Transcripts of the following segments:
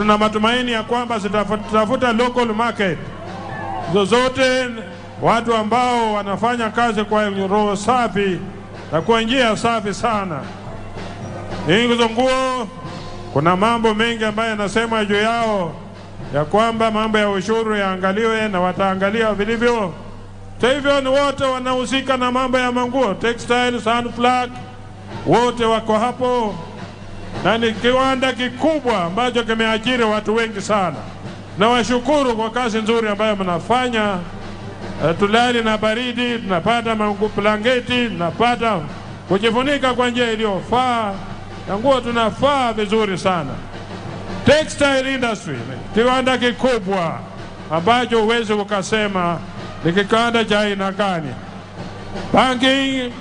Tuna matumaini ya kwamba zitatafuta local market zozote, watu ambao wanafanya kazi kwa roho safi na kwa njia safi sana. Hizo nguo, kuna mambo mengi ambayo yanasema juu yao ya kwamba mambo ya ushuru yaangaliwe na wataangalia vilivyo. Kwa hivyo ni wote wanahusika na mambo ya manguo, textiles, hand flag, wote wako hapo, na ni kiwanda kikubwa ambacho kimeajiri watu wengi sana. Na washukuru kwa kazi nzuri ambayo mnafanya. Tulali na baridi, tunapata blanketi, tunapata kujifunika kwa njia iliyofaa, na nguo tunafaa vizuri sana. Textile industry, kiwanda kikubwa ambacho huwezi ukasema ni kiwanda cha aina gani. Banking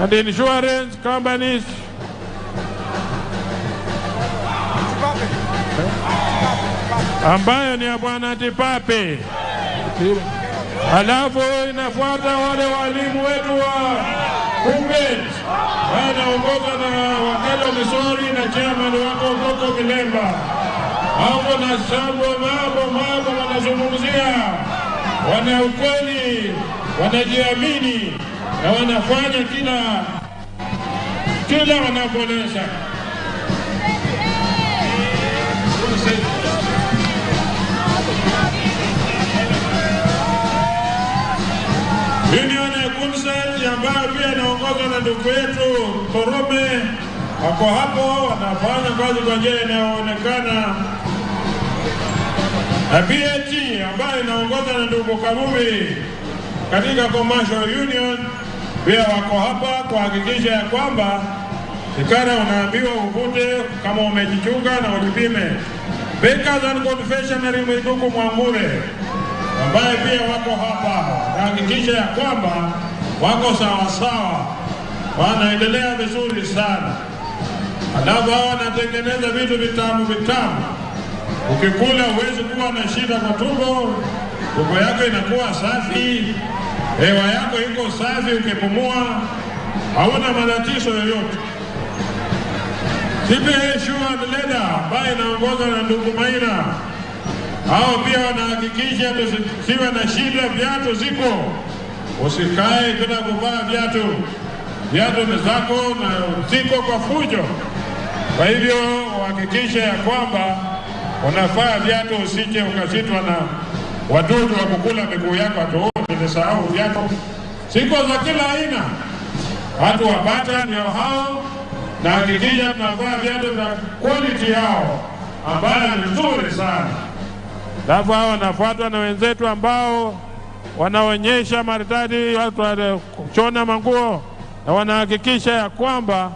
and insurance companies, ambayo ni ya Bwana Tipape. Alafu inafuata wale walimu wetu wa Kumbet, wanaongoza na Wakelo Misori na chairman wako Koko Milemba. Hapo na sambo mambo wanazungumzia, wana ukweli, wanajiamini na wanafanya kila wanapoeleza. Union ya Kunset ambayo pia inaongozwa na ndugu yetu Korome, wako hapo wanafanya kazi kwa njia inayoonekana. Na BAT ambayo inaongozwa na ndugu Kamubi katika Commercial Union pia wako hapa kuhakikisha ya kwamba ikara unaambiwa uvute kama umejichunga na ujipime. Bakers and Confectionery Mwiguku Mwangure ambaye pia wako hapa kuhakikisha ya kwamba wako sawa sawa, wanaendelea vizuri sana. Alafu hao wanatengeneza vitu vitamu vitamu, ukikula huwezi kuwa na shida kwa tumbo, tumbo yako inakuwa safi, hewa yako iko safi, ukipumua hauna matatizo yoyote. CPA Shoe and Leather ambaye inaongozwa na ndugu Maina, hao pia wanahakikisha tusiwe na shida, viatu ziko, usikae bila kuvaa viatu, viatu ni zako na ziko kwa fujo. Kwa hivyo uhakikishe ya kwamba unavaa viatu, usije ukashitwa na wadudu wa kukula miguu yako, atu nimesahau viatu. Ziko za kila aina, watu wa Bata ndio hao, na hakikisha tunavaa viatu vya quality yao ambayo ni nzuri sana. Alafu hao wanafuatwa na wenzetu ambao wanaonyesha maridadi, watu wanachona manguo na wanahakikisha ya kwamba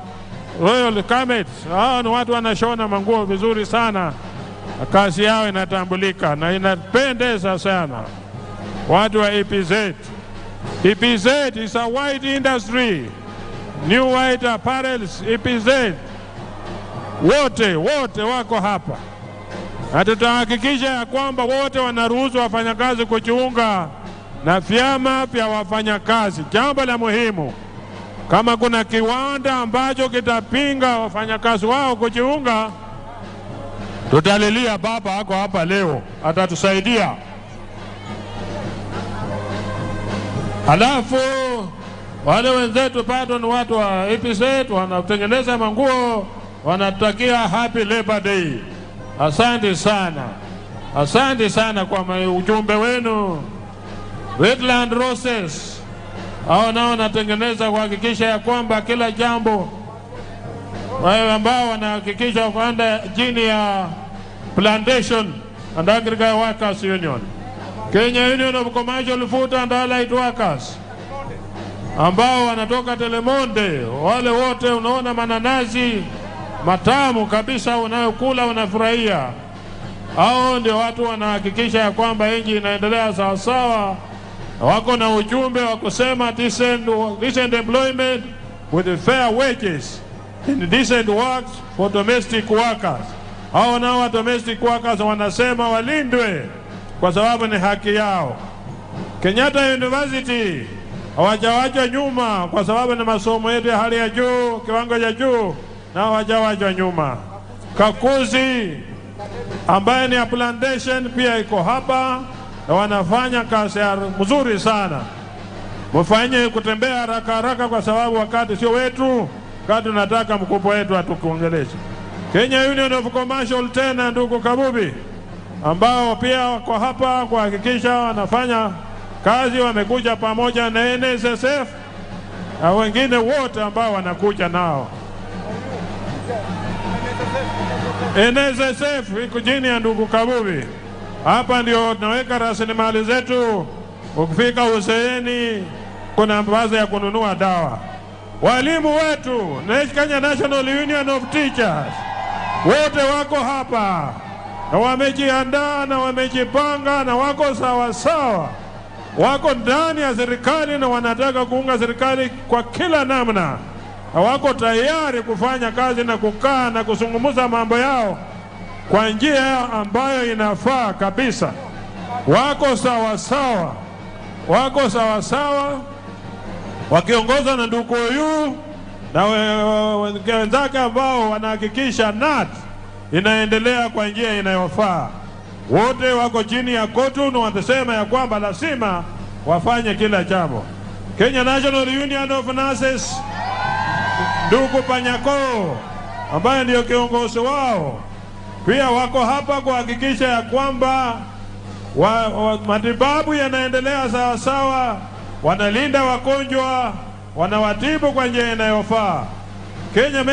Royal Garments, hao ni watu wanashona manguo vizuri sana, kazi yao inatambulika na inapendeza sana. Watu wa EPZ. EPZ is a wide industry. New White Apparels, EPZ, wote wako hapa, na tutahakikisha ya kwamba wote wanaruhusu wafanyakazi kujiunga na vyama vya wafanyakazi. Jambo la muhimu, kama kuna kiwanda ambacho kitapinga wafanyakazi wao kujiunga, tutalilia baba ako hapa leo, atatusaidia. Alafu wale wenzetu bado ni watu wa EPZ, wanatengeneza manguo, wanatakia Happy Labor Day. Asante sana, asante sana kwa ujumbe wenu. Redland Roses, hao nao wanatengeneza kuhakikisha ya kwamba kila jambo, wale ambao wanahakikisha kwenda chini ya Plantation and Agricultural Workers Union, Kenya Union of Commercial Food and Allied Workers, ambao wanatoka Telemonde, wale wote unaona mananazi matamu kabisa unayokula unafurahia. Hao ndio watu wanahakikisha ya kwamba nchi inaendelea sawa sawa. Wako na ujumbe wa kusema decent employment with fair wages in decent works for domestic workers. Hao nao domestic workers wanasema walindwe kwa sababu ni haki yao. Kenyatta University hawajawachwa nyuma kwa sababu ni masomo yetu ya hali ya juu, kiwango cha juu, na hawajawachwa nyuma. Kakuzi ambaye ni ya plantation pia iko hapa na wanafanya kazi mzuri sana. Mfanye kutembea haraka haraka kwa sababu wakati sio wetu, wakati tunataka mkubwa wetu atukuongeleshe. Kenya Union of Commercial tena, ndugu Kabubi, ambao pia wako hapa kuhakikisha wanafanya kazi, wamekuja pamoja na NSSF na wengine wote ambao wanakuja nao. NSSF iko chini ya ndugu Kabubi. Hapa ndio tunaweka rasilimali zetu. Ukifika uzeeni kuna mbazo ya kununua dawa. Walimu wetu, Kenya National Union of Teachers, wote wako hapa na wamejiandaa na wamejipanga na wako sawa sawa, wako ndani ya serikali na wanataka kuunga serikali kwa kila namna, na wako tayari kufanya kazi na kukaa na kuzungumza mambo yao kwa njia ambayo inafaa kabisa. Wako sawa sawa, wako sawa sawa, wakiongozwa na ndugu huyu na wenzake ambao wanahakikisha NAT inaendelea kwa njia inayofaa. Wote wako chini ya KOTU na wanasema ya kwamba lazima wafanye kila jambo. Kenya National Union of Nurses, ndugu Panyako ambaye ndio kiongozi wao, pia wako hapa kuhakikisha ya kwamba matibabu yanaendelea sawa sawa, wanalinda wagonjwa, wanawatibu kwa njia inayofaa. Kenya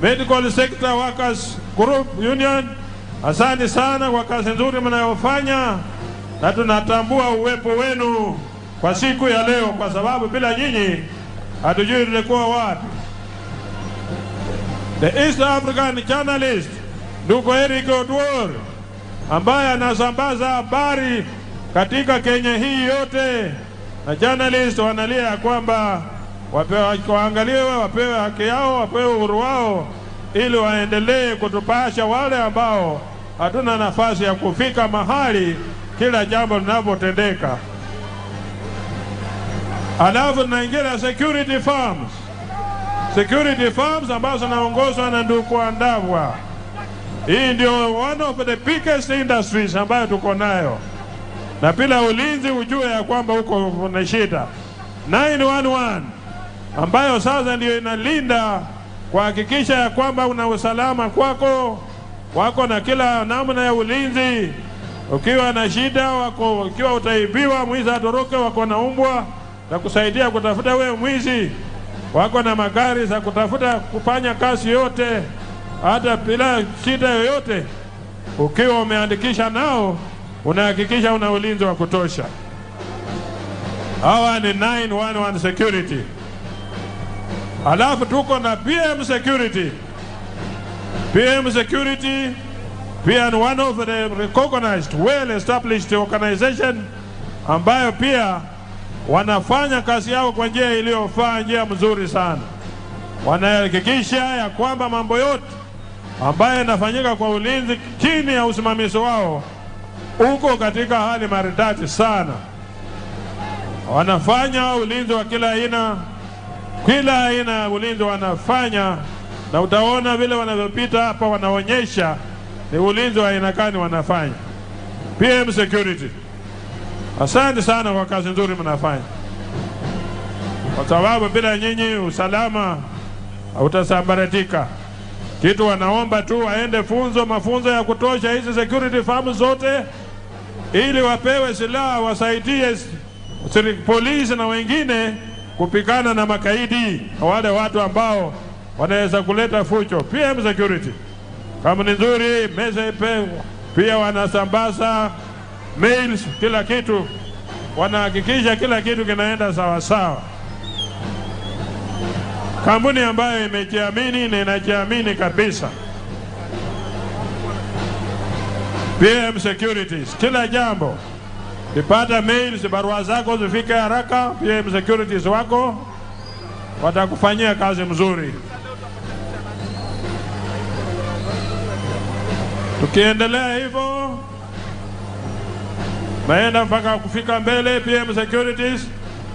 Medical Sector Workers Group Union, asante sana kwa kazi nzuri mnayofanya, na tunatambua uwepo wenu kwa siku ya leo, kwa sababu bila nyinyi hatujui tulikuwa wapi. The East African Journalist, ndugu Eric Oduor, ambaye anasambaza habari katika Kenya hii yote, na journalist wanalia ya kwamba waangaliwe, wapewe haki yao, wapewe uhuru wao, ili waendelee kutupasha wale ambao hatuna nafasi ya kufika mahali kila jambo linapotendeka. Alafu tunaingia security firms. Security firms ambazo zinaongozwa na ndugu Andabwa. Hii ndio one of the biggest industries ambayo tuko nayo, na bila ulinzi ujue ya kwamba huko kuna shida. 911 ambayo sasa ndio inalinda kuhakikisha ya kwamba una usalama kwako, wako na kila namna ya ulinzi. Ukiwa na shida wako, ukiwa utaibiwa mwizi atoroke, wako na umbwa na kusaidia kutafuta wewe mwizi, wako na magari za kutafuta kufanya kazi yote hata bila shida yoyote. Ukiwa umeandikisha nao unahakikisha una ulinzi wa kutosha. Hawa ni 911 security. Alafu tuko na PM Security. PM Security pia ni one of the recognized, well established organization ambayo pia wanafanya kazi yao kwa njia iliyofaa, njia mzuri sana. Wanahakikisha ya kwamba mambo yote ambayo yanafanyika kwa ulinzi chini ya usimamizi wao uko katika hali maridadi sana. Wanafanya ulinzi wa kila aina, kila aina ulinzi wanafanya, na utaona vile wanavyopita hapa wanaonyesha ni ulinzi wa aina gani wanafanya. PM Security, asante sana kwa kazi nzuri mnafanya, kwa sababu bila nyinyi usalama utasambaratika. Kitu wanaomba tu waende funzo, mafunzo ya kutosha hizi security firms zote, ili wapewe silaha wasaidie polisi na wengine kupigana na makaidi na wale watu ambao wanaweza kuleta fujo. PM Security kama ni nzuri, meza ipe, pia wanasambaza mails, kila kitu wanahakikisha kila kitu kinaenda sawa sawa. Kampuni ambayo imejiamini na inajiamini kabisa, PM Securities, kila jambo Kipata mails, barua zako zifike haraka, PM Securities wako watakufanyia kazi mzuri. Tukiendelea hivyo naenda mpaka kufika mbele. PM Securities,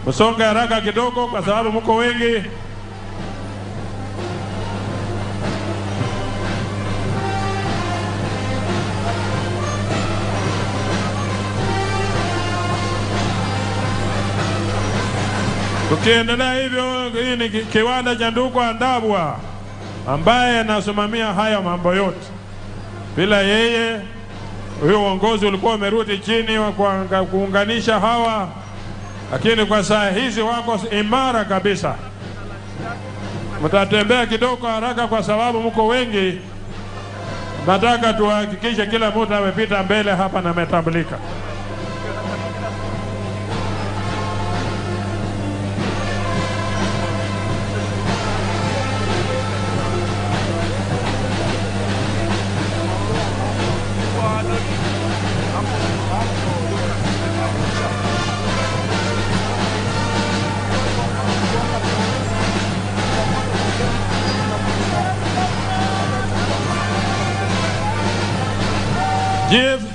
msonge haraka kidogo kwa sababu mko wengi. Tukiendelea hivyo, hii ni kiwanda cha Nduku Andabwa ambaye anasimamia haya mambo yote. Bila yeye, huyo uongozi ulikuwa umerudi chini wa kuunganisha hawa, lakini kwa saa hizi wako imara kabisa. Mtatembea kidogo haraka kwa sababu mko wengi. Nataka tuhakikishe kila mtu amepita mbele hapa na ametambulika.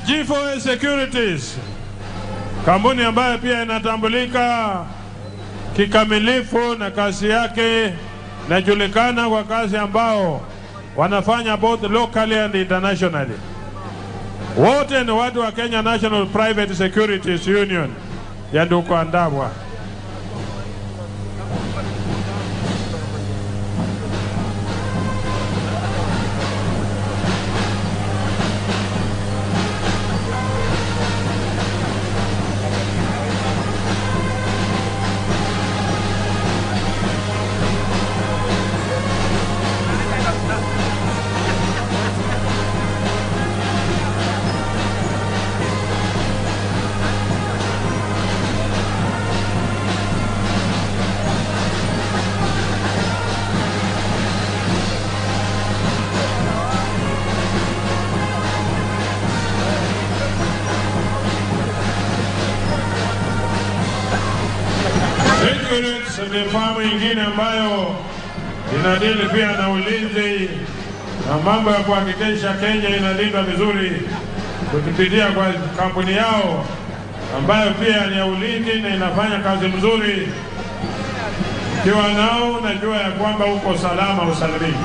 G4S Securities, kampuni ambayo pia inatambulika kikamilifu na kazi yake inajulikana kwa kazi ambao wanafanya both locally and internationally. Wote ni watu wa Kenya National Private Securities Union ya Nduku Andabwa. Ni famu ingine ambayo inadili pia na ulinzi na mambo ya kuhakikisha Kenya inalindwa vizuri kupitia kwa kampuni yao ambayo pia ni ya ulinzi na inafanya kazi mzuri. Ukiwa nao najua ya kwamba uko salama usalimini.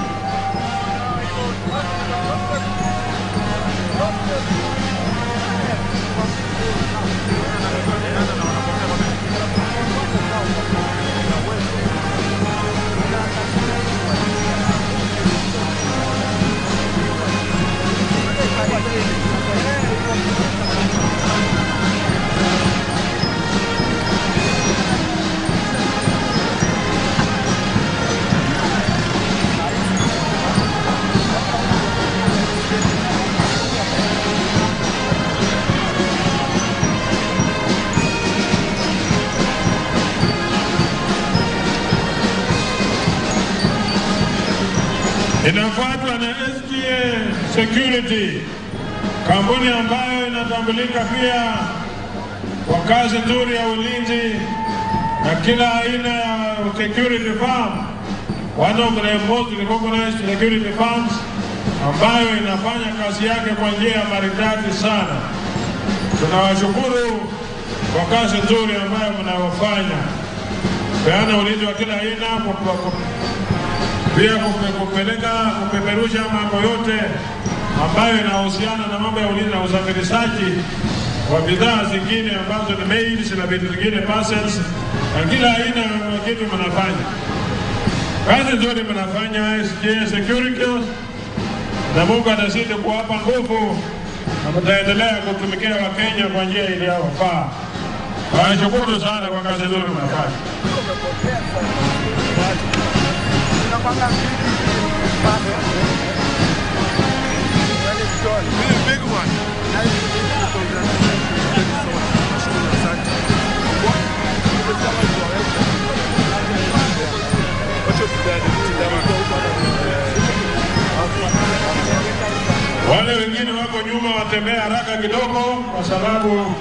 Inafuatwa na SGA Security, kampuni ambayo inatambulika pia kwa kazi nzuri ya ulinzi na kila aina ya security firm, one of the most recognized security firms ambayo inafanya kazi yake kwa njia ya maridadi sana. Tunawashukuru kwa kazi nzuri ambayo mnayofanya, peana ulinzi wa kila aina, pia kupeleka kupeperusha mambo yote ambayo inahusiana na mambo ya ulinzi na usafirishaji wa bidhaa zingine ambazo ni mails na vitu zingine, parcels na kila aina ya kitu mnafanya. Kazi nzuri mnafanya SGA Security, na Mungu atazidi kuwapa nguvu na mtaendelea kutumikia Wakenya kwa njia iliyofaa. Nawashukuru sana kwa kazi nzuri mnafanya. Wale wengine wako nyuma watembea haraka kidogo kwa sababu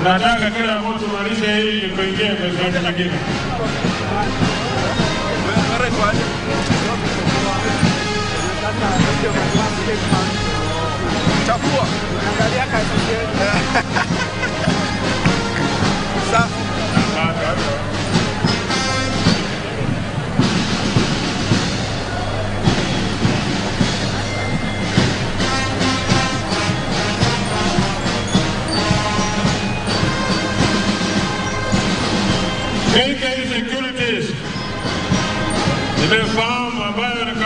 nataka kila mtu malize hii kuingia kwa sehemu nyingine. Chafua. Angalia kazi. Safi. KK Security.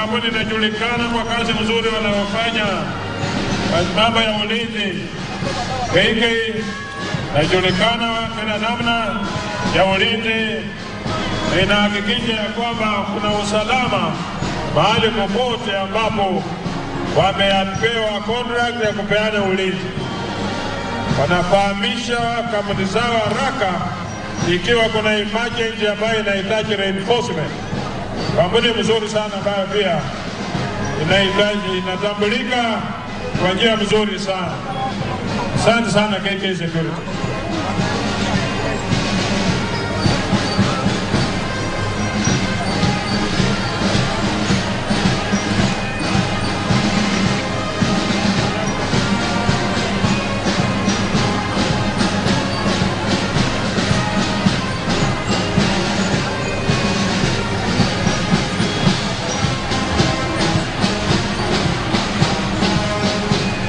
kampuni inajulikana kwa kazi nzuri wanayofanya kwa mambo ya ulinzi. KK inajulikana kila namna ya ulinzi, inahakikisha ya kwamba kuna usalama mahali popote ambapo wamepewa contract ya kupeana ulinzi. Wanafahamisha kampuni zao haraka ikiwa kuna emergency ambayo inahitaji reinforcement. Kampuni mzuri sana ambayo pia inahitaji, inatambulika kwa njia mzuri sana. Asante sana KK Security.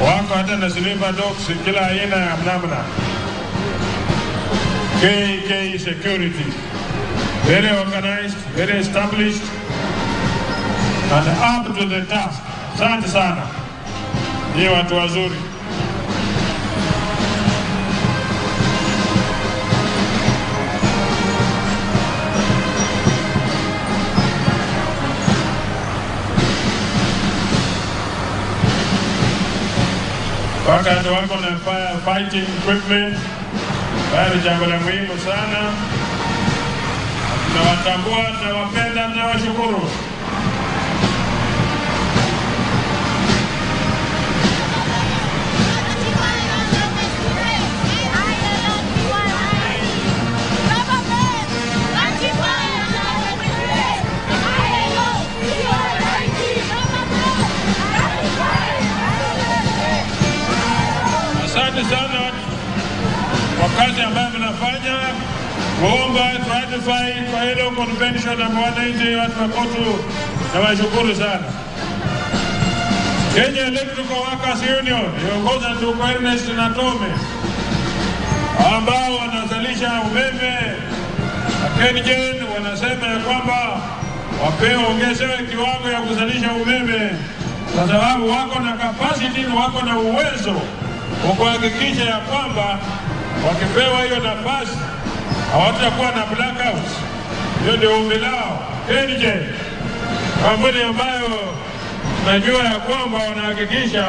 Wako hata na silver dogs kila aina ya namna. KK Security, very organized, very established and up to the task. Asante sana, ni watu wazuri. Wakati wako na fire fighting equipment, haya ni jambo la muhimu sana. Tunawatambua, tunawapenda, tunawashukuru. Asante sana kwa kazi ambayo mnafanya kuomba ratify kwa hilo convention na wananchi watu wa KOTU, na washukuru sana. Kenya Electrical Workers Union iongoza ndugu Ernest Natome ambao wanazalisha umeme na KenGen wanasema ya kwamba wapewe ongezewe kiwango ya kuzalisha umeme kwa sababu wako na capacity, wako na uwezo wa kuhakikisha ya kwamba wakipewa hiyo nafasi hawatakuwa na blackouts. Hiyo ndio ombi lao. KenGen, kampuni ambayo najua ya kwamba wanahakikisha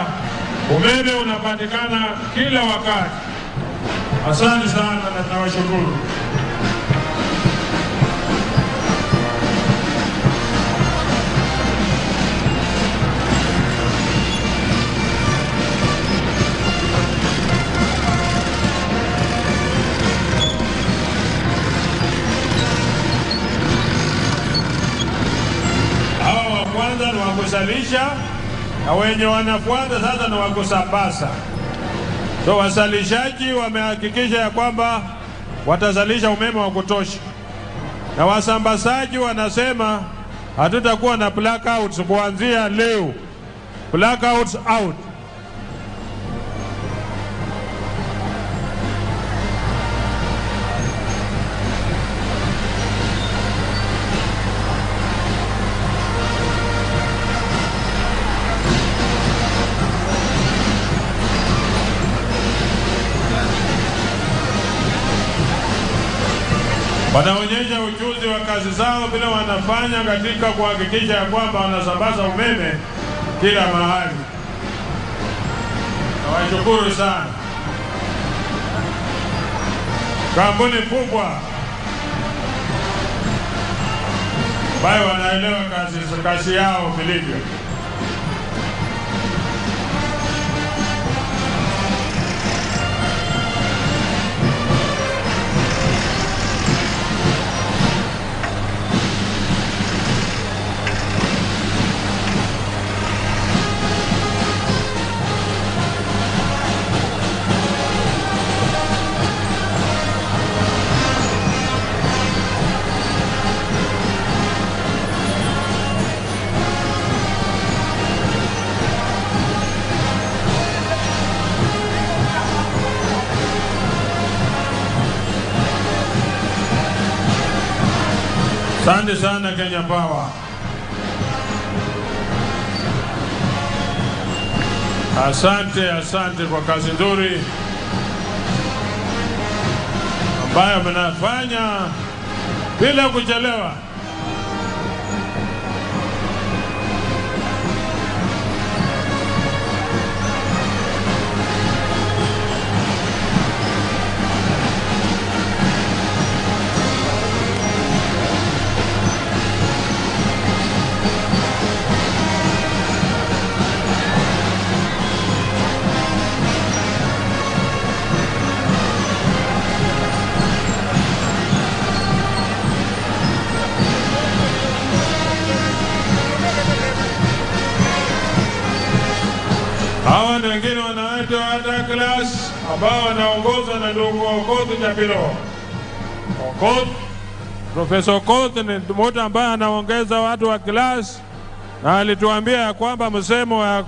umeme unapatikana kila wakati. Asante sana na tunawashukuru. Kwanza ni wakusalisha na wenye wanafuata sasa ni wakusambaza. So wasalishaji wamehakikisha ya kwamba watazalisha umeme wa kutosha, na wasambazaji wanasema hatutakuwa na blackouts kuanzia leo. Blackouts out. Wanaonyesha ujuzi wa kazi zao vile wanafanya katika kuhakikisha ya kwamba wanasambaza umeme kila mahali. Nawashukuru sana. Kampuni kubwa ambayo wanaelewa kazi yao vilivyo. Asante sana Kenya Power. Asante, asante kwa kazi nzuri ambayo mnafanya bila kuchelewa. Hawa ni wengine wanaitwa hata class ambao wanaongozwa na ndugu Okoth Njapiro. Okoth, Profesa Okoth ni mtu ambaye anaongeza watu wa class, na alituambia ya kwamba msemo wa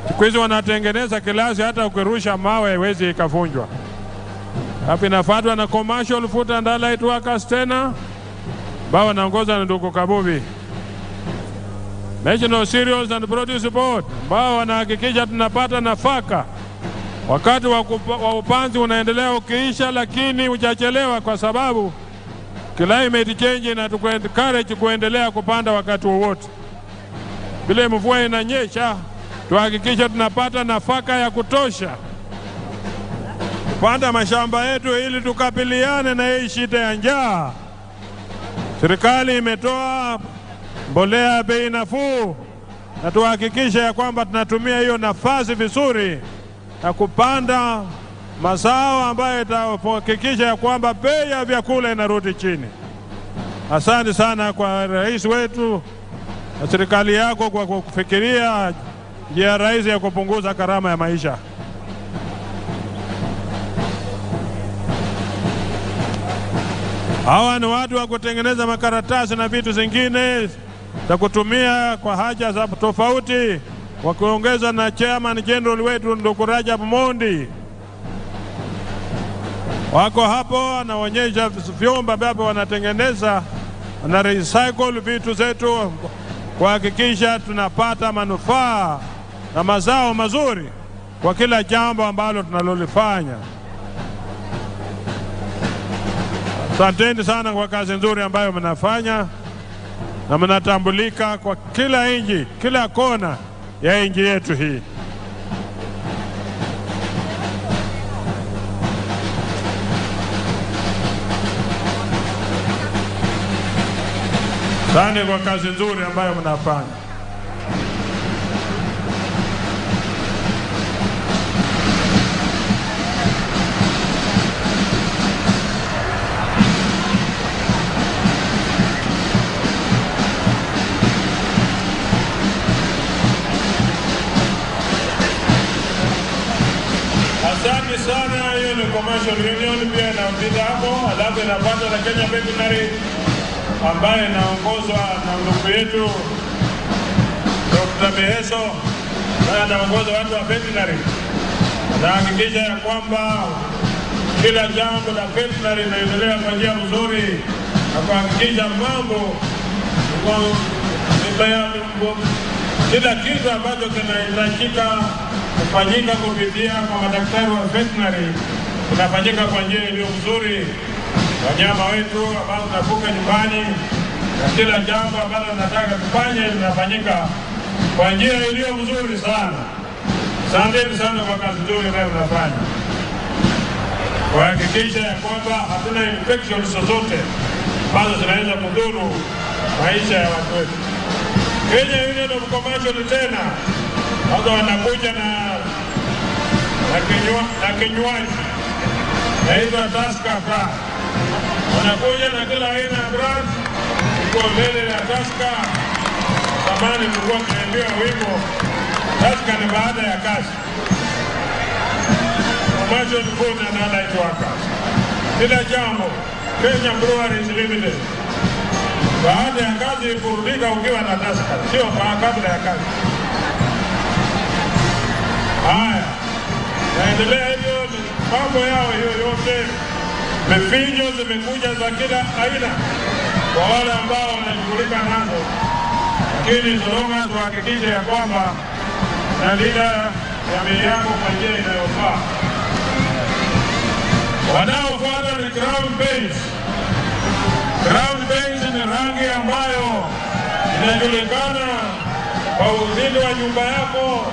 siku hizi wanatengeneza kilasi hata ukirusha mawe haiwezi ikavunjwa. Hapo inafuatwa na Commercial Food and Allied Workers tena ambao wanaongozwa na ndugu Kabubi. National Cereals and Produce Board ambao wanahakikisha tunapata nafaka wakati wa upanzi unaendelea ukiisha, lakini hujachelewa kwa sababu climate change inatuencourage kuendelea kupanda wakati wowote. Vile mvua inanyesha, tuhakikishe tunapata nafaka ya kutosha kupanda mashamba yetu ili tukabiliane na hii shida ya njaa. Serikali imetoa mbolea bei nafuu, na tuhakikishe ya kwamba tunatumia hiyo nafasi vizuri na kupanda mazao ambayo itahakikisha ya kwamba bei ya vyakula inarudi chini. Asante sana kwa rais wetu na serikali yako kwa kufikiria njia rahisi ya kupunguza gharama ya maisha. Hawa ni watu wa kutengeneza makaratasi na vitu zingine za kutumia kwa haja za tofauti, wakiongeza na Chairman General wetu ndugu Rajab Mondi. Wako hapo anaonyesha vyombo ambavyo wanatengeneza na recycle vitu zetu kuhakikisha tunapata manufaa na mazao mazuri kwa kila jambo ambalo tunalolifanya. Asanteni sana kwa kazi nzuri ambayo mnafanya na mnatambulika kwa kila nchi, kila kona ya nchi yetu hii. Asante kwa kazi nzuri ambayo mnafanya. Asante sana. Hiyo ni Commercial Union pia inapita hapo, alafu inapata na Kenya Veterinary ambaye inaongozwa na ndugu yetu Dr. Miheso, naye anaongoza watu wa veterinary. Anahakikisha ya kwamba kila jambo la veterinary linaendelea kwa njia nzuri na kuhakikisha mambo kila kitu ambacho kinahitajika kufanyika kupitia kwa madaktari wa veterinary kunafanyika kwa njia iliyo nzuri. Wanyama wetu ambao tunafuga nyumbani na kila jambo ambalo tunataka kufanya linafanyika kwa njia iliyo nzuri sana. Asanteni sana kwa kazi nzuri ambayo mnafanya kuhakikisha ya kwamba hatuna infections zozote ambazo zinaweza kudhuru maisha ya watu wetu. Kenya Union of Commercial tena sasa wanakuja na kinywaji naitwa Tusker Brand. Wanakuja na kila aina ya brand iko mbele ya Tusker. Zamani tulikuwa tunaambiwa wimbo Tusker ni baada ya kazi. Commercial Food and Allied Workers. Kila jambo Kenya Breweries Limited. Baada ya kazi kurudika ukiwa na Tusker, sio kabla ya kazi. Haya, naendelea hivyo mambo yao hiyo yote. Mifinyo zimekuja za kila aina kwa wale ambao wanashughulika nazo, lakini solonga tuhakikishe ya kwamba Unalinda jamii yako kwa njia inayofaa. Wanaofuata ni Crown Paints. Crown Paints ni rangi ambayo inajulikana kwa uzito wa nyumba yako,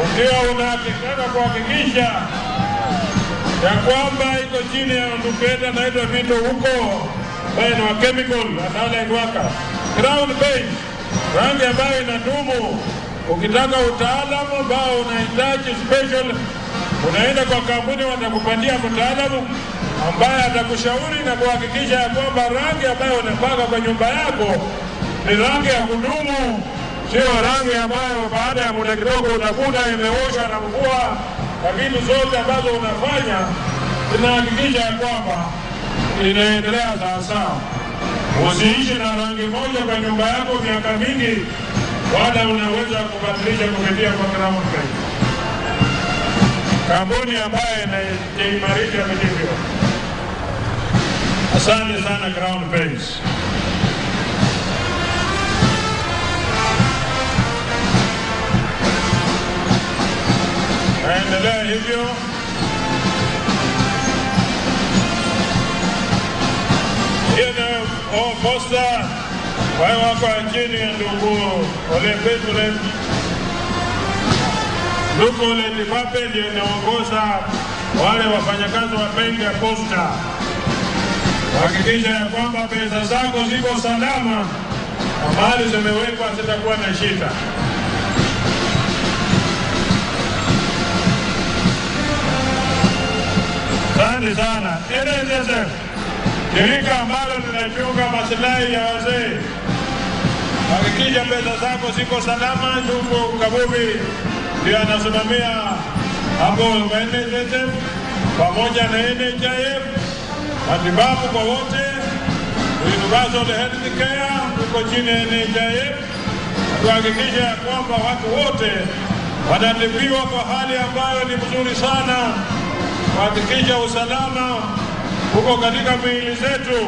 ukiwa unataka kuhakikisha ya kwamba iko chini ya ndugu yetu anaitwa Vito huko, ambaye ni wa chemical and allied worker. Crown Paint, rangi ambayo inadumu. Ukitaka utaalamu ambao unahitaji special, unaenda kwa kampuni, watakupatia mtaalamu ambaye atakushauri na kuhakikisha ya kwamba rangi ambayo unapaka kwa nyumba yako ni rangi ya kudumu, sio rangi ambayo baada ya muda kidogo utakuta imeoshwa na mvua. Na vitu zote ambazo unafanya zinahakikisha ya kwamba inaendelea sawasawa. Usiishi na rangi moja kwa nyumba yako miaka mingi, wala unaweza kubadilisha kupitia kwa Crown Paint, kampuni ambayo inaimarisha vilivyo. Asante sana Crown Paints. Naendelea hivyo. Hiyo ni posta wao wako chini ya ndugu Ole Petule. Ndugu Ole Tipape ndiye anaongoza wale wafanyakazi wa benki ya Posta. Hakikisha ya kwamba pesa zako ziko salama na mali zimewekwa zitakuwa na shida. Asante sana. NSSF, shirika ambalo linachunga maslahi ya wazee. Hakikisha pesa zako ziko salama. Ndugu Kabubi ndiye anasimamia hapo NSSF pamoja na NHIF, matibabu kwa wote, universal health care uko chini ya NHIF, kuhakikisha ya kwamba watu wote wanatibiwa kwa hali ambayo ni mzuri sana, kuhakikisha usalama uko katika miili zetu,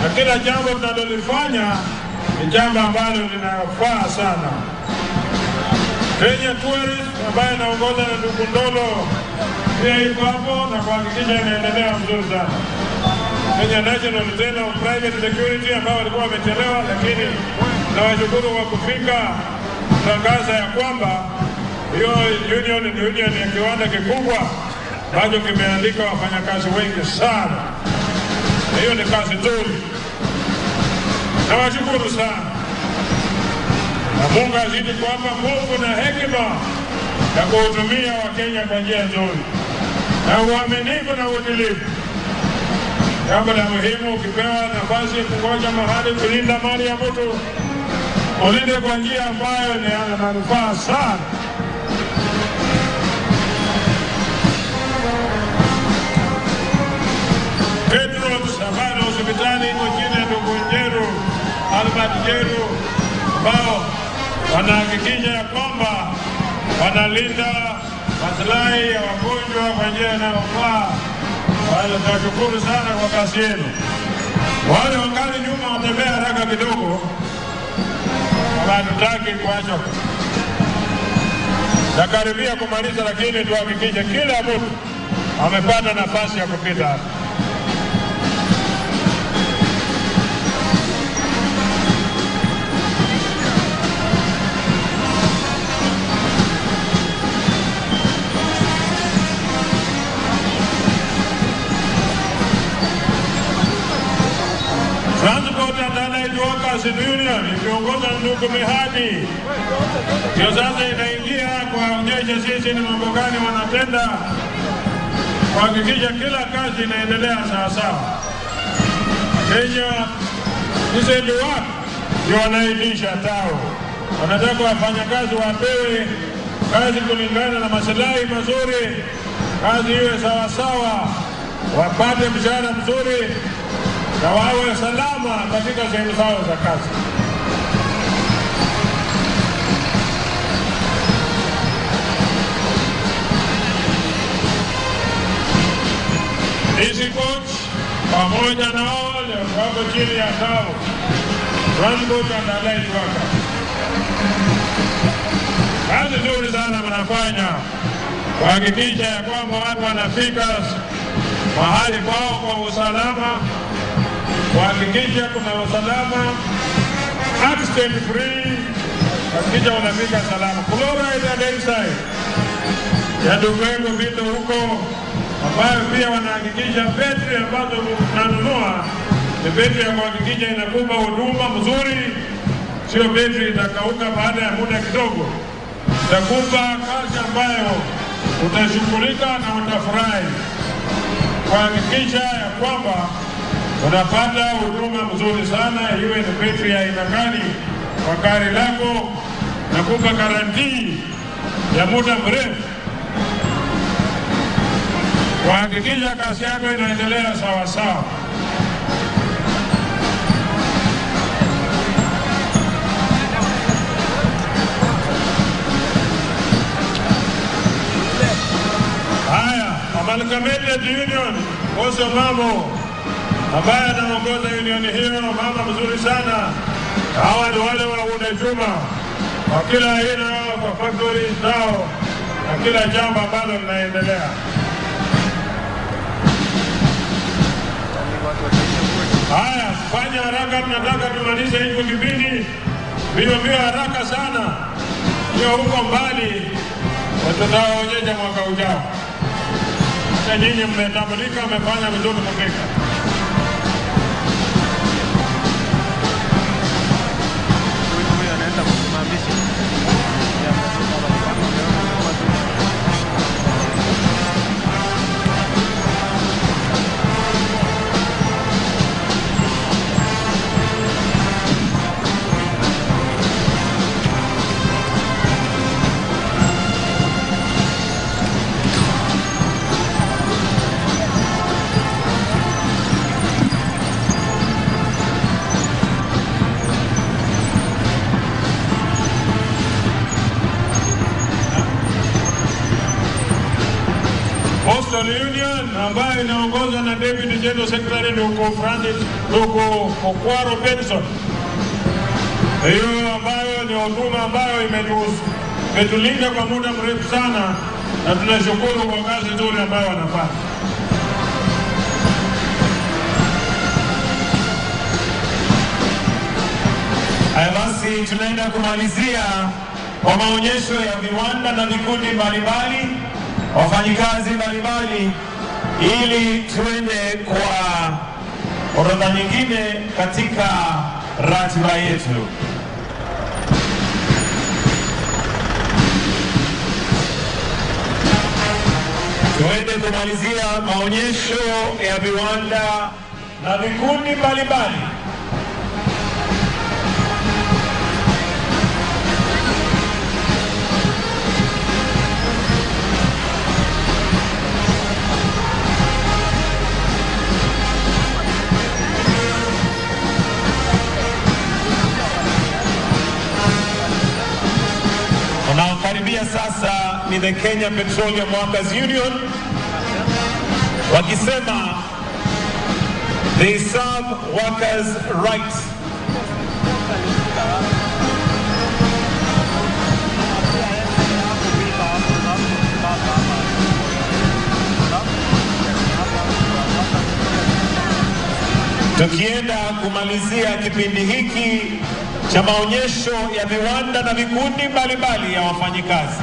na kila jambo tunalolifanya ni jambo ambalo linafaa sana. Kenya Tourist ambaye inaongoza na ndugu Ndolo pia iko hapo na kuhakikisha inaendelea mzuri sana. Kenya National tena Private Security ambao walikuwa wamechelewa, lakini nawashukuru kwa kufika kutangaza ya kwamba hiyo union ni union ya kiwanda kikubwa ambacho kimeandika wafanyakazi wengi sana. Hiyo ni kazi nzuri. Nawashukuru sana. Na Mungu azidi kuwapa nguvu na hekima ya kuhudumia Wakenya kwa njia nzuri na uaminifu na uadilifu. Jambo la muhimu, ukipewa nafasi kungoja mahali kulinda mali ya mtu, ulinde kwa njia ambayo ni ya manufaa sana. Petros ambayo hospitali iko chini ya ndugu Njeru, Albert Njeru, ambao wanahakikisha ya kwamba wanalinda maslahi ya wagonjwa kwa njia inayofaa. Tunashukuru sana kwa kazi yenu. Wale wangali nyuma watembea haraka kidogo, hatutaki kuacha. Nakaribia kumaliza, lakini tuhakikishe kila mtu amepata nafasi ya kupita hapa. Transport and Allied Workers Union ikiongoza ndugu Mihadi ndio sasa inaingia kuwaonyesha sisi ni mambo gani wanatenda, kuhakikisha kila kazi inaendelea sawa sawa. Kenya Decent Work ndio wanaitisha tao, wanataka wafanyakazi wapewe kazi kulingana na maslahi mazuri, kazi iwe sawa sawa, wapate mshahara mzuri na wawe salama katika sehemu zao za kazi. Easy Coach pamoja na wale wako chini ya TAO, Transport and Allied Workers. Kazi nzuri sana mnafanya kuhakikisha ya kwamba watu wanafika mahali kwao kwa usalama, kuhakikisha kuna usalama, accident free, kuhakikisha wanafika salama. Chloride and enzyme ya ndugu yangu Vito huko, ambayo pia wanahakikisha betri ambazo tunanunua ni betri ya kuhakikisha inakupa huduma mzuri, sio betri itakauka baada ya muda kidogo. Itakupa kazi ambayo utashughulika na utafurahi, kuhakikisha ya kwamba unapata huduma mzuri sana, iwe ni betri ya aina gani kwa gari lako, nakupa garantii ya muda mrefu kuhakikisha kazi yako inaendelea sawa sawa. Haya, Amalgamated Union, Oso Mamo ambaye anaongoza union hiyo, mama mzuri sana. Hawa ni wale wanaunda chuma kwa kila aina, kwa factory zao na kila jambo ambalo linaendelea. Haya, fanya haraka, tunataka tumalize hicho kipindi mbio mbio, haraka sana, sio huko mbali, tutawaonyesha mwaka ujao. Hata nyinyi mmetambulika, mmefanya vizuri kufika. Huyu anaenda kusimamisha. Postal Union ambayo inaongozwa na Deputy General Secretary Ndugu Francis Ndugu Okwaro Benson, hiyo ambayo ni huduma ambayo imetulinda kwa muda mrefu sana, na tunashukuru kwa kazi nzuri ambayo wanafanya. Haya basi, tunaenda kumalizia kwa maonyesho ya viwanda na vikundi mbalimbali, wafanyikazi mbalimbali, ili tuende kwa orodha nyingine katika ratiba yetu. Tuende kumalizia maonyesho ya viwanda na vikundi mbalimbali. Wanaokaribia sasa ni the Kenya Petroleum Workers Union, wakisema they serve workers' rights. Tukienda kumalizia kipindi hiki cha maonyesho ya viwanda na vikundi mbalimbali ya wafanyikazi.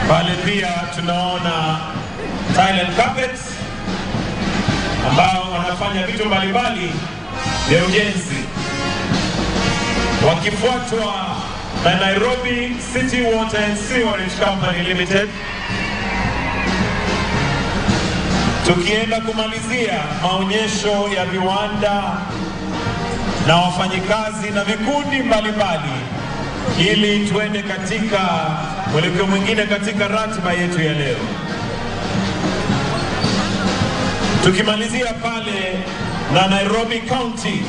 Pale pia tunaona Tile and Carpets ambao wanafanya vitu mbalimbali vya ujenzi, wakifuatwa na Nairobi City Water and Sewerage Company Limited. Tukienda kumalizia maonyesho ya viwanda na wafanyikazi na vikundi mbalimbali, ili tuende katika mwelekeo mwingine katika ratiba yetu ya leo. Tukimalizia pale na Nairobi County.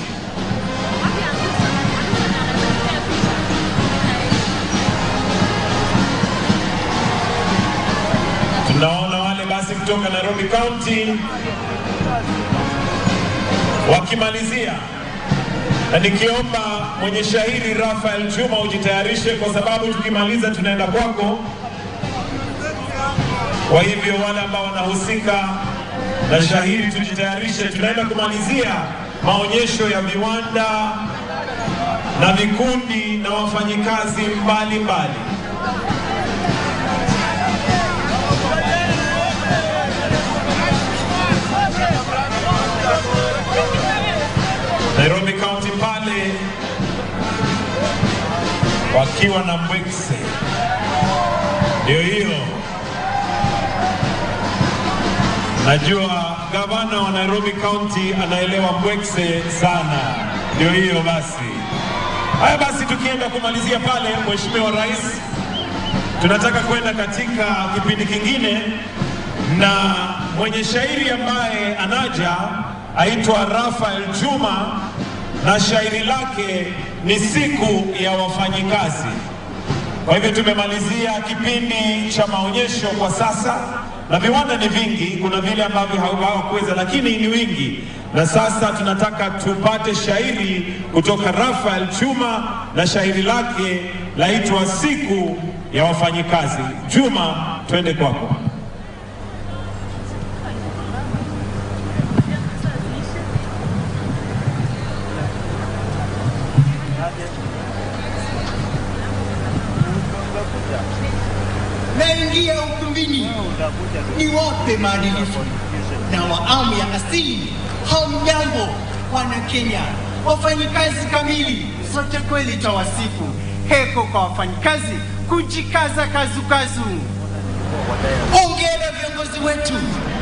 Tunaona wale basi kutoka Nairobi County wakimalizia, na nikiomba mwenye shairi Raphael Juma ujitayarishe, kwa sababu tukimaliza tunaenda kwako. Kwa hivyo wale ambao wanahusika na shahiri tujitayarishe, tunaenda kumalizia maonyesho ya viwanda na vikundi na wafanyikazi mbalimbali. Nairobi County pale wakiwa na Mbwekse, ndio hiyo. Najua gavana wa Nairobi County anaelewa Mbwekse sana, ndio hiyo basi. Haya basi, tukienda kumalizia pale, Mheshimiwa Rais, tunataka kwenda katika kipindi kingine na mwenye shairi ambaye anaja aitwa Raphael Juma, na shairi lake ni siku ya wafanyikazi. Kwa hivyo tumemalizia kipindi cha maonyesho kwa sasa, na viwanda ni vingi, kuna vile ambavyo hawakuweza, lakini ni wingi. Na sasa tunataka tupate shairi kutoka Raphael Juma, na shairi lake laitwa siku ya wafanyikazi. Juma, twende kwako. Naingia ukumbini niwape maadilifu na waamu ya asili. Hamjambo wana Kenya, wafanyikazi kamili, sote kweli tawasifu. Heko kwa wafanyikazi kujikaza kazukazu. Hongera viongozi wetu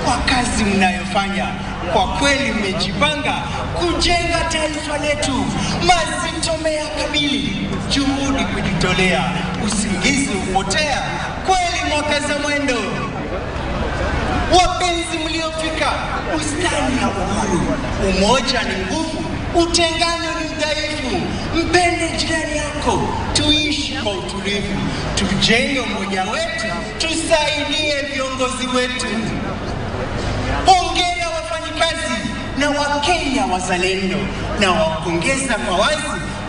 kwa kazi mnayofanya, kwa kweli mmejipanga kujenga taifa letu. Mazito meyakabili, juhudi kujitolea, usingizi upotea, kweli mwakaza mwendo. Wapenzi mliofika bustani ya uhuru, umoja ni nguvu, utengano ni udhaifu. Mpende jirani yako, tuishi kwa utulivu, tujenge umoja wetu, tusaidie viongozi wetu. Hongera wafanyikazi na Wakenya wazalendo, na wapongeza kwa wazi,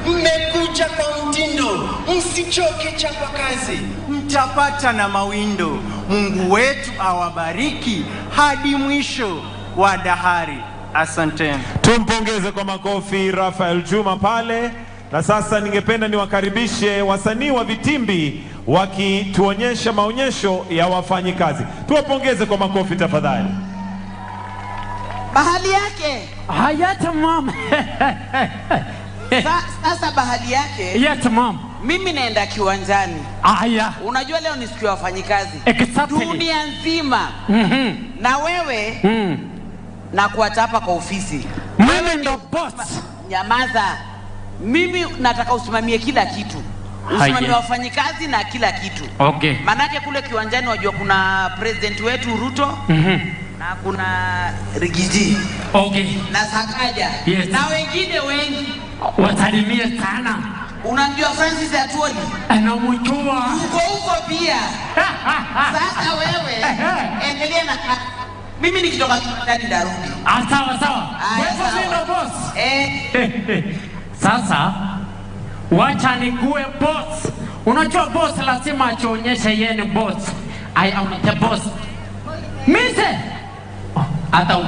mmekuja kwa mtindo, msichoke chapa kazi, mtapata na mawindo. Mungu wetu awabariki hadi mwisho wa dahari. Asanteni. Tumpongeze kwa makofi Raphael Juma pale. Na sasa ningependa niwakaribishe wasanii wa vitimbi wakituonyesha maonyesho ya wafanyikazi. Tuwapongeze kwa makofi tafadhali. Bahali yake. Hayat mom. Sasa bahali yake. Yes mom. Mimi naenda kiwanjani. Aya. Unajua leo ni siku ya wafanyikazi. Exactly. Dunia nzima. Na wewe na kuacha hapa kwa ofisi. Mimi ndo boss. Nyamaza. Mimi nataka usimamie kila kitu. Usimamie wafanyikazi na kila kitu. Okay. Manake kule kiwanjani wajua kuna president wetu Ruto. Na kuna Rigiji. Okay. Na Sakaja. Yes. Na wengine wengi. Wasalimie sana. Unamjua Francis Atwoli? Anamjua. Uko huko pia. Sasa wewe endelea na mimi nikitoka ndani ndarudi. Ah, sawa sawa. Wewe ndio boss. Sasa wacha nikuwe boss. Unajua boss lazima ajionyeshe yeye ni boss. I am the boss. Mise. Hata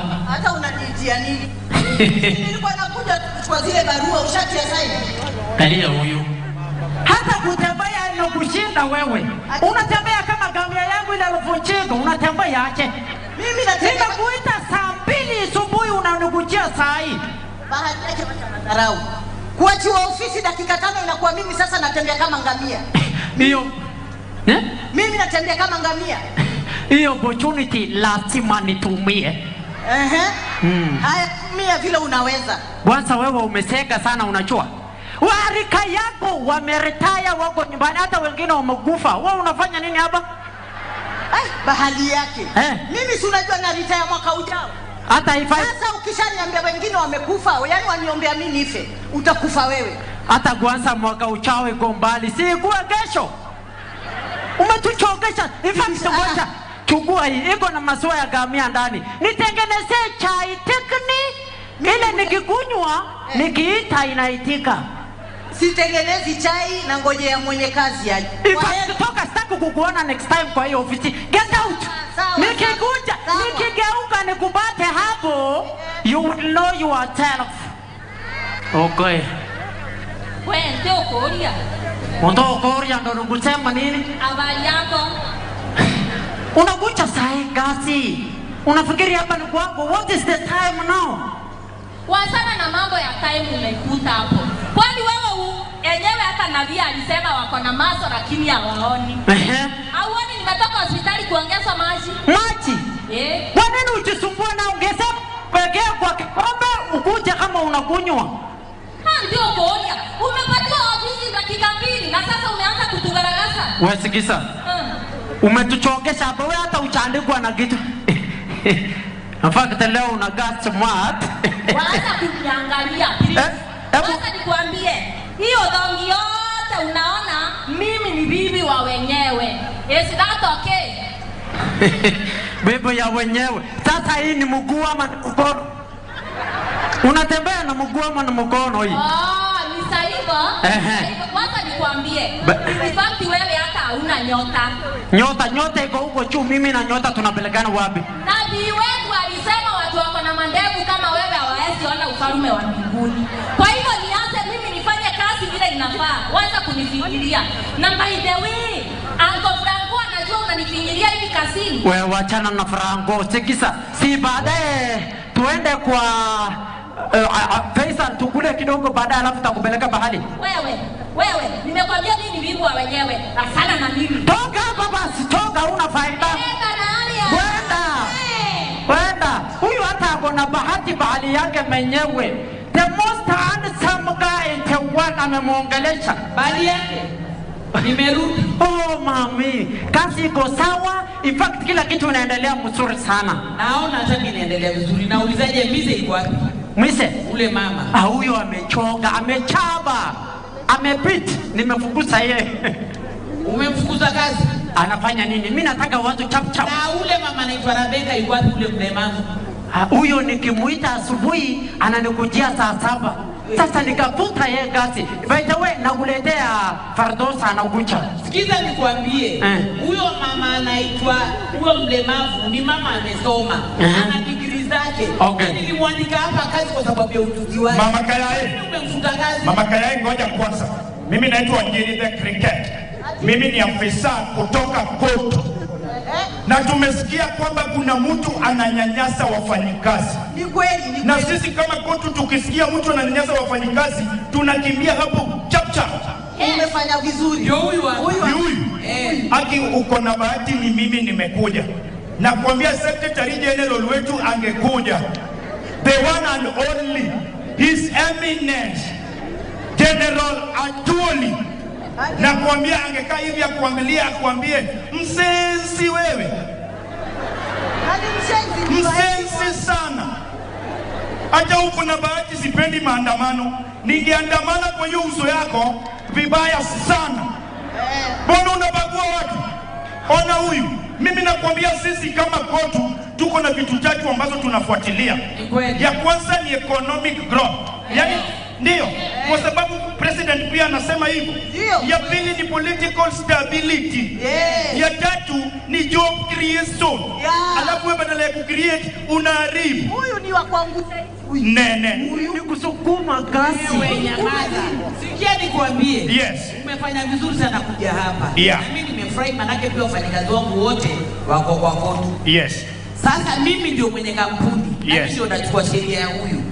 unaniitia nini? Nilikuwa nakuja kuchukua zile barua ushatia saini. Kalia huyu. Hata kutembea ni kushinda wewe. Unatembea kama ngamia yangu inalovunjika, unatembea aje? Mimi natembea. Nimekuita saa 2 asubuhi unanikujia saa hii. Bahati yake madharau. Kuachiwa ofisi dakika 5 inakuwa mimi sasa natembea kama ngamia. Hiyo. Eh? Mimi natembea kama ngamia. Hiyo opportunity lazima nitumie. Haya, mia vile unaweza. Kwanza wewe umeseka sana, unachua. Warika yako wameretaya, wako nyumbani, hata wengine wamekufa. Wewe unafanya nini hapa? Bahali yake. Mimi si unajua na retire mwaka ujao. Hata ifai. Sasa ukishaniambia wengine wamekufa, yani waniombea mimi nife, utakufa wewe. Hata kwanza mwaka uchao iko mbali, si kuwa kesho. Umetuchokesha. In fact, ngoja chukua hii, iko na maziwa ya ngamia ndani. Nitengenezee chai tekni, ile nikikunywa, nikiita inaitika. Sitengenezi chai na ngojea mwenye kazi aje. In fact, toka, sitaki kukuona next time kwa hiyo ofisi. Get out. Nikikuja, nikigeuka nikupate hapo, you will know yourself. Okay. We, ndio kuria. Ndio kuria ndo nikusema nini? Habari yako? Unakuja sahi kazi. Unafikiri hapa ni kwako? What is the time now? Wasana na mambo ya time umekuta hapo. Kwani wewe enyewe hata nabii alisema wako na macho lakini hawaoni. Hauoni nimetoka hospitali kuongeza maji? Maji? Kwa nini ujisumbue na ongeza pekee kwa kikombe ukuje kama unakunywa? Ndio kuonya. Umepatiwa ofisi dakika 2 na sasa umeanza kutugaragaza. Wewe sikiza. Umetuchokesha hapa wewe, hata uchaandikwa na kitu. In fact leo una gas smart. Waanza kuniangalia. Sasa nikwambie, hiyo dongi yote unaona mimi ni bibi wa wenyewe. Is that okay? Bibi ya wenyewe. Sasa hii ni mguu ama ni mkono? Unatembea na mguu ama ni mkono hii? Ni saivo. Wacha nikwambie. In fact wewe hata hauna nyota. Nyota iko huko juu, mimi na nyota tunapelekana wapi? Nabii wetu alisema watu wako na mandevu kama wewe hawawezi ona ufalme wa mbinguni. Kwa hivyo nianze mimi nifanye kazi vile inafaa. Wacha kunifinyilia. Na by the way, Uncle Franco anajua unanifinyilia hivi kazini. Wewe wachana na Franco. Sikiza, si baadaye tuende kwa Faisal tukule kidogo baadaye alafu takupeleka bahali. Wewe, nimekwambia mimi ni bibi wa wenyewe. Asana na mimi. Toka hapa basi, toka, una faida. Kwenda. Huyu hata ako na bahati bahali yake mwenyewe. The most handsome guy in the world amemuongelesha. Bahali yake. Nimerudi. Oh mami, kazi iko sawa. In fact kila kitu inaendelea mzuri sana. Naona hata mimi inaendelea vizuri. Naulizaje Mize iko wapi? Mize? Ule mama. Huyo amechoka, amechaba. Amepit, nimefukuza yeye. Umemfukuza kazi? Anafanya nini? Mimi nataka watu chap chap. Na ule mama anaitwa Rebecca yuko wapi ule mlemavu? Huyo nikimuita asubuhi ananikujia saa 7. Sasa nikafuta yeye kazi. By the way, nakuletea Fardosa anakuja. Sikiza nikwambie, huyo mama anaitwa, huyo mlemavu ni mama amesoma. Ana degree zake. Okay. Nilimwandika hapa kazi kwa sababu ya ujuzi wake. Mama Kayai. Umemfuta kazi. Mama Kayai, ngoja kwanza. Mimi naitwa Njeri the Cricket. Mimi ni afisa kutoka kwetu. Na tumesikia kwamba kuna mtu ananyanyasa wafanyikazi. Ni kweli, ni kweli. Na sisi kama kwetu tukisikia mtu ananyanyasa wafanyikazi, tunakimbia hapo chap chap. Umefanya vizuri. Ndio huyu huyu. Aki uko na bahati ni mimi nimekuja. Na kuambia Secretary General wetu angekuja. The one and only, His Eminence General Atwoli. Na kuambia angekaa hivi akuangalia akuambie msensi wewe. Msensi sana. Hata uko na bahati sipendi maandamano. Ningeandamana kwa hiyo uso yako vibaya sana. Mbona unabagua watu? Ona huyu. Mimi nakwambia sisi kama kwetu tuko na vitu tatu ambazo tunafuatilia. Ya kwanza ni economic growth. Yaani ndio, kwa sababu president pia anasema hivyo. Ya pili ni political stability. Ya tatu ni job creation. Alafu wewe badala ya kucreate unaharibu. Huyu ni wa kwangu. Nene. Ni kusukuma kasi. Wewe nyamaza. Sikia nikwambie. Yes. Umefanya vizuri sana kuja hapa. Na mimi nimefurahi manake pia wafanyikazi wangu wote wako kwa kwetu. Yes. Sasa mimi ndio mwenye kampuni. Yes. Na mimi ndio nachukua sheria ya huyu.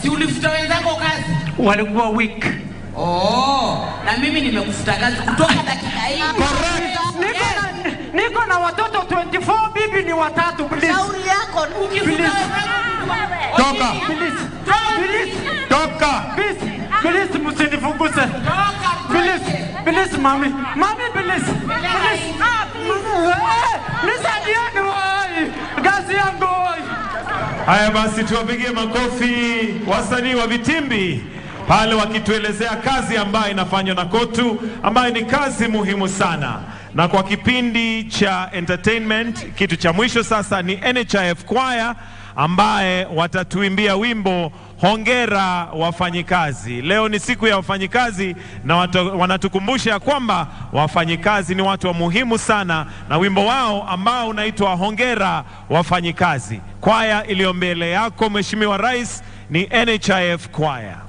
Si ulifuta wenzako kazi? Walikuwa weak. Oh, na mimi nimekufuta kazi kutoka dakika hii. Correct. Niko na watoto 24 bibi Vitimbi ni watatu, please. Shauri yako. Please. Toka. Please. Please. Toka. Please. Please msinifukuze. Please. Please mami. Mami please. Please. Nisaidieni wai. Kazi yangu wai. Haya basi, tuwapigie makofi wasanii wa Vitimbi pale wakituelezea kazi ambayo inafanywa na KOTU, ambayo ni kazi muhimu sana. Na kwa kipindi cha entertainment, kitu cha mwisho sasa ni NHIF Choir ambaye watatuimbia wimbo Hongera Wafanyikazi. Leo ni siku ya wafanyikazi na wanatukumbusha ya kwamba wafanyikazi ni watu wa muhimu sana, na wimbo wao ambao unaitwa Hongera Wafanyikazi. Kwaya iliyo mbele yako Mheshimiwa Rais ni NHIF Choir.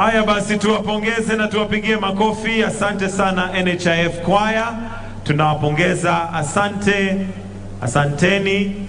Haya basi, tuwapongeze na tuwapigie makofi. Asante sana NHIF Choir, tunawapongeza. Asante, asanteni.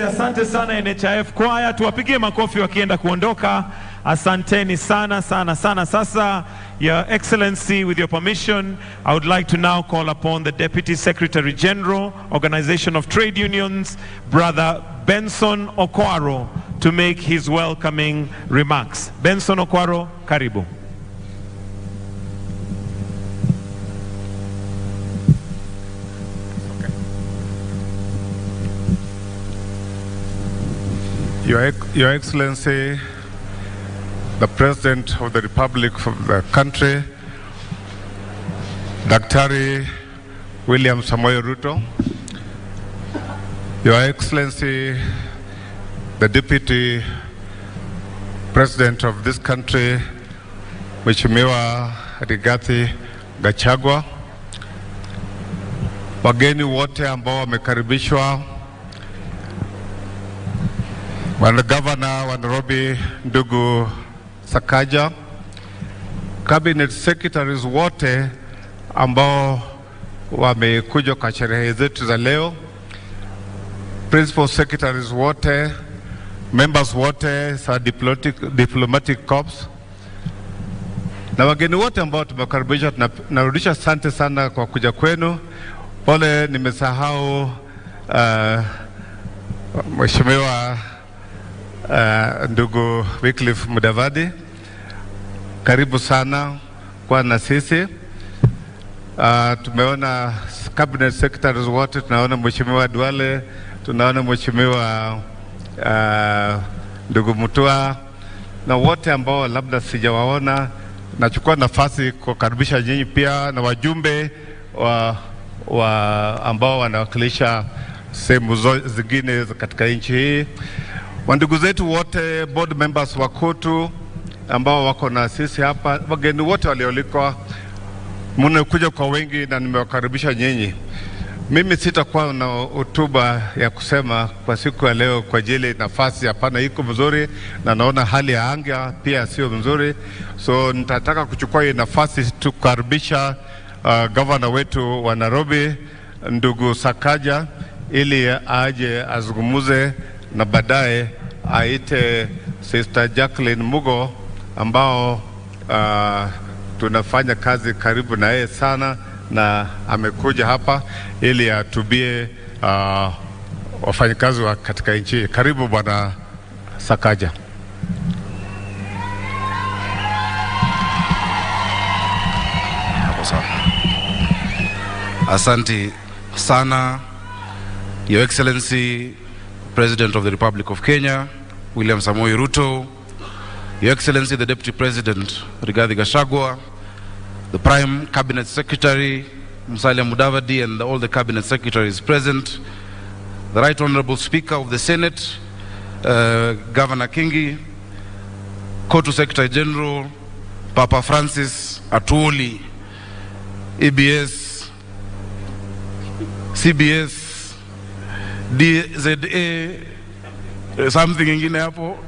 Asante sana NHIF Choir, tuwapigie makofi wakienda kuondoka. Asanteni sana sana sana. Sasa, Your Excellency, with your permission, I would like to now call upon the Deputy Secretary General, Organization of Trade Unions, Brother Benson Okwaro, to make his welcoming remarks. Benson Okwaro, karibu. Your Excellency, the President of the Republic of the country, Daktari William Samoei Ruto, Your Excellency, the Deputy President of this country, Mheshimiwa Rigathi Gachagua, wageni wote ambao wamekaribishwa, Bwana Governor wa Nairobi ndugu Sakaja, cabinet secretaries wote ambao wamekuja kwa sherehe zetu za leo, principal secretaries wote, members wote za diplomatic corps na wageni wote ambao tumekaribisha, tunarudisha asante sana kwa kuja kwenu. Pole nimesahau Mheshimiwa ndugu Wycliffe Mudavadi, karibu sana kwa na sisi. Tumeona cabinet secretaries wote, tunaona Mheshimiwa Duale, tunaona Mheshimiwa ndugu Mutua na wote ambao labda sijawaona. Nachukua nafasi kukaribisha nyinyi pia na wajumbe wa ambao wanawakilisha sehemu zingine katika nchi hii, wandugu zetu wote, board members wa KOTU ambao wako na sisi hapa, wageni wote walioalikwa, mnakuja kwa wengi na nimewakaribisha nyinyi. Mimi sitakuwa na hotuba ya kusema kwa siku ya leo kwa ajili nafasi hapana iko mzuri, na naona hali ya anga pia sio mzuri, so nitataka kuchukua hii nafasi tu kukaribisha governor wetu wa Nairobi ndugu Sakaja ili aje azungumuze na baadaye aite Sister Jacqueline Mugo ambao tunafanya kazi karibu na yeye sana na amekuja hapa ili atubie wafanyikazi wa katika nchi. Karibu Bwana Sakaja. Hapo sawa. Asante sana, Your Excellency President of the Republic of Kenya, William Samoei Ruto, Your Excellency the Deputy President Rigathi Gachagua, the Prime Cabinet Secretary Musalia Mudavadi and all the Cabinet Secretaries present, the Right Honorable Speaker of the Senate, Governor Kingi, KOTU Secretary General, Papa Francis Atwoli, EBS, CBS, DZA, something ingine hapo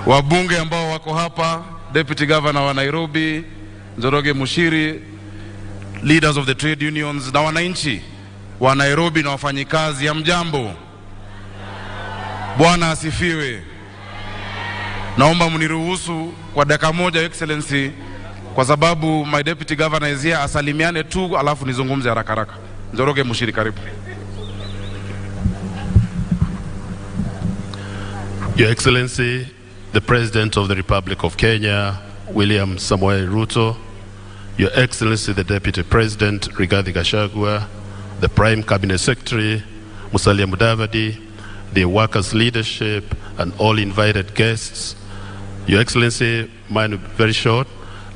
wabunge ambao wako hapa, Deputy Governor wa Nairobi Njoroge Mushiri, leaders of the trade unions na wananchi wa Nairobi na wafanyikazi, hamjambo? Bwana asifiwe. Naomba mniruhusu kwa dakika moja, Your Excellency, kwa sababu my Deputy Governor is here, asalimiane tu alafu nizungumze haraka haraka. Njoroge Mushiri, karibu. Your Excellency, the President of the Republic of Kenya, William Samoei Ruto, Your Excellency, the Deputy President, Rigathi Gachagua, the Prime Cabinet Secretary, Musalia Mudavadi, the workers' leadership, and all invited guests. Your Excellency, mine will be very short,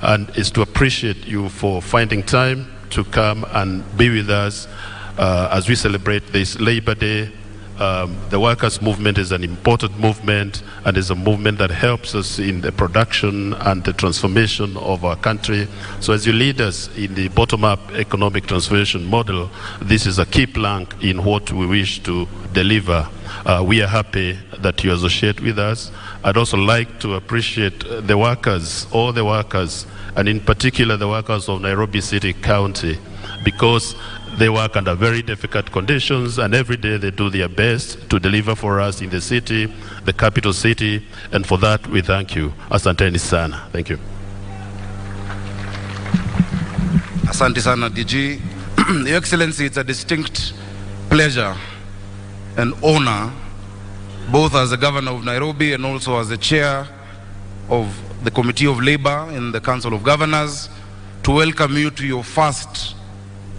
and is to appreciate you for finding time to come and be with us as we celebrate this Labor Day. The workers' movement is an important movement and is a movement that helps us in the production and the transformation of our country. So as you lead us in the bottom-up economic transformation model, this is a key plank in what we wish to deliver. We are happy that you associate with us. I'd also like to appreciate the workers, all the workers, and in particular the workers of Nairobi City County, because they work under very difficult conditions, and every day they do their best to deliver for us in the city, the capital city, and for that we thank you. Asanteni sana. Thank you. Asante sana, DG. Your Excellency, it's a distinct pleasure and honor, both as the Governor of Nairobi and also as the Chair of the Committee of Labor in the Council of Governors, to welcome you to your first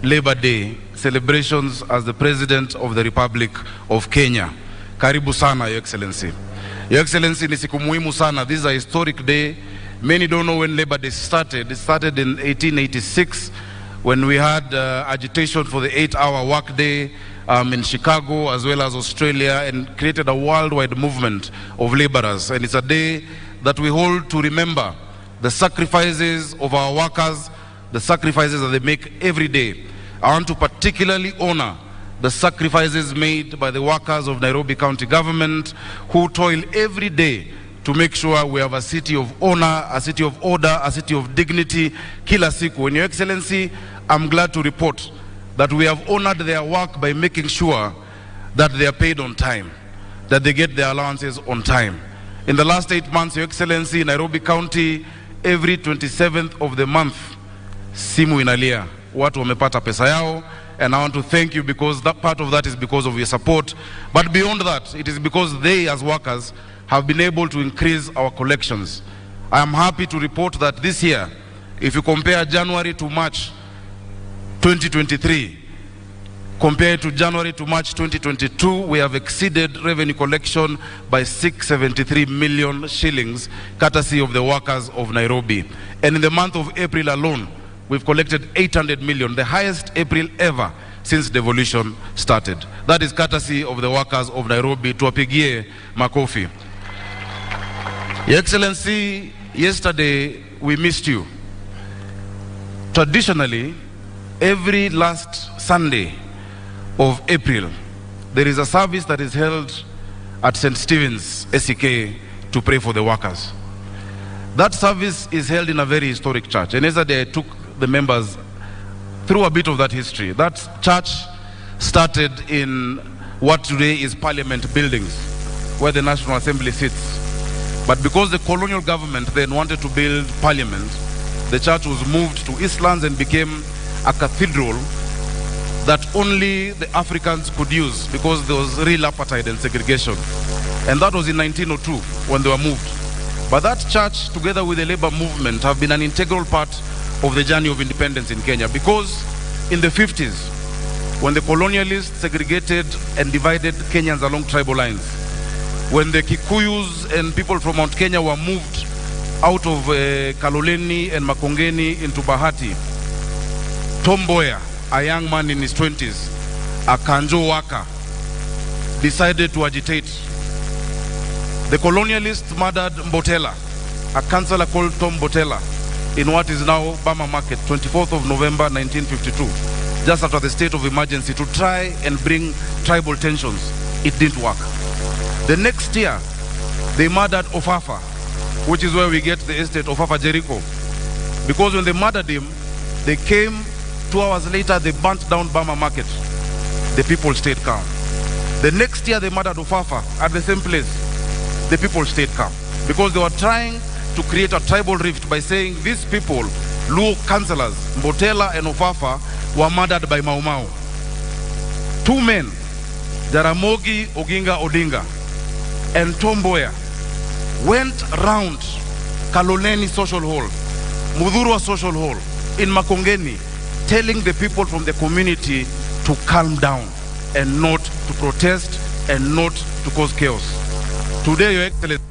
Labor Day celebrations as the President of the Republic of Kenya. Karibu sana, Your Excellency. Your Excellency, ni siku muhimu sana. This is a historic day. Many don't know when Labor Day started. It started in 1886 when we had agitation for the 8-hour workday in Chicago as well as Australia, and created a worldwide movement of laborers. And it's a day that we hold to remember the sacrifices of our workers, the sacrifices that they make every day. I want to particularly honor the sacrifices made by the workers of Nairobi County Government, who toil every day to make sure we have a city of honor, a city of order, a city of dignity, kila siku. And Your Excellency, I'm glad to report that we have honored their work by making sure that they are paid on time, that they get their allowances on time. In the last 8 months, Your Excellency, Nairobi County, every 27th of the month, simu inalia, watu wamepata pesa yao. And I want to thank you because that part of that is because of your support. But beyond that, it is because they as workers have been able to increase our collections. I am happy to report that this year, if you compare January to March 2023, compared to January to March 2022, we have exceeded revenue collection by 673 million shillings, courtesy of the workers of Nairobi. And in the month of April alone, we've collected 800 million, the highest April ever since devolution started. That is courtesy of the workers of Nairobi. Tuwapigie makofi. Your Excellency, yesterday we missed you. Traditionally, every last Sunday of April, there is a service that is held at St. Stephen's SEK to pray for the workers. That service is held in a very historic church. And yesterday I took the members through a bit of that history. That church started in what today is Parliament buildings, where the National Assembly sits. But because the colonial government then wanted to build Parliament, the church was moved to Eastlands and became a cathedral that only the Africans could use because there was real apartheid and segregation. And that was in 1902 when they were moved. But that church, together with the labor movement, have been an integral part of the journey of independence in Kenya, because in the 50s, when the colonialists segregated and divided Kenyans along tribal lines, when the Kikuyus and people from Mount Kenya were moved out of Kaloleni and Makongeni into Bahati, Tom Mboya, a young man in his 20s, a Kanjo worker, decided to agitate. The colonialists murdered Mbotela, a councillor called Tom Mbotela, in what is now Bama Market, 24th of November 1952, just after the state of emergency, to try and bring tribal tensions. It didn't work. The next year, they murdered Ofafa, which is where we get the estate Ofafa Jericho. Because when they murdered him, they came 2 hours later, they burnt down Bama Market. The people stayed calm. The next year, they murdered Ofafa at the same place. The people stayed calm because they were trying to create a tribal rift by saying these people, Luo councillors, Mbotela and Ofafa, were murdered by Mau Mau. Two men, Jaramogi Oginga Odinga and Tom Mboya, went round Kaloleni Social Hall, Muthurwa Social Hall in Makongeni, telling the people from the community to calm down and not to protest and not to cause chaos. Today, Your Excellency,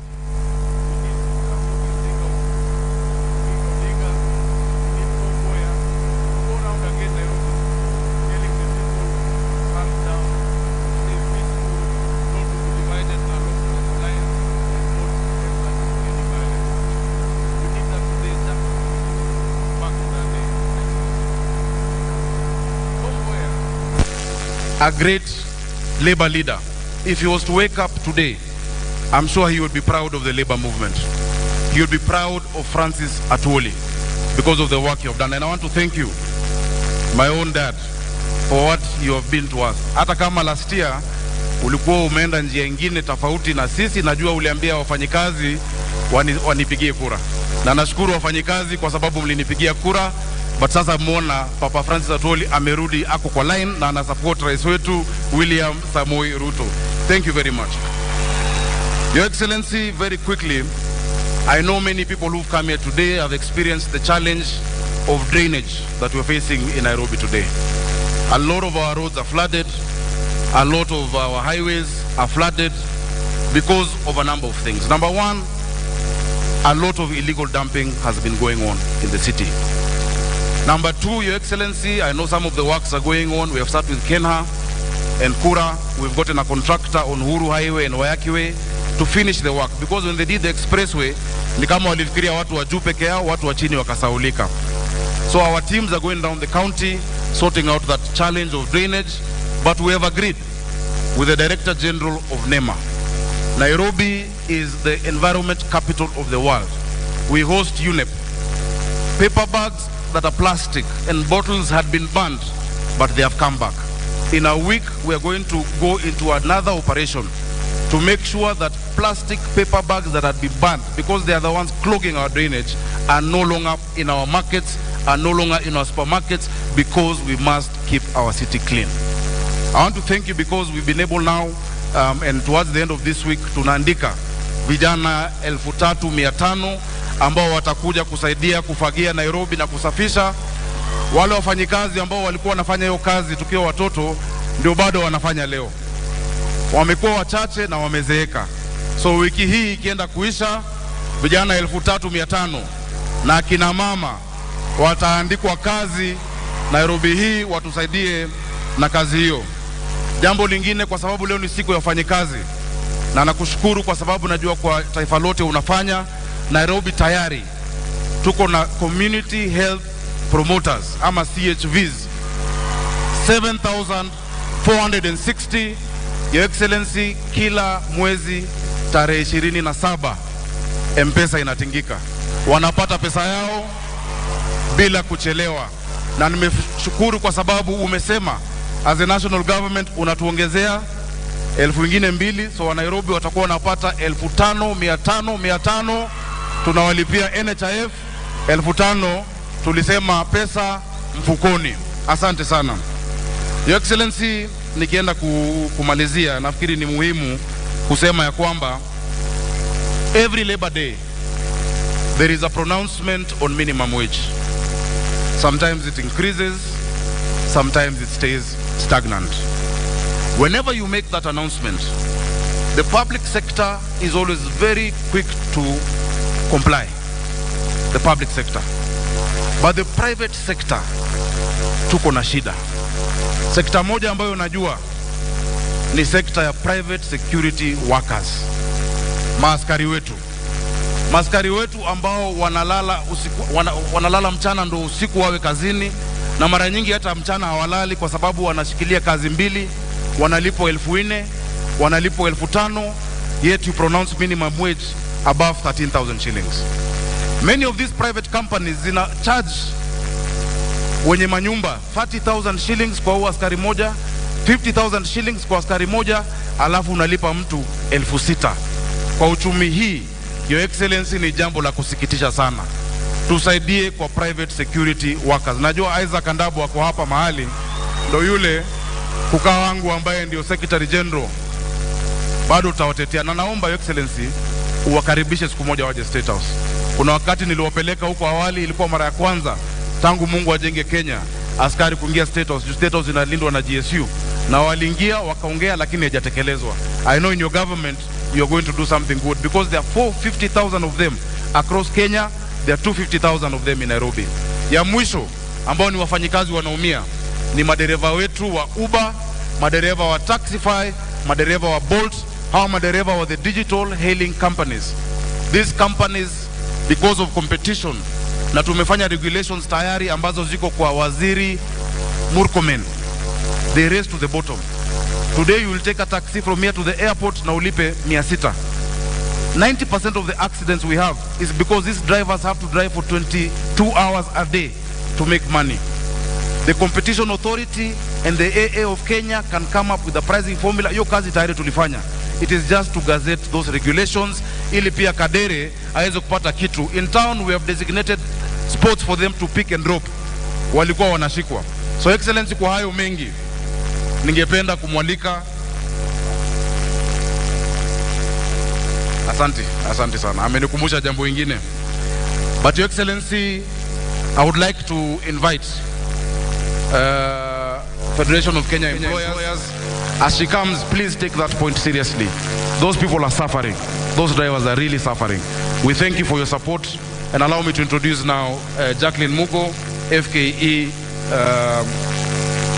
a great labor leader, if he was to wake up today, I'm sure he would be proud of the labor movement. He would be proud of Francis Atwoli because of the work you have done. And I want to thank you, my own dad, for what you have been to us. Hata kama last year ulikuwa umeenda njia ingine tofauti na sisi, najua uliambia wafanyikazi wanipigie kura. Na nashukuru wafanyikazi kwa sababu mlinipigia kura. But sasa muona Papa Francis Atwoli amerudi, ako kwa line na ana support rais wetu William Samoei Ruto. Thank you very much. Your Excellency, very quickly, I know many people who've come here today have experienced the challenge of drainage that we're facing in Nairobi today. A lot of our roads are flooded, a lot of our highways are flooded because of a number of things. Number one, a lot of illegal dumping has been going on in the city. Number two, Your Excellency, I know some of the works are going on. We have started with Kenha and Kura. We've gotten a contractor on Uhuru Highway and Waiyaki Way to finish the work, because when they did the expressway, ni kama walifikiria watu wa juu peke yao, watu wa chini wakasaulika. So our teams are going down the county, sorting out that challenge of drainage, but we have agreed with the Director General of NEMA. Nairobi is the environment capital of the world. We host UNEP. Paper bags that are plastic and bottles had been banned, but they have come back. In a week, we are going to go into another operation to make sure that plastic paper bags that had been banned, because they are the ones clogging our drainage, are no longer in our markets, are no longer in our supermarkets, because we must keep our city clean. I want to thank you because we've been able now, and towards the end of this week, tunaandika vijana 3,500 ambao watakuja kusaidia kufagia Nairobi na kusafisha. Wale wafanyikazi ambao walikuwa wanafanya hiyo kazi tukiwa watoto ndio bado wanafanya leo. Wamekuwa wachache na wamezeeka. So wiki hii ikienda kuisha, vijana 3,500 na akina mama wataandikwa kazi Nairobi hii, watusaidie na kazi hiyo. Jambo lingine, kwa sababu leo ni siku ya wafanyikazi, na nakushukuru kwa sababu najua kwa taifa lote unafanya. Nairobi tayari tuko na community health promoters ama CHVs 7,460. Your Excellency, kila mwezi tarehe 27 M-Pesa inatingika, wanapata pesa yao bila kuchelewa. Na nimeshukuru kwa sababu umesema as a national government unatuongezea 2,000, so wa Nairobi watakuwa wanapata 5,500 500. Tunawalipia NHIF 5,000, tulisema pesa mfukoni. Asante sana Your Excellency. Nikienda kumalizia, nafikiri ni muhimu kusema ya kwamba every Labor Day there is a pronouncement on minimum wage. Sometimes it increases, sometimes it stays stagnant. Whenever you make that announcement, the public sector is always very quick to comply, the public sector. But the private sector, tuko na shida. Sekta moja ambayo najua ni sekta ya private security workers, maaskari wetu. Maaskari wetu ambao wanalala usiku, wanalala mchana ndo usiku wawe kazini, na mara nyingi hata mchana hawalali kwa sababu wanashikilia kazi mbili, wanalipwa 4,000, wanalipwa 5,000, yet you pronounce minimum wage above 13,000 shillings. Many of these private companies zina charge wenye manyumba 30,000 shillings kwa huo askari moja, 50,000 shillings kwa askari moja, alafu unalipa mtu 6,000. Kwa uchumi hii, Your Excellency, ni jambo la kusikitisha sana. Tusaidie kwa private security workers. Najua Isaac Andabu wako hapa mahali, ndo yule kukaa wangu ambaye ndio Secretary General, bado utawatetea. Na naomba Your Excellency uwakaribishe siku moja waje State House. Kuna wakati niliwapeleka huko awali, ilikuwa mara ya kwanza tangu Mungu ajenge Kenya askari kuingia State House. State House inalindwa na GSU, na waliingia wakaongea, lakini haijatekelezwa. I know in your government you are going to do something good, because there are 450,000 of them across Kenya, there are 250,000 of them in Nairobi. Ya mwisho ambao ni wafanyikazi wanaumia ni madereva wetu wa Uber, madereva wa Taxify, madereva wa Bolt, hawa madereva wa the digital hailing companies. These companies, because of competition, na tumefanya regulations tayari ambazo ziko kwa Waziri Murkomen, they race to the bottom. Today you will take a taxi from here to the airport na ulipe 600. 90% of the accidents we have is because these drivers have to drive for 22 hours a day to make money. The Competition Authority and the AA of Kenya can come up with a pricing formula. Hiyo kazi tayari tulifanya. It is just to gazette those regulations ili pia Kadere aweze kupata kitu. In town we have designated spots for them to pick and drop. Walikuwa wanashikwa. So Excellency, kwa hayo mengi ningependa kumwalika. Asante, asante sana. Amenikumbusha jambo lingine. But Your Excellency, I would like to invite Federation of Kenya Employers. As she comes, please take that point seriously. Those people are suffering. Those drivers are really suffering. We thank you for your support, and allow me to introduce now Jacqueline Mugo, FKE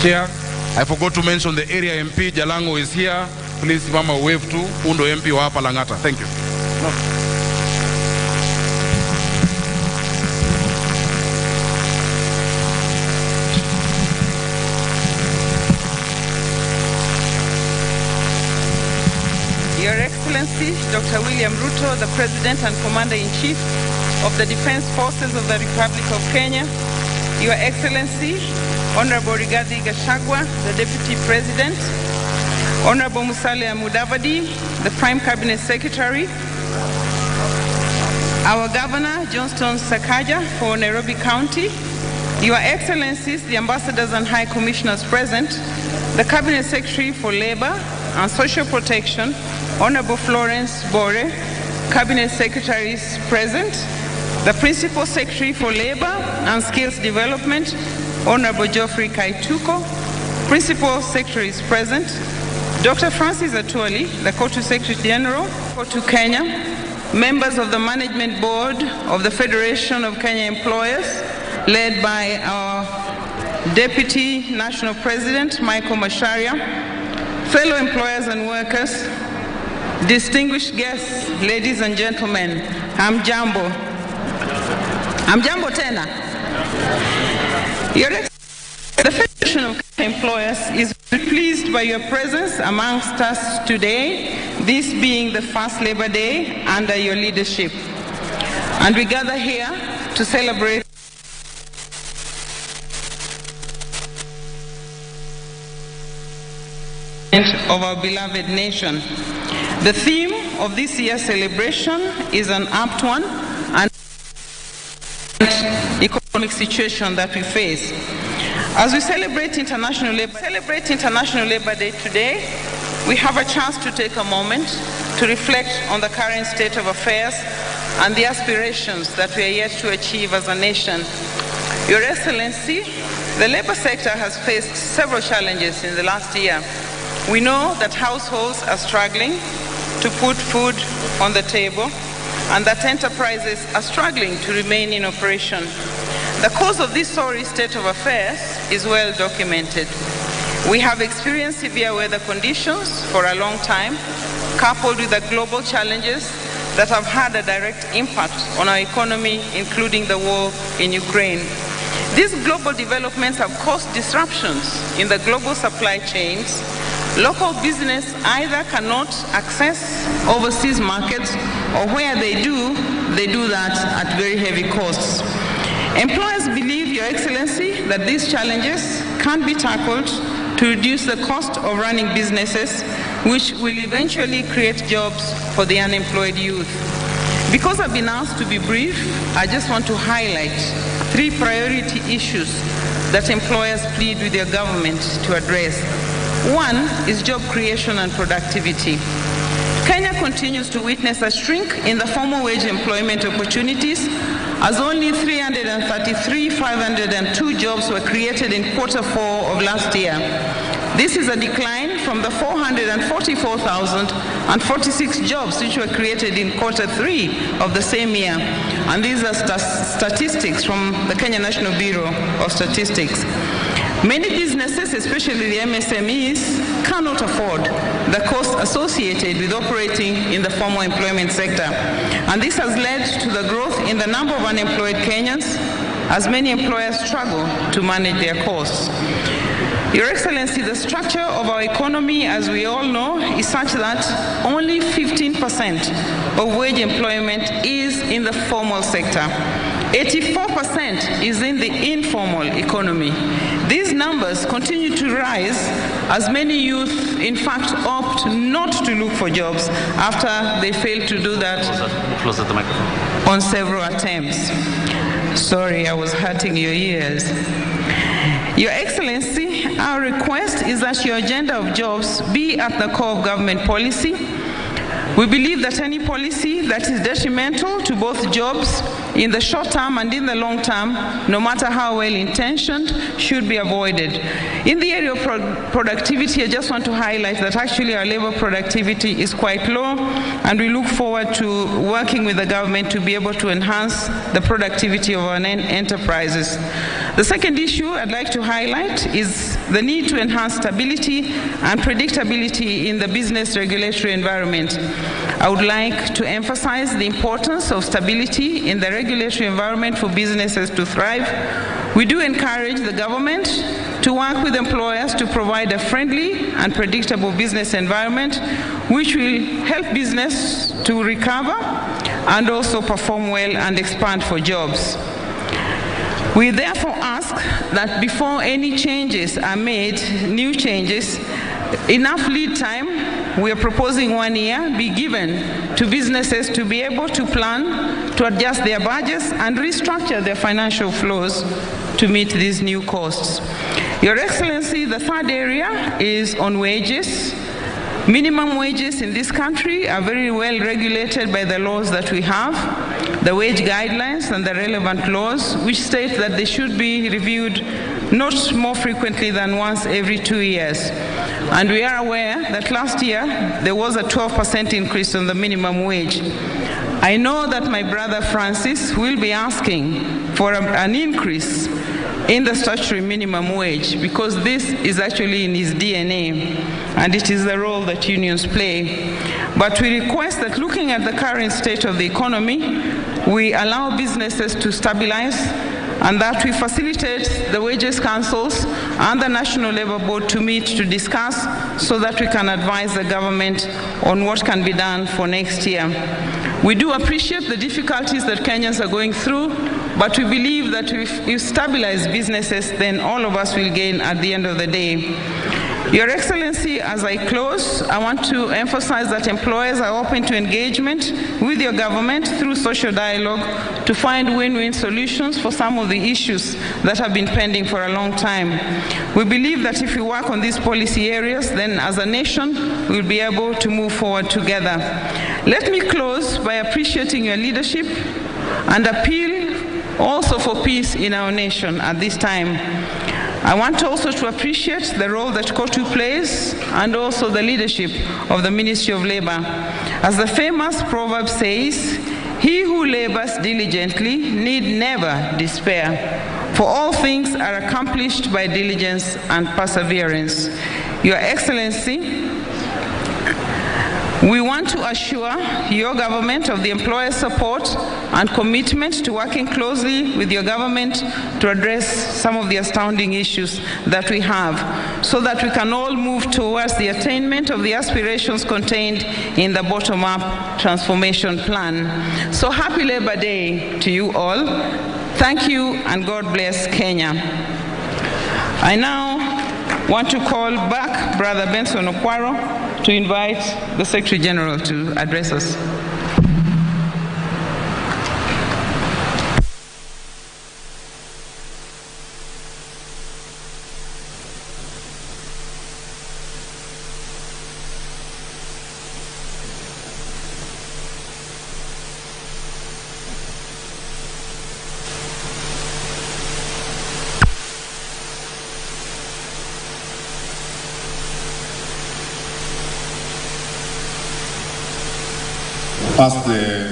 Chair. I forgot to mention the area MP, Jalango, is here. Please, Mama, wave to Undo MP wa hapa Langata. Thank you. No. Your Excellency, Dr. William Ruto, the President and Commander-in-Chief of the Defense Forces of the Republic of Kenya. Your Excellency, Honorable Rigathi Gachagua, the Deputy President, Honorable Musalia Mudavadi, the Prime Cabinet Secretary, our Governor, Johnston Sakaja for Nairobi County, Your Excellencies, the Ambassadors and High Commissioners present, the Cabinet Secretary for Labor and Social Protection, Honorable Florence Bore, Cabinet Secretaries present, the Principal Secretary for Labor and Skills Development, Honorable Geoffrey Kaituko, Principal Secretaries present, Dr. Francis Atwoli, the COTU Secretary General, COTU Kenya, members of the Management Board of the Federation of Kenya Employers, led by our Deputy National President, Michael Macharia, fellow employers and workers, distinguished guests, ladies and gentlemen, hamjambo. Hamjambo tena. Your Excellency, the Federation of Kenya Employers is pleased by your presence amongst us today, this being the first Labor Day under your leadership. And we gather here to celebrate of our beloved nation. The theme of this year's celebration is an apt one and economic situation that we face. As we celebrate International Labor Day today, we have a chance to take a moment to reflect on the current state of affairs and the aspirations that we are yet to achieve as a nation. Your Excellency, the labor sector has faced several challenges in the last year. We know that households are struggling to put food on the table and that enterprises are struggling to remain in operation. The cause of this sorry state of affairs is well documented. We have experienced severe weather conditions for a long time, coupled with the global challenges that have had a direct impact on our economy, including the war in Ukraine. These global developments have caused disruptions in the global supply chains. Local business either cannot access overseas markets, or where they do that at very heavy costs. Employers believe, Your Excellency, that these challenges can be tackled to reduce the cost of running businesses, which will eventually create jobs for the unemployed youth. Because I've been asked to be brief, I just want to highlight three priority issues that employers plead with their government to address. One is job creation and productivity. Kenya continues to witness a shrink in the formal wage employment opportunities, as only 333,502 jobs were created in Q4 of last year. This is a decline from the 444,046 jobs which were created in Q3 of the same year. And these are statistics from the Kenya National Bureau of Statistics. Many businesses, especially the MSMEs, cannot afford the costs associated with operating in the formal employment sector. And this has led to the growth in the number of unemployed Kenyans, as many employers struggle to manage their costs. Your Excellency, the structure of our economy, as we all know, is such that only 15% of wage employment is in the formal sector. 84% is in the informal economy. These numbers continue to rise as many youth, in fact, opt not to look for jobs after they fail to do that Closer to the microphone. On several attempts. Sorry, I was hurting your ears. Your Excellency, our request is that your agenda of jobs be at the core of government policy. We believe that any policy that is detrimental to both jobs in the short term and in the long term, no matter how well intentioned, should be avoided. In the area of productivity, I just want to highlight that actually our labor productivity is quite low, and we look forward to working with the government to be able to enhance the productivity of our enterprises. The second issue I'd like to highlight is the need to enhance stability and predictability in the business regulatory environment. I would like to emphasize the importance of stability in the regulatory environment for businesses to thrive. We do encourage the government to work with employers to provide a friendly and predictable business environment, which will help business to recover and also perform well and expand for jobs. We therefore ask that before any changes are made, new changes, enough lead time, we are proposing 1 year, be given to businesses to be able to plan, to adjust their budgets and restructure their financial flows to meet these new costs. Your Excellency, the third area is on wages. Minimum wages in this country are very well regulated by the laws that we have, the wage guidelines and the relevant laws, which state that they should be reviewed not more frequently than once every 2 years. And we are aware that last year there was a 12% increase on the minimum wage. I know that my brother Francis will be asking for an increase in the statutory minimum wage, because this is actually in his DNA and it is the role that unions play. But we request that, looking at the current state of the economy, we allow businesses to stabilize and that we facilitate the wages councils and the National Labour Board to meet to discuss so that we can advise the government on what can be done for next year. We do appreciate the difficulties that Kenyans are going through, but we believe that if you stabilize businesses, then all of us will gain at the end of the day. Your Excellency, as I close, I want to emphasize that employers are open to engagement with your government through social dialogue to find win-win solutions for some of the issues that have been pending for a long time. We believe that if we work on these policy areas, then as a nation, we'll be able to move forward together. Let me close by appreciating your leadership and appeal also for peace in our nation at this time. I want also to appreciate the role that COTU plays and also the leadership of the Ministry of Labor. As the famous proverb says, he who labors diligently need never despair, for all things are accomplished by diligence and perseverance. Your Excellency, we want to assure your government of the employer's support and commitment to working closely with your government to address some of the astounding issues that we have, so that we can all move towards the attainment of the aspirations contained in the bottom-up transformation plan. So happy Labor Day to you all. Thank you, and God bless Kenya. I now want to call back Brother Benson Okwaro to invite the Secretary General to address us. Pass the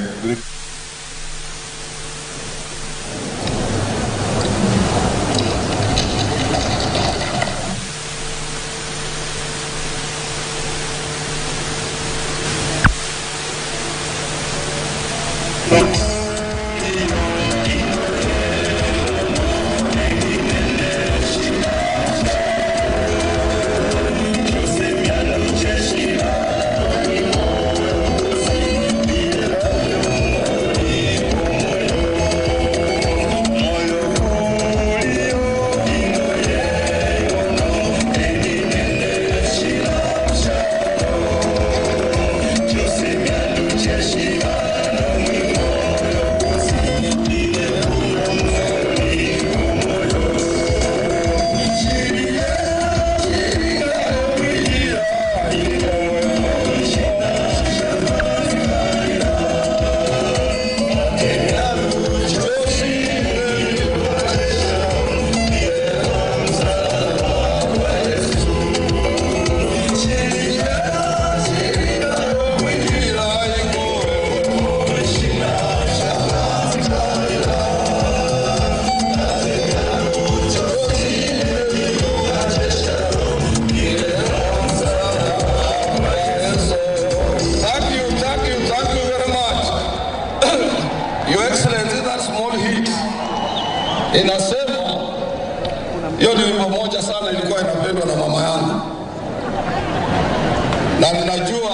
Inasema hiyo ni wimbo moja sana ilikuwa inapendwa na mama yangu, na ninajua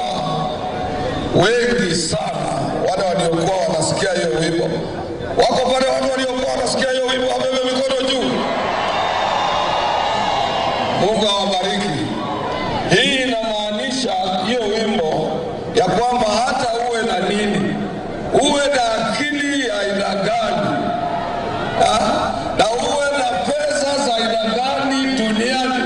wengi sana wale waliokuwa wanasikia hiyo wimbo wako pale. Watu waliokuwa wanasikia hiyo wimbo wabebe mikono juu. Mungu awabariki. Hii inamaanisha hiyo wimbo ya kwamba hata uwe na nini, uwe na akili ya aina gani, na uwe na pesa za aina gani duniani,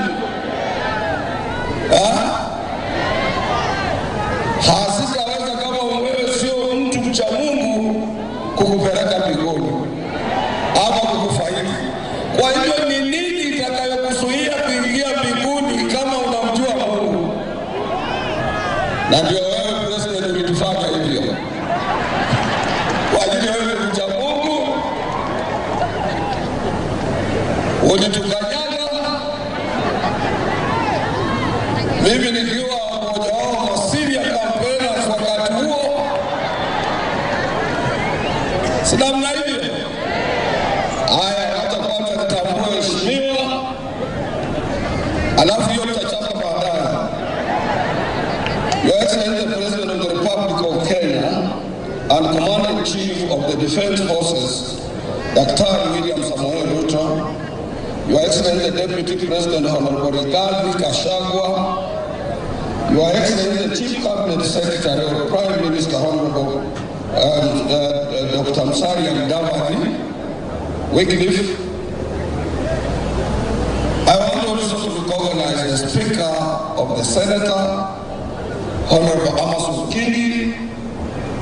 hazitaweza kama wewe sio mtu mcha Mungu kukupeleka mbinguni ama kukufaidi. Kwa hivyo ni nini itakayokuzuia kuingia mbinguni kama unamjua Mungu? Na ndio wewe president ulitufanya hivyo kwa ajili wewe mcha Mungu ulitukanyaga, mimi nikiwa mmoja wao masiria campaigners wakati huo, si namna hiyo? Haya, hata kwanza nitambue heshimiwa, alafu hiyo tutachapa baadaye. Your Excellency the President of the Republic of Kenya and Commander-in-Chief of the Defense Forces, Dr. William Samoei Ruto, Your Excellency the Deputy President Honorable Rigathi Gachagua, Your Excellency the Chief Cabinet Secretary or Prime Minister Honorable Dr. Musalia Mudavadi Wycliffe. I want also to recognize the Speaker of the Senator, Honorable Amason Kingi,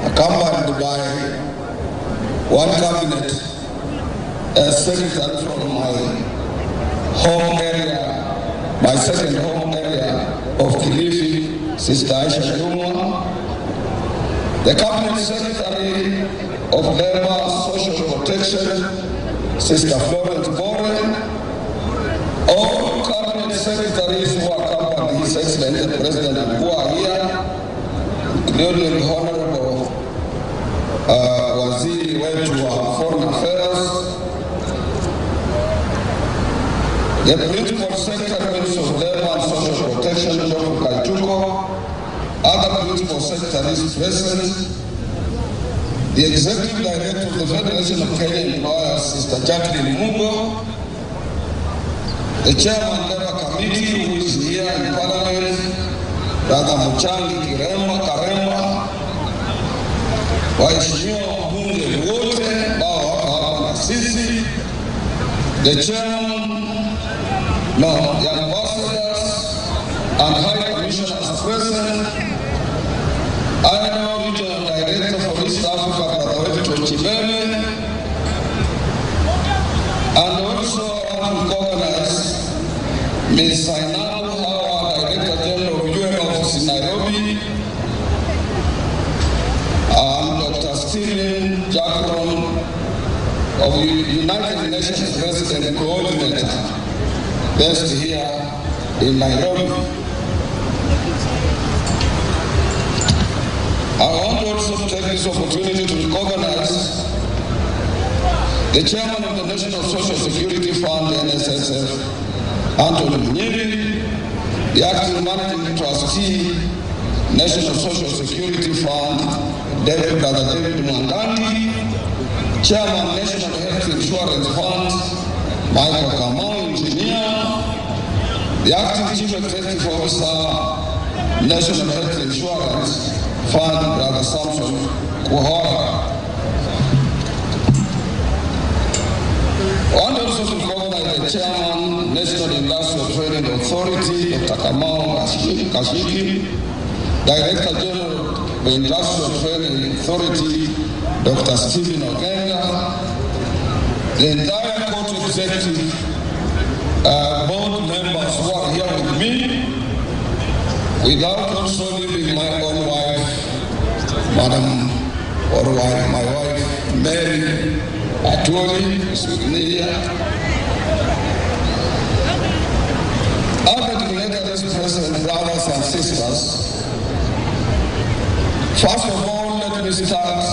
accompanied by one cabinet secretary from my home area, my second home area of Kilifi, Sister Aisha Jumwa, the Cabinet Secretary of Labor Social Protection, Sister Florence Bore, all Cabinet Secretaries who accompany His Excellency the President who are here, including Honorable Waziri wetu wa Foreign Affairs, the Principal Secretary of Labor and Social Protection, Dr. Kaituko, other Principal Secretaries present, the Executive Director of the Federation of Kenya Employers, Sister Jacqueline Mugo, the Chairman Labor Committee, who is here in Parliament, Brother Muchangi Karemba, waheshimiwa wabunge wote ambao wako hapa na sisi, the Chairman, no, the ambassadors and high commissioners present, I know Regional Director for East Africa, Brother wetu Chibeme, and also I want to recognize Ms. Zainabu Hawa, Director General of UN Office in Nairobi, and Dr. Stephen Jackron of United Nations President Coordinator, based here in Nairobi. I want also to take this opportunity to recognize the Chairman of the National Social Security Fund, NSSF, Anthony Munyiri, the Acting Managing Trustee, National Social Security Fund, Brother David Mwangangi, Chairman, National Health Insurance Fund, Michael Kamau, Engineer, the Acting Chief Executive Officer, National Health Insurance Fund, Brother Samson Kuhora. I want also to recognize the Chairman, National Industrial Training Authority, Dr. Kamau Kashiki, Director General of the Industrial Training Authority, Dr. Stephen Ogenga, the entire court executive board members who are here with me, without also leaving my own wife, Madam, or wife, my wife, Mary Atwoli, is with me here. Other dignitaries present, brothers and sisters, first of all, let me start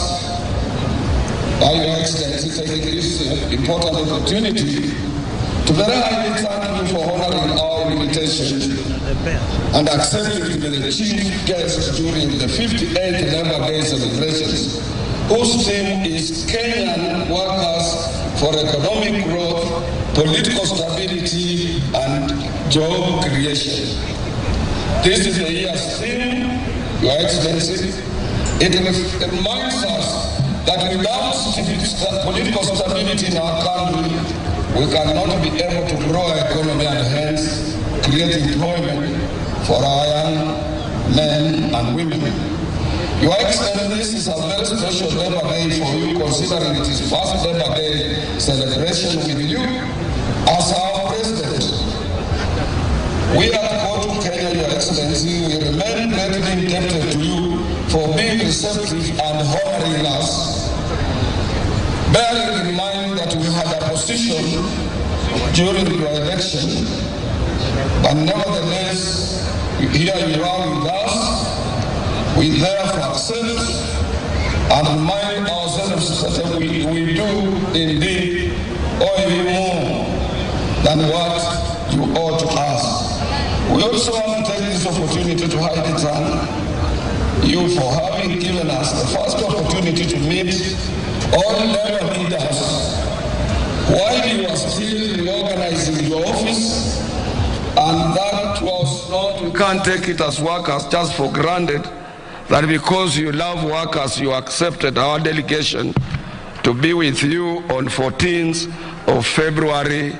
I, Your Excellency, take this important opportunity to very highly thank you for honoring our invitation and accepting to be the chief guest during the 58th Labor Day celebrations, whose theme is Kenyan Workers for Economic Growth, Political Stability, and Job Creation. This is the year's theme, Your Excellency. It reminds us that without political stability in our country, we cannot be able to grow our economy and hence create employment for our young men and women. Your Excellency, this is a very special Labor Day for you, considering it is first Labor Day celebration with you as our president. We at COTU Kenya, Your Excellency, we remain greatly indebted to you for being receptive and honoring us, bearing in mind that we had a position during your election, but nevertheless, here you are with us. We therefore accept and remind ourselves that we do indeed owe you more than what you owe to us. We also want to take this opportunity to highly thank you for having given us the first opportunity to meet all labor leaders while you are still reorganizing your office, and that was not, we can't take it as workers just for granted that because you love workers, you accepted our delegation to be with you on 14th of February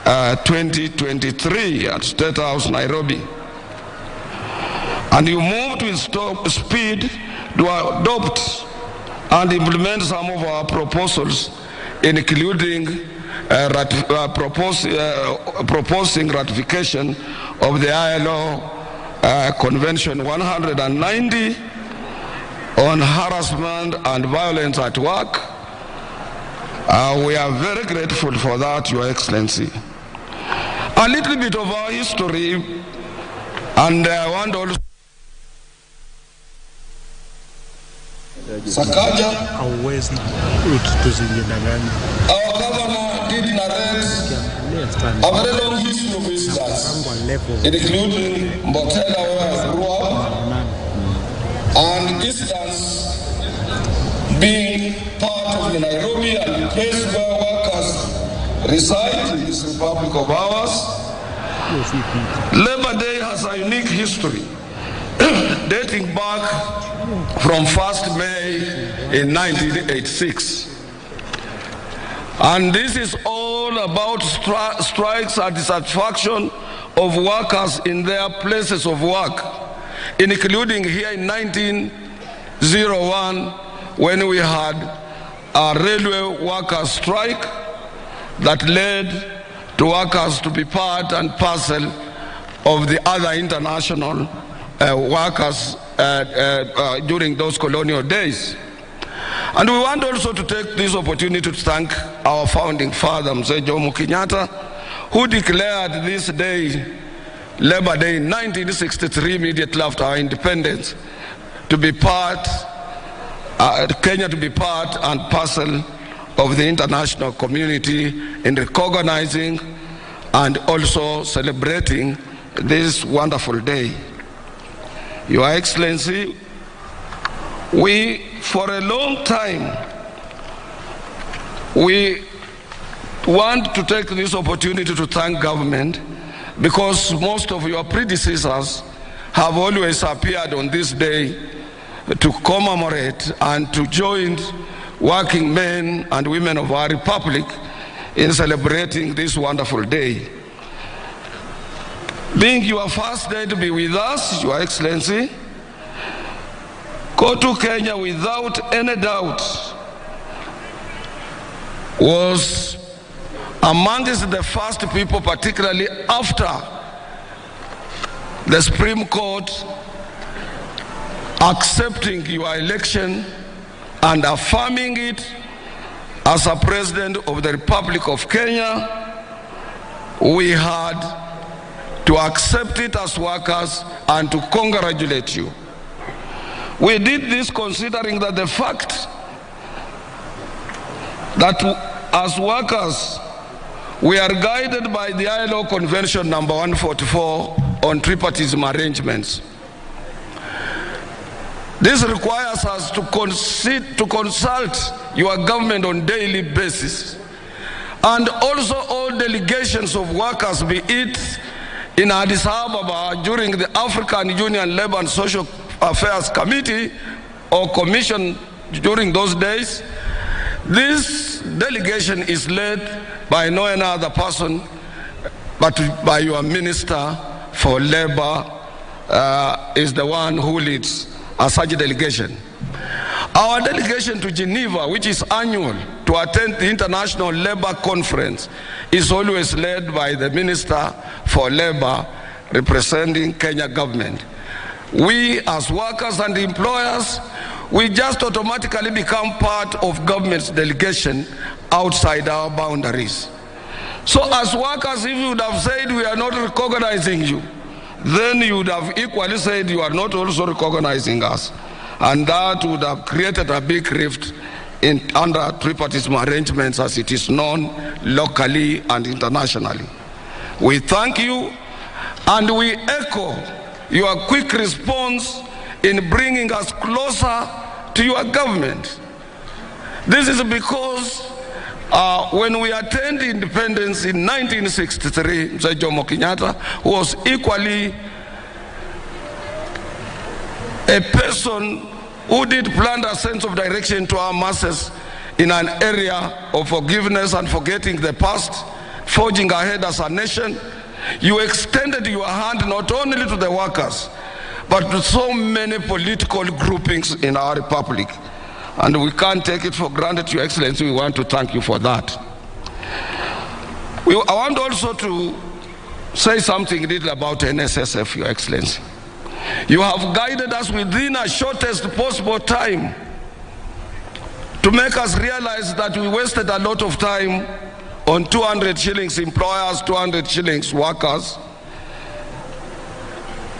2023 at State House, Nairobi. And you moved with speed to adopt and implement some of our proposals, including proposing ratification of the ILO Convention 190 on harassment and violence at work. We are very grateful for that, Your Excellency. A little bit of our history, and I want also Sakaja, our governor did narrate a very long history of his life, including Mbotela, where I grew up, and Eastlands being part of the Nairobi and the place where workers reside in this republic of ours. Labor Day has a unique history, dating back from 1st May in 1986. And this is all about strikes and dissatisfaction of workers in their places of work, including here in 1901 when we had a railway workers strike that led to workers to be part and parcel of the other international workers during those colonial days. And we want also to take this opportunity to thank our founding father, Mzee Jomo Kenyatta, who declared this day, Labor Day in 1963, immediately after our independence, to be part, Kenya to be part and parcel of the international community in recognizing and also celebrating this wonderful day. Your Excellency, we, for a long time, we want to take this opportunity to thank government, because most of your predecessors have always appeared on this day to commemorate and to join working men and women of our republic in celebrating this wonderful day. Being your first day to be with us, Your Excellency, COTU Kenya, without any doubt, was amongst the first people, particularly after the Supreme Court accepting your election and affirming it as a president of the Republic of Kenya. We had to accept it as workers and to congratulate you. We did this considering that the fact that as workers, we are guided by the ILO Convention number 144 on tripartism arrangements. This requires us to consult your government on daily basis, and also all delegations of workers, be it in Addis Ababa during the African Union Labour and Social Affairs Committee or Commission during those days. This delegation is led by no other person but by your Minister for Labour, is the one who leads a such delegation. Our delegation to Geneva, which is annual, to attend the International Labour Conference, is always led by the Minister for Labour representing Kenya government. We as workers and employers, we just automatically become part of government's delegation outside our boundaries. So as workers, if you would have said we are not recognizing you, then you would have equally said you are not also recognizing us. And that would have created a big rift under tripartism arrangements as it is known locally and internationally. We thank you and we echo your quick response in bringing us closer to your government. This is because when we attained independence in 1963, Mzee Jomo Kenyatta was equally a person who did plant a sense of direction to our masses in an area of forgiveness and forgetting the past, forging ahead as a nation. You extended your hand not only to the workers, but to so many political groupings in our republic. And we can't take it for granted, Your Excellency. We want to thank you for that. I want also to say something little about NSSF, Your Excellency. You have guided us within a shortest possible time to make us realize that we wasted a lot of time on 200 shillings employers, 200 shillings workers,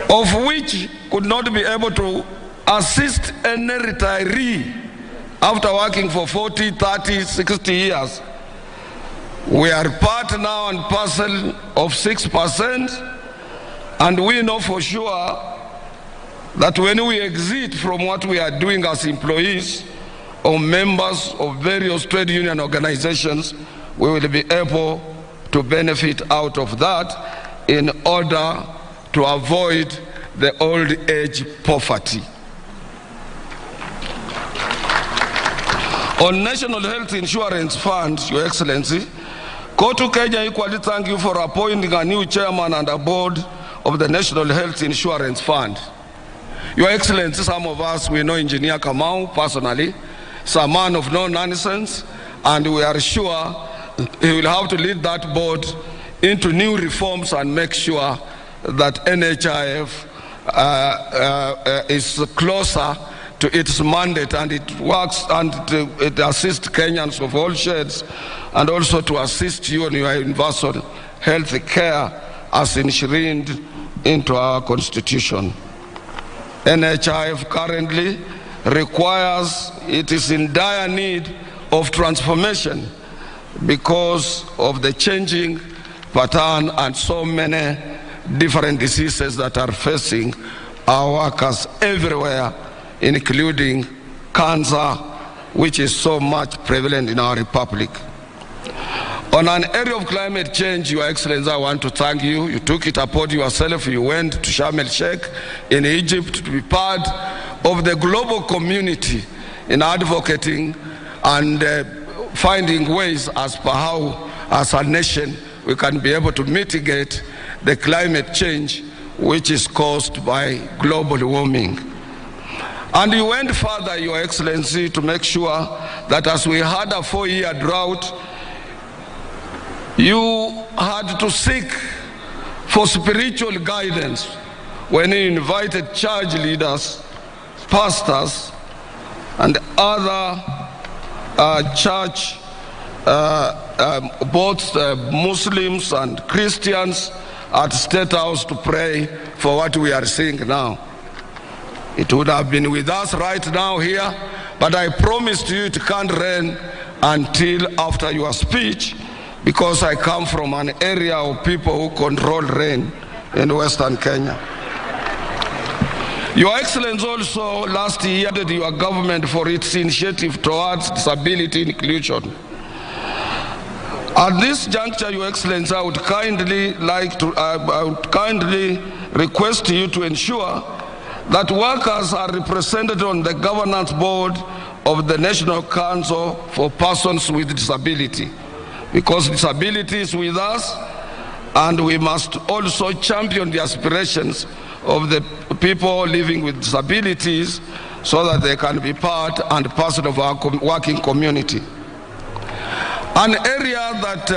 of which could not be able to assist any retiree after working for 40, 30, 60 years. We are part now and parcel of 6%, and we know for sure that when we exit from what we are doing as employees or members of various trade union organizations, we will be able to benefit out of that in order to avoid the old age poverty. On National Health Insurance Fund, Your Excellency, COTU Kenya equally thank you for appointing a new chairman and a board of the National Health Insurance Fund. Your Excellency, some of us, we know Engineer Kamau personally. He's a man of no nonsense, and we are sure he will have to lead that board into new reforms and make sure that NHIF is closer to its mandate and it works and it assists Kenyans of all shades, and also to assist you on your universal health care as enshrined into our constitution. NHIF currently requires, it is in dire need of transformation because of the changing pattern and so many different diseases that are facing our workers everywhere, including cancer, which is so much prevalent in our republic. On an area of climate change, Your Excellency, I want to thank you. You took it upon yourself. You went to Sharm el-Sheikh in Egypt to be part of the global community in advocating and finding ways as per how, as a nation, we can be able to mitigate the climate change which is caused by global warming. And you went further, Your Excellency, to make sure that as we had a 4-year drought, you had to seek for spiritual guidance when you invited church leaders, pastors, and other church, both Muslims and Christians at State House to pray for what we are seeing now. It would have been with us right now here, but I promised you it can't rain until after your speech, because I come from an area of people who control rain in Western Kenya. Your Excellency, also last year did your government for its initiative towards disability inclusion. At this juncture, Your Excellency, I would kindly request you to ensure that workers are represented on the governance board of the National Council for Persons with Disability, because disability is with us, and we must also champion the aspirations of the people living with disabilities so that they can be part and parcel of our working community. An area that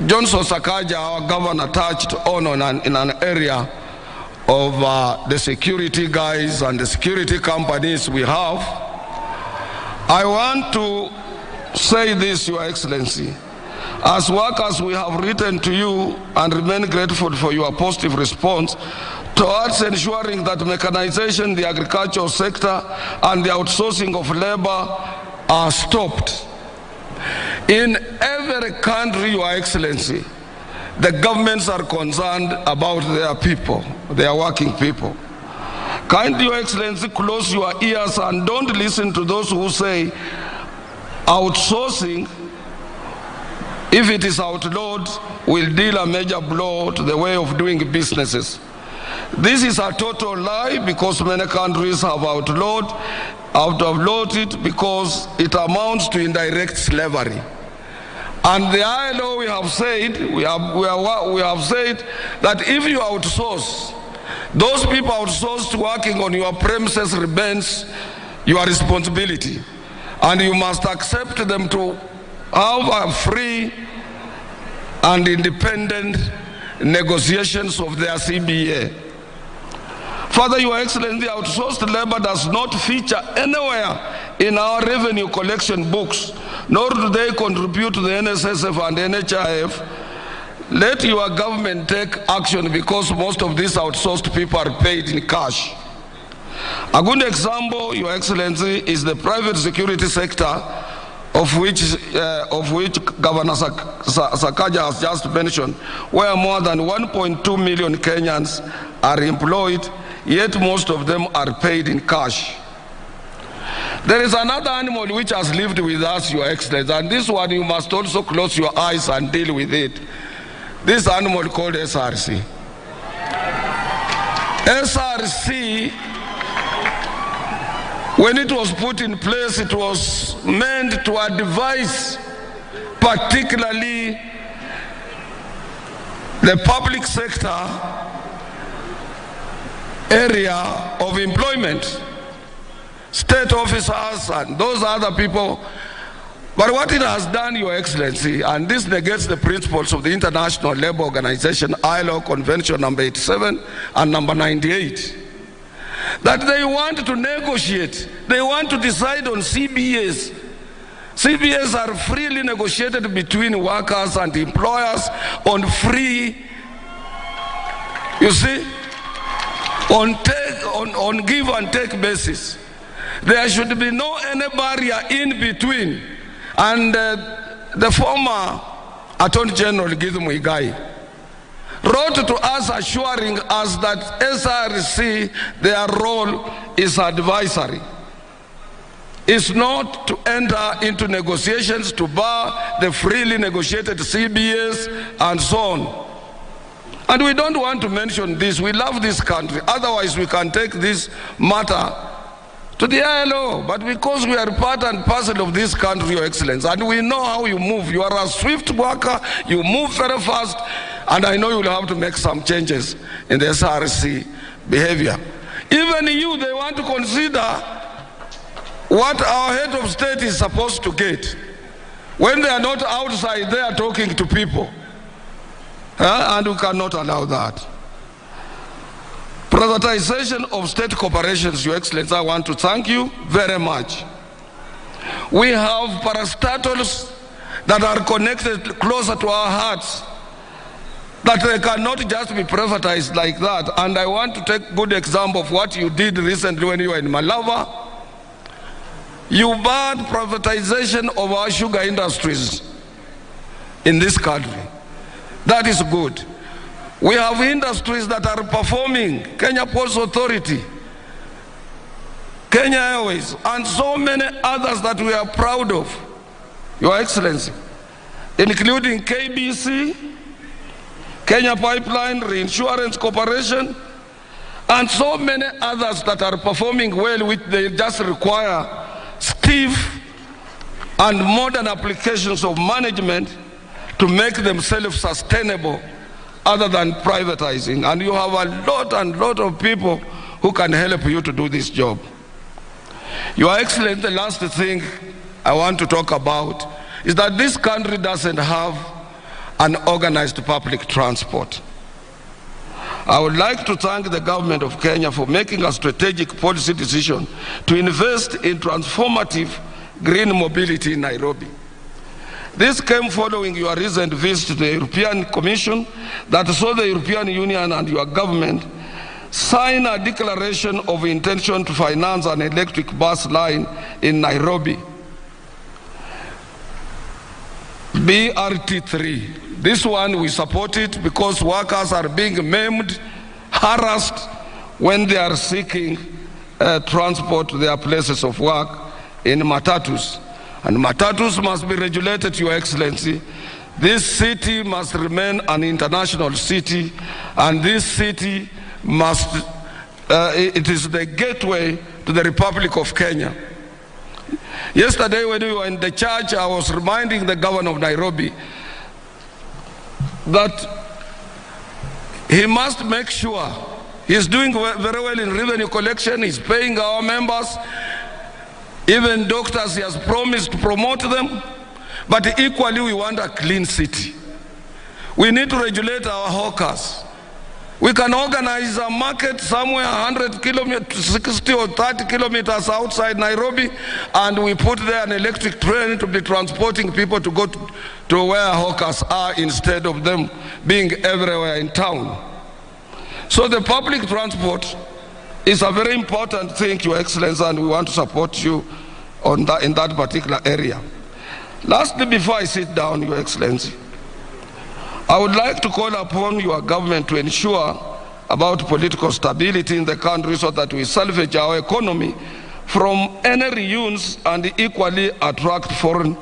Johnson Sakaja, our governor, touched on in an area of the security guys and the security companies we have, I want to say this, Your Excellency. As workers, we have written to you and remain grateful for your positive response towards ensuring that mechanization in the agricultural sector and the outsourcing of labor are stopped. In every country, Your Excellency, the governments are concerned about their people, their working people. Kindly, Your Excellency, close your ears and don't listen to those who say outsourcing, if it is outlawed, will deal a major blow to the way of doing businesses. This is a total lie, because many countries have outlawed it because it amounts to indirect slavery. And the ILO, we have said that if you outsource, those people outsourced working on your premises remains your responsibility, and you must accept them to have a free and independent negotiations of their CBA. Further, Your Excellency, outsourced labor does not feature anywhere in our revenue collection books, nor do they contribute to the NSSF and NHIF. Let your government take action, because most of these outsourced people are paid in cash. A good example, Your Excellency, is the private security sector, of which Governor Sakaja has just mentioned, where more than 1.2 million Kenyans are employed, yet most of them are paid in cash. There is another animal which has lived with us, Your Excellency, and this one you must also close your eyes and deal with it. This animal called SRC. SRC, when it was put in place, it was meant to advise particularly the public sector area of employment, state officers and those other people. But what it has done, Your Excellency, and this negates the principles of the International Labour Organization, ILO Convention number 87 and number 98, that they want to negotiate, they want to decide on CBAs. CBAs are freely negotiated between workers and employers on free, you see, on give and take basis. There should be no any barrier in between. And the former Attorney General Githu Muigai wrote to us assuring us that SRC, their role is advisory. It's not to enter into negotiations to bar the freely negotiated CBAs and so on. And we don't want to mention this. We love this country. Otherwise, we can take this matter to the ILO. But because we are part and parcel of this country, Your Excellency, and we know how you move. You are a swift worker. You move very fast. And I know you will have to make some changes in the SRC behavior. Even you, they want to consider what our head of state is supposed to get. When they are not outside, they are talking to people. And we cannot allow that. Privatization of state corporations, Your Excellency, I want to thank you very much. We have parastatals that are connected closer to our hearts, that they cannot just be privatized like that. And I want to take good example of what you did recently when you were in Malava. You barred privatization of our sugar industries in this country. That is good. We have industries that are performing, Kenya Ports Authority, Kenya Airways, and so many others that we are proud of, Your Excellency, including KBC, Kenya Pipeline Reinsurance Corporation, and so many others that are performing well, which they just require stiff and modern applications of management to make themselves sustainable other than privatizing. And you have a lot and lot of people who can help you to do this job. Your Excellency, the last thing I want to talk about is that this country doesn't have an organized public transport. I would like to thank the government of Kenya for making a strategic policy decision to invest in transformative green mobility in Nairobi. This came following your recent visit to the European Commission that saw the European Union and your government sign a declaration of intention to finance an electric bus line in Nairobi, BRT3. This one we support it because workers are being maimed, harassed when they are seeking transport to their places of work in matatus. And matatus must be regulated, Your Excellency. This city must remain an international city, and this city must, it is the gateway to the Republic of Kenya. Yesterday when we were in the church, I was reminding the governor of Nairobi that he must make sure he's doing very well in revenue collection, he's paying our members, even doctors, he has promised to promote them, but equally we want a clean city. We need to regulate our hawkers. We can organize a market somewhere 100 kilometers, 60 or 30 kilometers outside Nairobi, and we put there an electric train to be transporting people to go to where hawkers are instead of them being everywhere in town. So the public transport is a very important thing, Your Excellency, and we want to support you on that, in that particular area. Lastly, before I sit down, Your Excellency, I would like to call upon your government to ensure about political stability in the country so that we salvage our economy from any reunions and equally attract foreign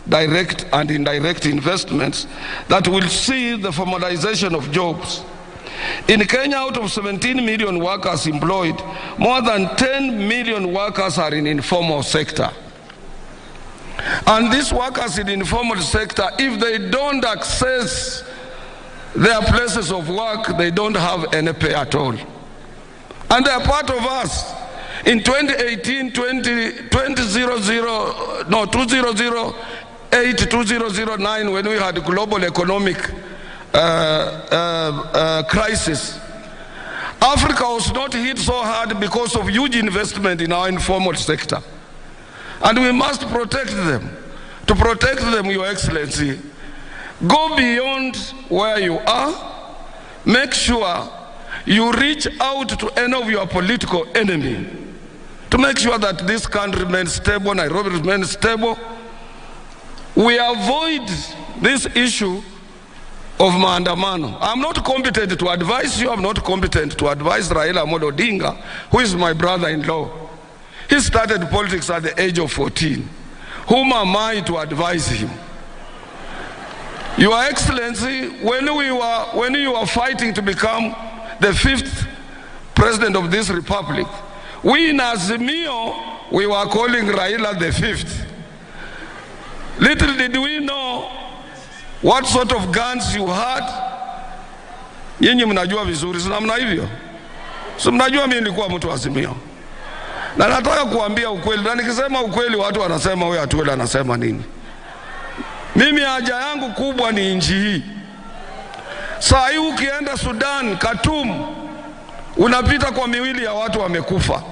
direct and indirect investments that will see the formalization of jobs. In Kenya, out of 17 million workers employed, more than 10 million workers are in informal sector. And these workers in the informal sector, if they don't access their places of work, they don't have any pay at all. And they are part of us. In 2018, 2008, 2009, when we had global economic crisis, Africa was not hit so hard because of huge investment in our informal sector. And we must protect them. To protect them, Your Excellency, go beyond where you are. Make sure you reach out to any of your political enemy to make sure that this country remains stable, Nairobi remains stable. We avoid this issue of maandamano. I'm not competent to advise you. I'm not competent to advise Raila Amolo Odinga, who is my brother-in-law. He started politics at the age of 14. Whom am I to advise him? Your Excellency, when you were fighting to become the fifth president of this republic, we in Azimio, we were calling Raila the fifth. Little did we know what sort of guns you had. Nyinyi mnajua vizuri, si namna hivyo? Si mnajua mimi nilikuwa mtu wa Azimio. Na nataka kuambia ukweli, na nikisema ukweli watu wanasema huyu Atuela anasema nini. Mimi haja yangu kubwa ni nchi hii. Saa hii ukienda Sudan, Khartoum, unapita kwa miwili ya watu wamekufa.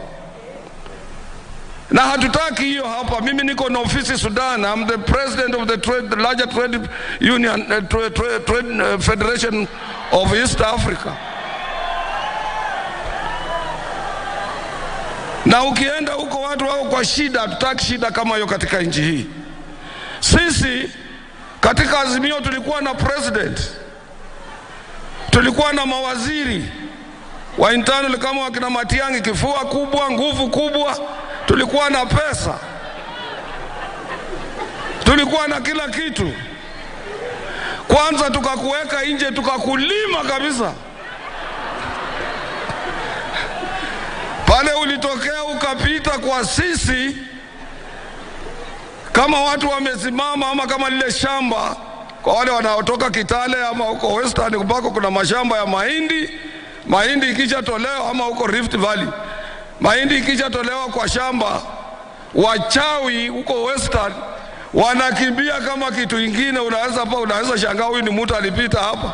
Na hatutaki hiyo hapa. Mimi niko na ofisi Sudan. I'm the president of the larger trade union, trade federation of East Africa. Na ukienda huko watu wako kwa shida. Hatutaki shida kama hiyo katika nchi hii. Sisi katika Azimio tulikuwa na president, tulikuwa na mawaziri wa internal kama wakina Matiang'i, kifua kubwa, nguvu kubwa, tulikuwa na pesa, tulikuwa na kila kitu. Kwanza tukakuweka nje, tukakulima kabisa. Pale ulitokea ukapita kwa sisi kama watu wamesimama, ama kama lile shamba kwa wale wanaotoka Kitale ama huko Western mpaka kuna mashamba ya mahindi. Mahindi ikishatolewa, ama huko Rift Valley, mahindi ikishatolewa kwa shamba, wachawi huko Western wanakimbia kama kitu ingine. Unaweza shangaa huyu ni mtu alipita hapa.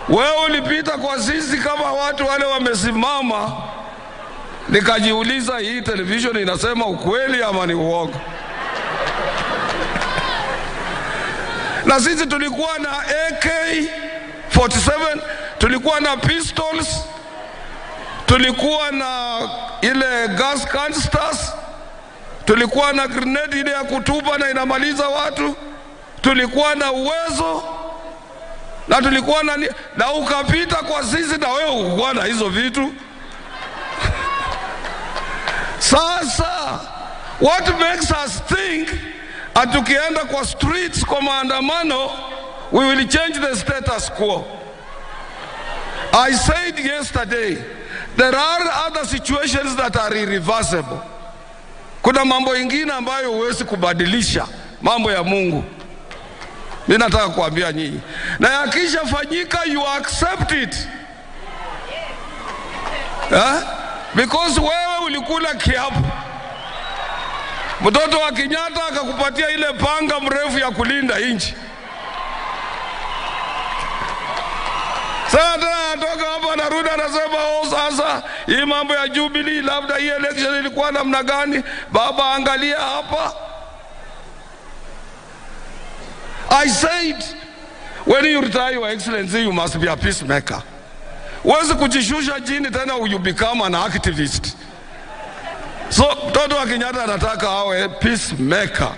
Wewe ulipita kwa sisi kama watu wale wamesimama. Nikajiuliza, hii television inasema ukweli ama ni uongo? Na sisi tulikuwa na AK-47, tulikuwa na pistols, tulikuwa na ile gas canisters, tulikuwa na grenade ile ya kutupa na inamaliza watu, tulikuwa na uwezo na tulikuwa na ukapita kwa sisi, na wewe ukuwa na hizo vitu. Sasa what makes us think atukienda kwa streets kwa maandamano we will change the status quo? I said yesterday there are other situations that are irreversible. Kuna mambo ingine ambayo huwezi kubadilisha, mambo ya Mungu. Mimi nataka kuambia nyinyi, na yakishafanyika you accept it. Because wewe ulikula kiapo. Mtoto wa Kenyatta akakupatia ile panga mrefu ya kulinda nchi. Sasa anatoka hapa anarudi anasema, oh, sasa hii mambo ya Jubilee, labda hii election ilikuwa namna gani? Baba angalia hapa. I said, when you retire, Your Excellency, you must be a peacemaker. Huwezi kujishusha chini tena you become an activist. So mtoto wa Kenyatta anataka awe peacemaker.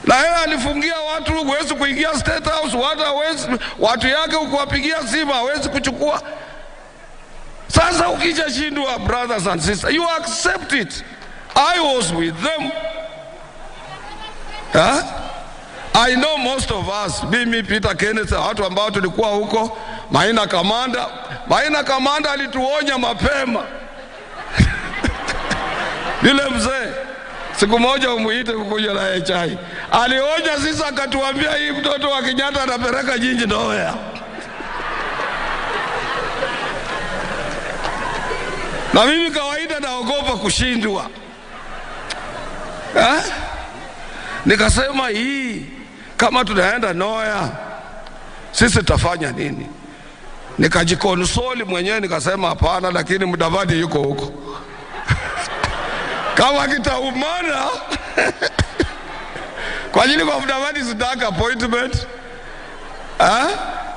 Na yeye alifungia watu, huwezi kuingia State House, watu hawezi, watu yake ukiwapigia simu hawezi kuchukua. Sasa ukishashindwa, brothers and sisters, you accept it. I was with them. Huh? I know most of us, mimi, Peter Kenneth, watu ambao tulikuwa huko, Maina Kamanda. Maina Kamanda alituonya mapema. Yule mzee, siku moja umuite kukunywa naye chai. Alionya sisi akatuambia hii mtoto wa Kenyatta anapeleka nyinyi nowhere. Na mimi kawaida naogopa kushindwa. Nikasema hii kama tunaenda nowhere sisi tutafanya nini? Nikajikonsoli mwenyewe nikasema hapana, lakini Mudavadi yuko huko. Kama kitaumana kwa ajili kwa Mudavadi sitaka appointment.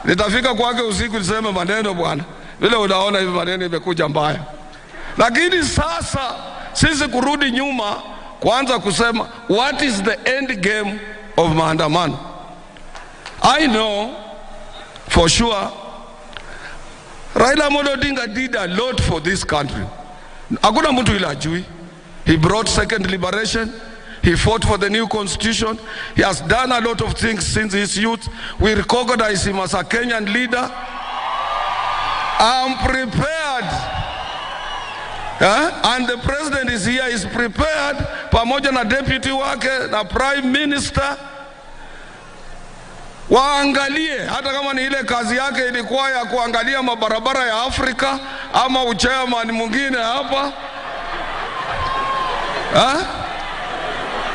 Nitafika kwake usiku niseme maneno bwana. Vile unaona hivi maneno imekuja mbaya. Lakini sasa sisi kurudi nyuma kuanza kusema what is the end game of maandamano? I know for sure Raila Amolo Odinga did a lot for this country. Hakuna mtu ila ajui. He brought second liberation. He fought for the new constitution. He has done a lot of things since his youth. We recognize him as a Kenyan leader. I'm prepared. And the president is here, is prepared, pamoja na deputy wake, na prime minister. Waangalie, hata kama ni ile kazi yake ilikuwa ya kuangalia mabarabara ya Afrika, ama uchairman mwingine hapa.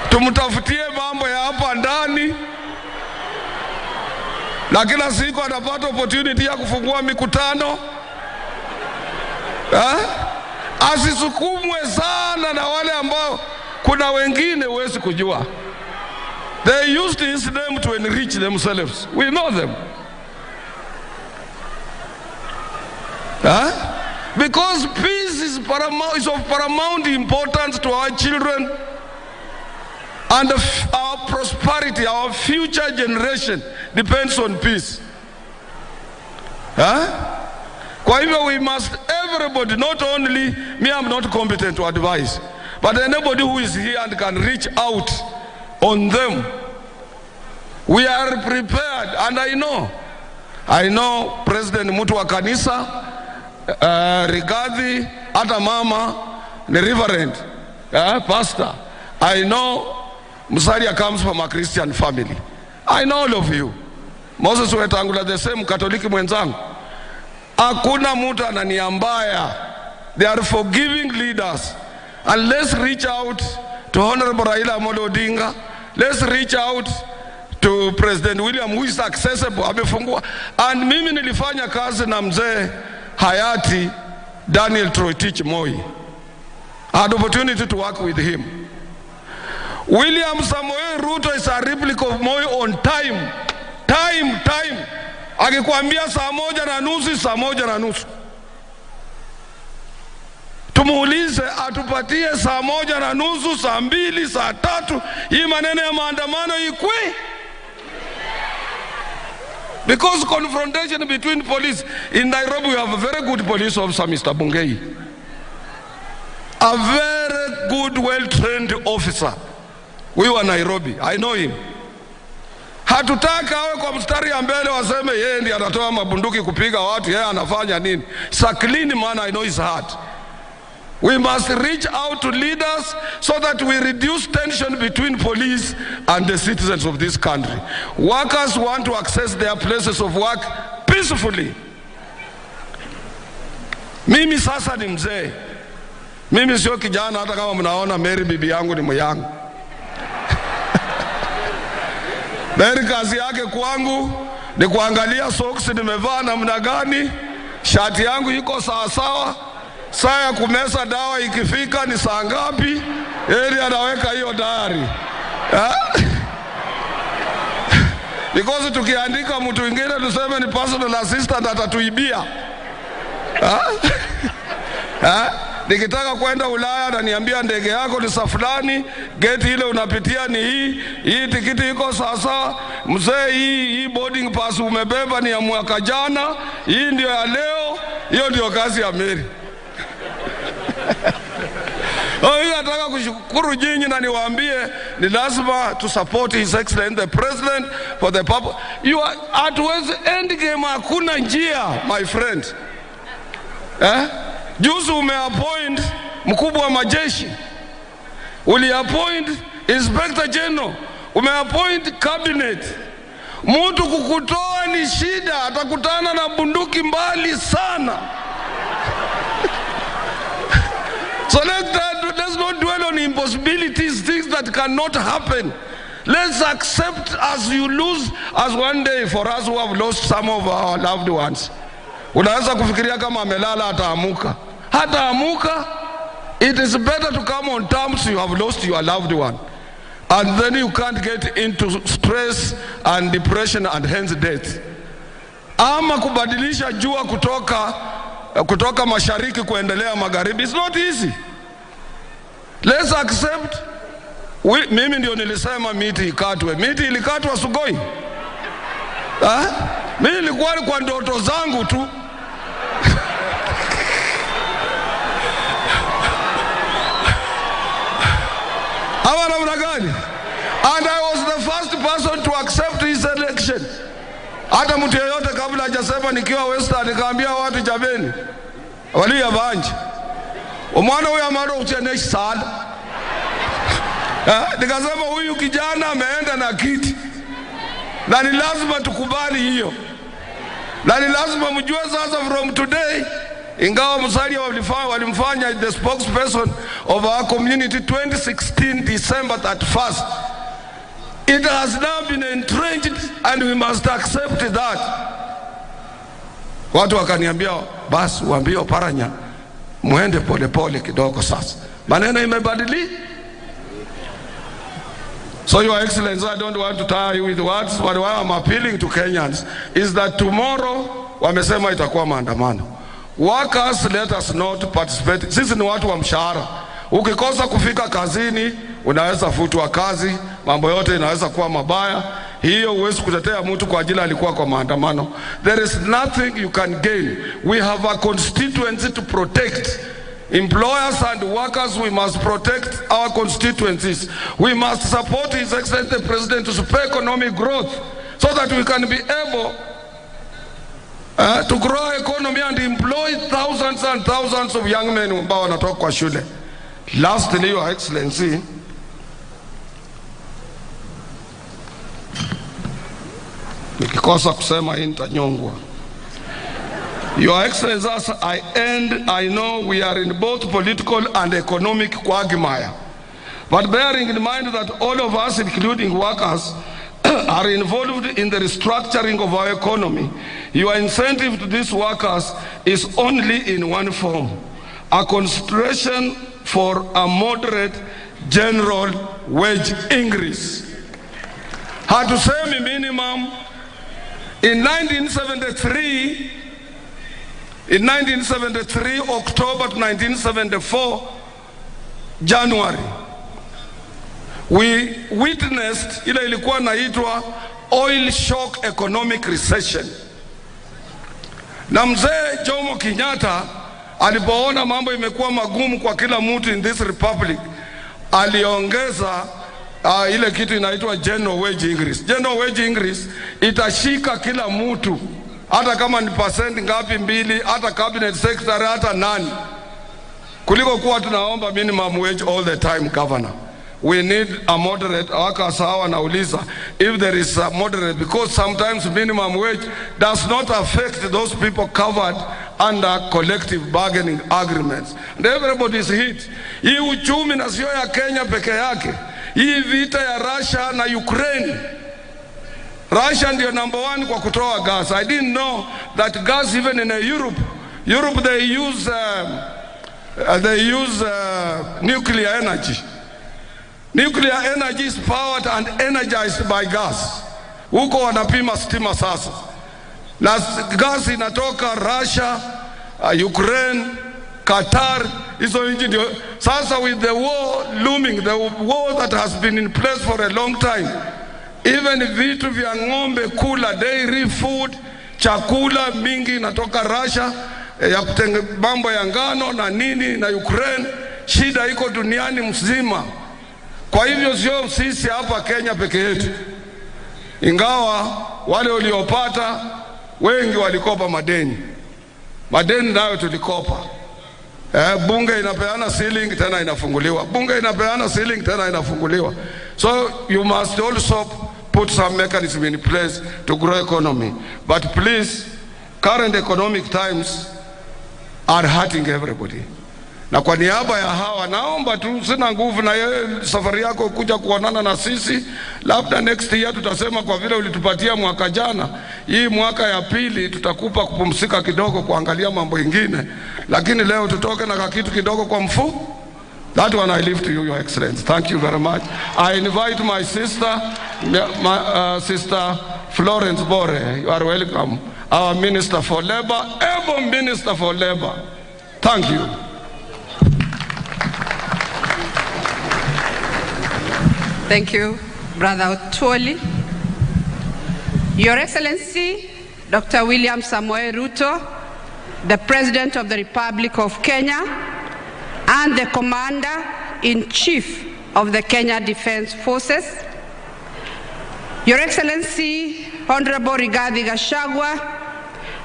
Tumtafutie mambo ya hapa ndani. Na kila siku anapata opportunity ya kufungua mikutano. Asisukumwe sana na wale ambao kuna wengine huwezi kujua. They used his name to enrich themselves. We know them. Because peace is paramount, is of paramount importance to our children and our prosperity, our future generation depends on peace. Huh? Kwa hivyo we must, everybody, not only me, I'm not competent to advise, but anybody who is here and can reach out on them, we are prepared. And I know President mtu wa kanisa, Rigathi, hata mama ni reverend, pastor. I know Musalia comes from a Christian family. I know all of you. Moses Wetangula the same, Katoliki mwenzangu. Hakuna mtu ana nia mbaya. They are forgiving leaders. And let's reach out to Honorable Raila Amolo Odinga. Let's reach out to President William, who is accessible. Amefungua. And mimi nilifanya kazi na mzee hayati Daniel Toroitich Moi. I had opportunity to work with him. William Samoei Ruto is a replica of Moi on time. Time, time. Akikwambia 1:30, 1:30. Tumuulize atupatie 1:30, 2:00, 3:00. Hii maneno ya maandamano ikwe. Because confrontation between police in Nairobi, we have a very good police officer, Mr. Bungei. A very good, well-trained officer. We were Nairobi. I know him. Hatutaka awe kwa mstari ya mbele waseme yeye ndiye anatoa mabunduki kupiga watu, yeye anafanya nini. It's a clean man, I know his heart. We must reach out to leaders so that we reduce tension between police and the citizens of this country. Workers want to access their places of work peacefully. Mimi sasa ni mzee. Mimi sio kijana, hata kama mnaona Mary bibi yangu ni myangu. Mary kazi yake kwangu ni kuangalia socks nimevaa namna gani, shati yangu iko sawa sawa, saa ya kumeza dawa ikifika ni saa ngapi, yeye anaweka hiyo diary. Because tukiandika mtu mwingine tuseme ni personal assistant atatuibia. Nikitaka kwenda Ulaya ananiambia ndege yako ni saa fulani, gate ile unapitia ni hii, hii tikiti iko sasa, mzee hii boarding pass umebeba ni ya mwaka jana, hii ndio ya leo. Hiyo ndio kazi ya Mary. Oh, nataka kushukuru nyinyi na niwaambie ni lazima to support His Excellency the President for the purpose. You are at end game, hakuna njia, my friend. Juzi umeappoint mkubwa wa majeshi, uliappoint Inspector General, umeappoint cabinet. Mtu kukutoa ni shida, atakutana na bunduki mbali sana. So let's not dwell on impossibilities, things that cannot happen. Let's accept as you lose, as one day for us who have lost some of our loved ones. Unaanza kufikiria kama amelala ataamuka. Hataamuka. It is better to come on terms you have lost your loved one. And then you can't get into stress and depression and hence death. Ama kubadilisha jua kutoka mashariki kuendelea magharibi. It's not easy. Let's accept. Mimi ndio nilisema miti ikatwe. Miti ilikatwa Sugoi. Mimi nilikuwa kwa ndoto zangu tu. Hawa namna gani? And I was the first person to accept his election. Hata mtu yeyote kabla hajasema nikiwa Western nikaambia watu jameni, waliya banje. Omwana huyu amaro kuchene sana. Nikasema huyu kijana ameenda na kiti. Na ni lazima tukubali hiyo. Na ni lazima mjue sasa from today, ingawa Musalia walimfanya the spokesperson of our community 2016 December 31st. It has now been entrenched and we must accept that. Watu wakaniambia basi waambie Oparanya muende pole pole kidogo sasa. Maneno imebadilika. So Your Excellency, I don't want to tire you with words, but why I'm appealing to Kenyans is that tomorrow wamesema itakuwa maandamano. Workers, let us not participate. Sisi ni watu wa mshahara. Ukikosa kufika kazini, unaweza futwa kazi, mambo yote inaweza kuwa mabaya. Hiyo huwezi kutetea mtu kwa ajili alikuwa kwa maandamano. There is nothing you can gain. We have a constituency to protect. Employers and workers, we must protect our constituencies. We must support His Excellency the President to spur economic growth so that we can be able to grow our economy and employ thousands and thousands of young men ambao wanatoka kwa shule. Lastly, Your Excellency, nikikosa kusema hii nitanyongwa. Your Excellency, as I end, I know we are in both political and economic quagmire. But bearing in mind that all of us, including workers, are involved in the restructuring of our economy, your incentive to these workers is only in one form, a consideration for a moderate general wage increase. Hatusemi minimum. In 1973, October to 1974, January, we witnessed ile ilikuwa naitwa oil shock economic recession. Na mzee Jomo Kenyatta alipoona mambo imekuwa magumu kwa kila mtu in this republic, aliongeza ile kitu inaitwa general wage increase. General wage increase itashika kila mtu, hata kama ni percent ngapi mbili, hata cabinet secretary, hata nani, kuliko kuwa tunaomba minimum wage all the time. Governor, we need a moderate. Workers hawa nauliza if there is a moderate, because sometimes minimum wage does not affect those people covered under collective bargaining agreements. And everybody is hit. Hii uchumi na sio ya Kenya peke yake. Hii vita ya Russia na Ukraine. Russia ndio number one kwa kutoa gas. I didn't know that gas even in Europe. Europe they use nuclear energy. Nuclear energy is powered and energized by gas. Huko wanapima stima sasa. Na gas inatoka Russia, Ukraine, Qatar, hizo nchi ndio. Sasa with the war looming, the war that has been in place for a long time, even vitu vya ng'ombe kula, dairy food, chakula mingi inatoka Russia, ya kutenge mambo ya ngano na nini na Ukraine. Shida iko duniani mzima. Kwa hivyo sio sisi hapa Kenya peke yetu. Ingawa wale waliopata wengi walikopa madeni. Madeni nayo tulikopa. Bunge inapeana ceiling tena inafunguliwa. Bunge inapeana ceiling tena inafunguliwa. So you must also put some mechanism in place to grow economy. But please, current economic times are hurting everybody. Na kwa niaba ya hawa naomba tu, sina nguvu na yeye safari yako kuja kuonana na sisi, labda next year tutasema kwa vile ulitupatia mwaka jana, hii mwaka ya pili tutakupa kupumzika kidogo kuangalia mambo ingine, lakini leo tutoke na kitu kidogo kwa mfu. That one I leave to you, Your Excellency. Thank you very much. I invite my sister, Sister Florence Bore. You are welcome. Our Minister for Labor, able Minister for Labor. Thank you. Thank you, Brother Otwoli. Your Excellency, Dr. William Samoei Ruto, the President of the Republic of Kenya and the Commander-in-Chief of the Kenya Defense Forces. Your Excellency, Honorable Rigathi Gachagua,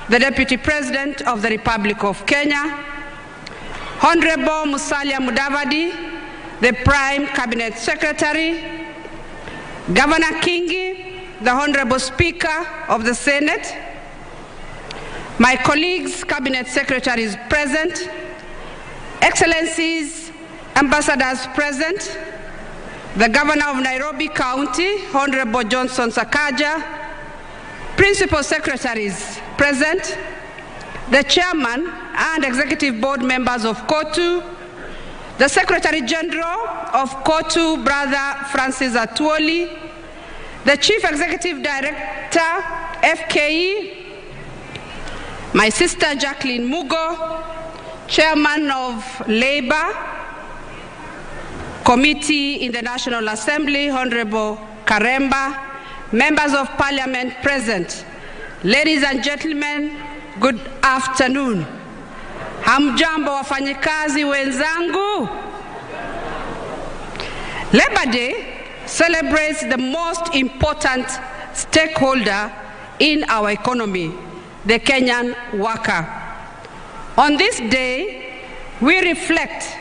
the Deputy President of the Republic of Kenya, Honorable Musalia Mudavadi, the Prime Cabinet Secretary, Governor Kingi, the Honorable Speaker of the Senate, my colleagues, Cabinet Secretaries present, Excellencies, Ambassadors present, the Governor of Nairobi County, Honorable Johnson Sakaja, Principal Secretaries present, the Chairman and Executive Board members of COTU, the Secretary General of COTU, Brother Francis Atwoli, the Chief Executive Director, FKE, My sister Jacqueline Mugo, Chairman of Labor Committee in the National Assembly, Honorable Karemba, Members of Parliament present, ladies and gentlemen, good afternoon. Hamjambo wafanyikazi wenzangu. Labor Day celebrates the most important stakeholder in our economy, the Kenyan worker. On this day, we reflect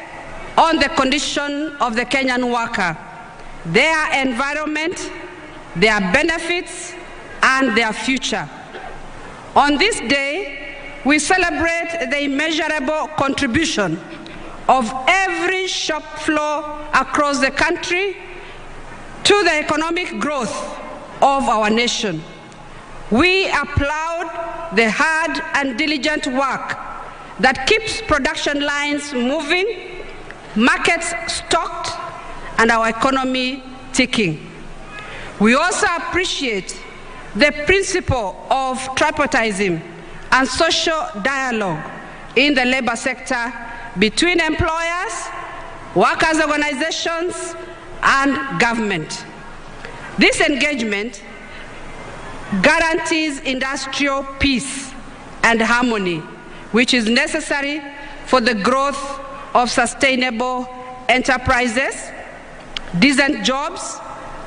on the condition of the Kenyan worker, their environment, their benefits, and their future. On this day, we celebrate the immeasurable contribution of every shop floor across the country to the economic growth of our nation. We applaud the hard and diligent work that keeps production lines moving, markets stocked, and our economy ticking. We also appreciate the principle of tripartism and social dialogue in the labor sector between employers, workers' organizations, and government. This engagement guarantees industrial peace and harmony, which is necessary for the growth of sustainable enterprises, decent jobs,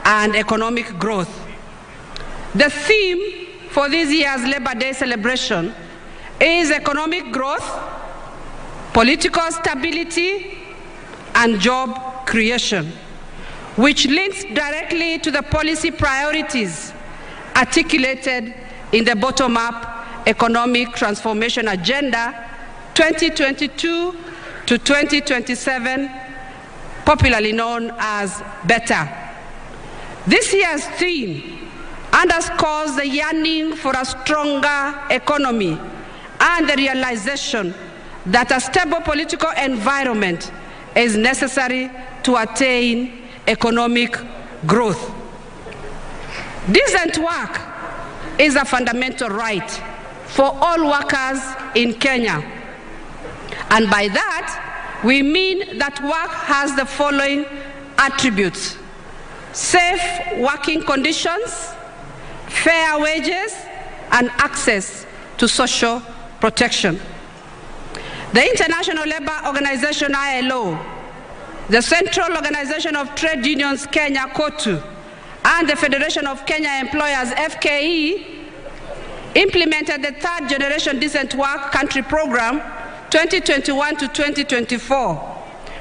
and economic growth. The theme for this year's Labor Day celebration is economic growth, political stability, and job creation, which links directly to the policy priorities articulated in the bottom-up economic transformation agenda 2022 to 2027, popularly known as BETTER. This year's theme underscores the yearning for a stronger economy and the realization that a stable political environment is necessary to attain economic growth. Decent work is a fundamental right for all workers in Kenya. And by that, we mean that work has the following attributes: safe working conditions, fair wages, and access to social protection. The International Labour Organization, ILO, the Central Organization of Trade Unions Kenya, COTU, and the Federation of Kenya Employers, FKE, implemented the Third Generation Decent Work Country Program 2021 to 2024,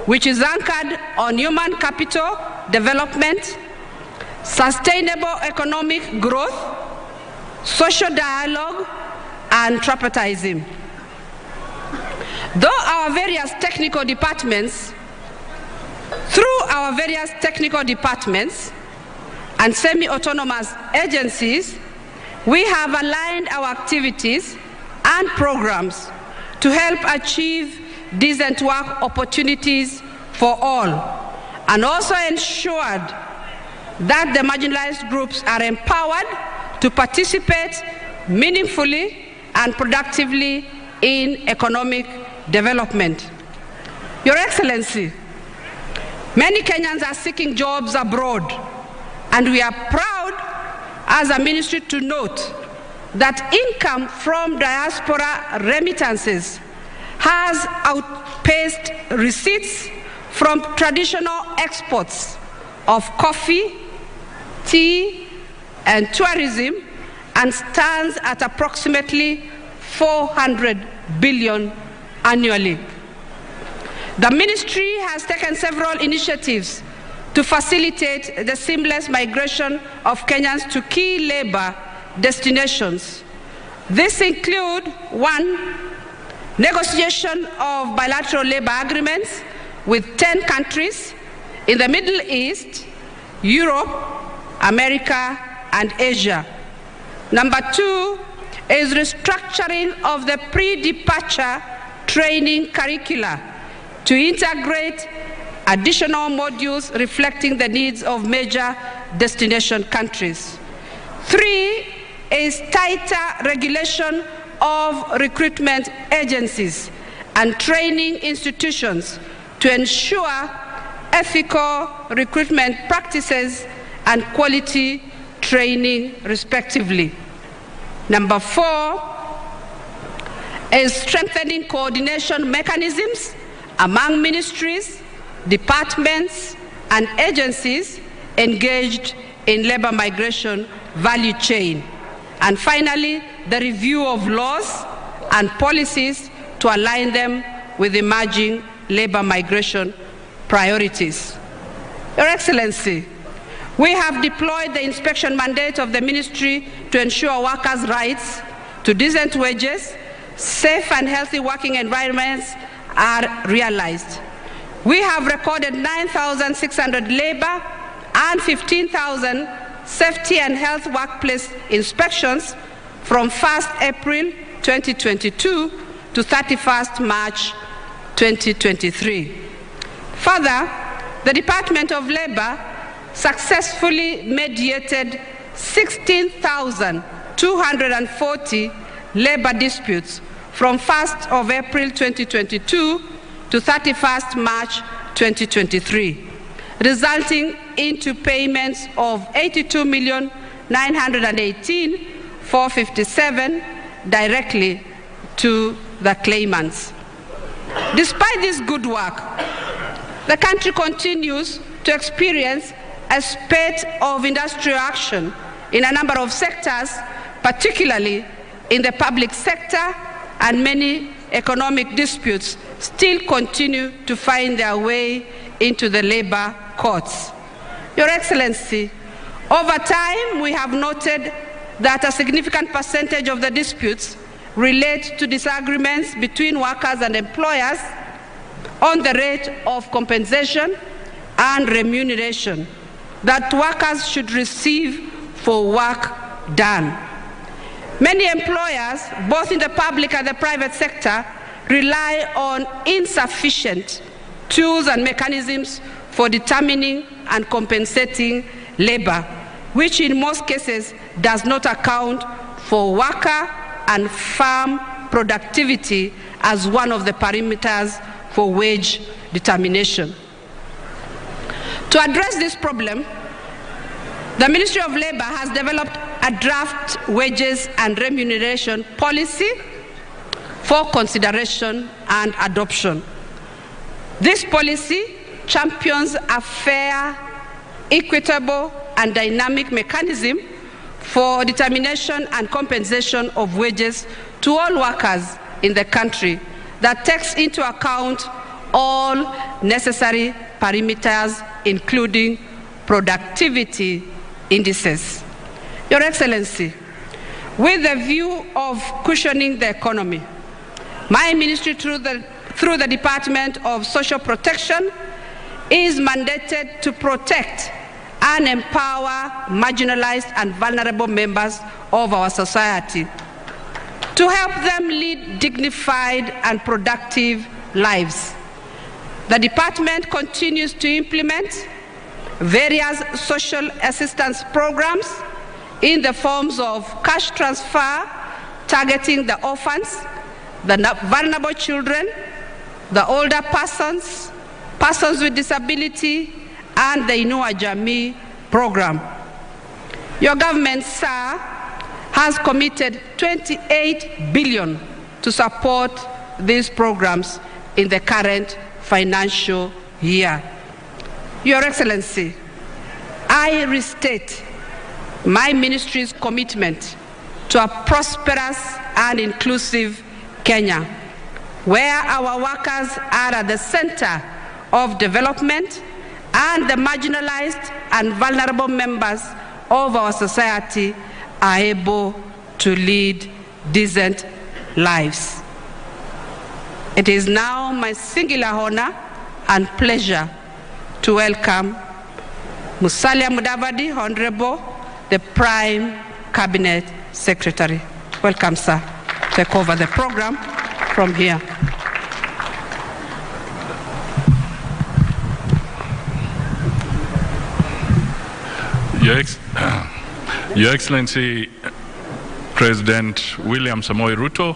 which is anchored on human capital development, sustainable economic growth, social dialogue, and tripartism. Though our various technical departments, through our various technical departments and semi-autonomous agencies, we have aligned our activities and programs to help achieve decent work opportunities for all, and also ensured that the marginalized groups are empowered to participate meaningfully and productively in economic development. Your Excellency, many Kenyans are seeking jobs abroad, and we are proud as a ministry to note that income from diaspora remittances has outpaced receipts from traditional exports of coffee, tea, and tourism, and stands at approximately 400 billion annually. The ministry has taken several initiatives to facilitate the seamless migration of Kenyans to key labor destinations. This includes, 1, negotiation of bilateral labor agreements with 10 countries in the Middle East, Europe, America, and Asia. Number 2 is restructuring of the pre-departure training curricula to integrate additional modules reflecting the needs of major destination countries. 3 is tighter regulation of recruitment agencies and training institutions to ensure ethical recruitment practices and quality training, respectively. Number 4 is strengthening coordination mechanisms among ministries, departments, and agencies engaged in labor migration value chain. And finally, the review of laws and policies to align them with emerging labor migration priorities. Your Excellency, we have deployed the inspection mandate of the ministry to ensure workers' rights to decent wages, safe and healthy working environments are realized. We have recorded 9,600 labor and 15,000 safety and health workplace inspections from 1st April 2022 to 31st March 2023. Further, the Department of Labor successfully mediated 16,240 labor disputes from 1st of April 2022 to 31st March 2023, resulting into payments of 82,918,457 directly to the claimants. Despite this good work, the country continues to experience a spate of industrial action in a number of sectors, particularly in the public sector, and many economic disputes still continue to find their way into the labor courts. Your Excellency, over time we have noted that a significant percentage of the disputes relate to disagreements between workers and employers on the rate of compensation and remuneration that workers should receive for work done. Many employers, both in the public and the private sector, rely on insufficient tools and mechanisms for determining and compensating labor, which in most cases does not account for worker and farm productivity as one of the parameters for wage determination. To address this problem, the Ministry of Labor has developed a draft wages and remuneration policy for consideration and adoption. This policy champions a fair, equitable, and dynamic mechanism for determination and compensation of wages to all workers in the country that takes into account all necessary parameters, including productivity indices. Your Excellency, with the view of cushioning the economy, my ministry through the Department of Social Protection is mandated to protect and empower marginalized and vulnerable members of our society, to help them lead dignified and productive lives. The department continues to implement various social assistance programs in the forms of cash transfer targeting the orphans, the vulnerable children, the older persons, persons with disability, and the Inua Jamii program. Your government, sir, has committed 28 billion to support these programs in the current financial year. Your Excellency, I restate my ministry's commitment to a prosperous and inclusive Kenya, where our workers are at the center of development and the marginalized and vulnerable members of our society are able to lead decent lives. It is now my singular honor and pleasure to welcome Musalia Mudavadi, Honorable, the Prime Cabinet Secretary. Welcome, sir. Take over the program from here. Your Excellency, President William Samoei Ruto,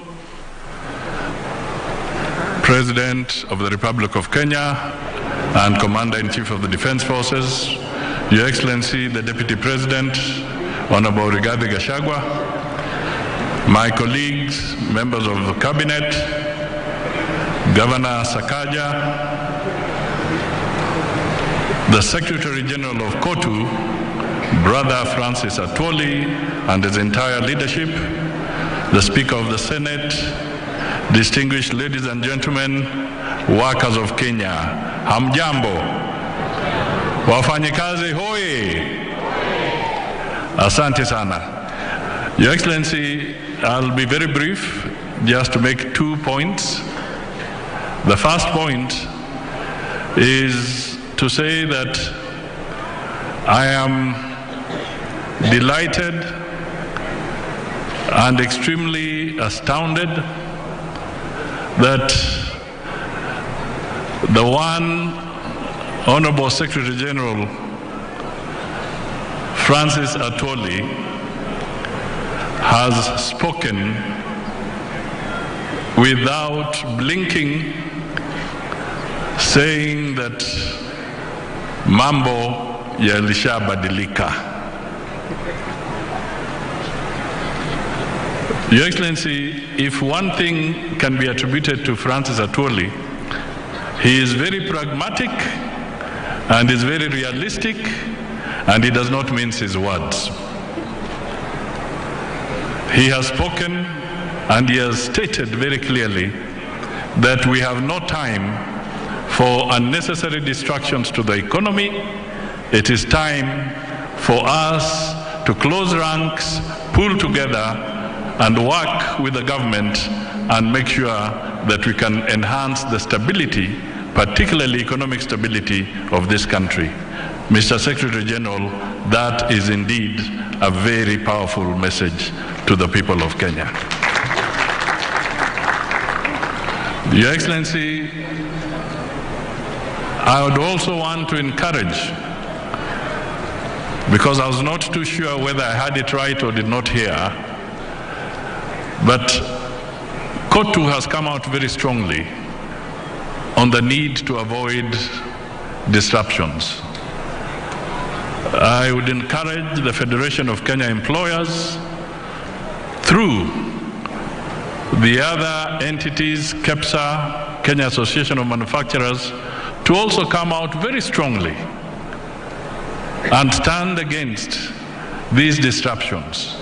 President of the Republic of Kenya and Commander-in-Chief of the Defense Forces, Your Excellency, the Deputy President, Honorable Rigathi Gachagua, my colleagues, members of the Cabinet, Governor Sakaja, the Secretary General of KOTU, Brother Francis Atwoli, and his entire leadership, the Speaker of the Senate, distinguished ladies and gentlemen, workers of Kenya, hamjambo, wafanyikazi hoi, asante sana. Your Excellency, I'll be very brief, just to make 2 points. The first point is to say that I am delighted and extremely astounded that the one Honorable Secretary General Francis Atwoli has spoken without blinking, saying that mambo yalishabadilika. Your Excellency, if one thing can be attributed to Francis Atwoli, he is very pragmatic and is very realistic, and he does not mince his words. He has spoken and he has stated very clearly that we have no time for unnecessary distractions to the economy. It is time for us to close ranks, pull together, and work with the government and make sure that we can enhance the stability, particularly economic stability of this country. Mr. Secretary General, that is indeed a very powerful message to the people of Kenya. Your Excellency, I would also want to encourage, because I was not too sure whether I had it right or did not hear, but KOTU has come out very strongly on the need to avoid disruptions. I would encourage the Federation of Kenya Employers through the other entities, KEPSA, Kenya Association of Manufacturers, to also come out very strongly and stand against these disruptions,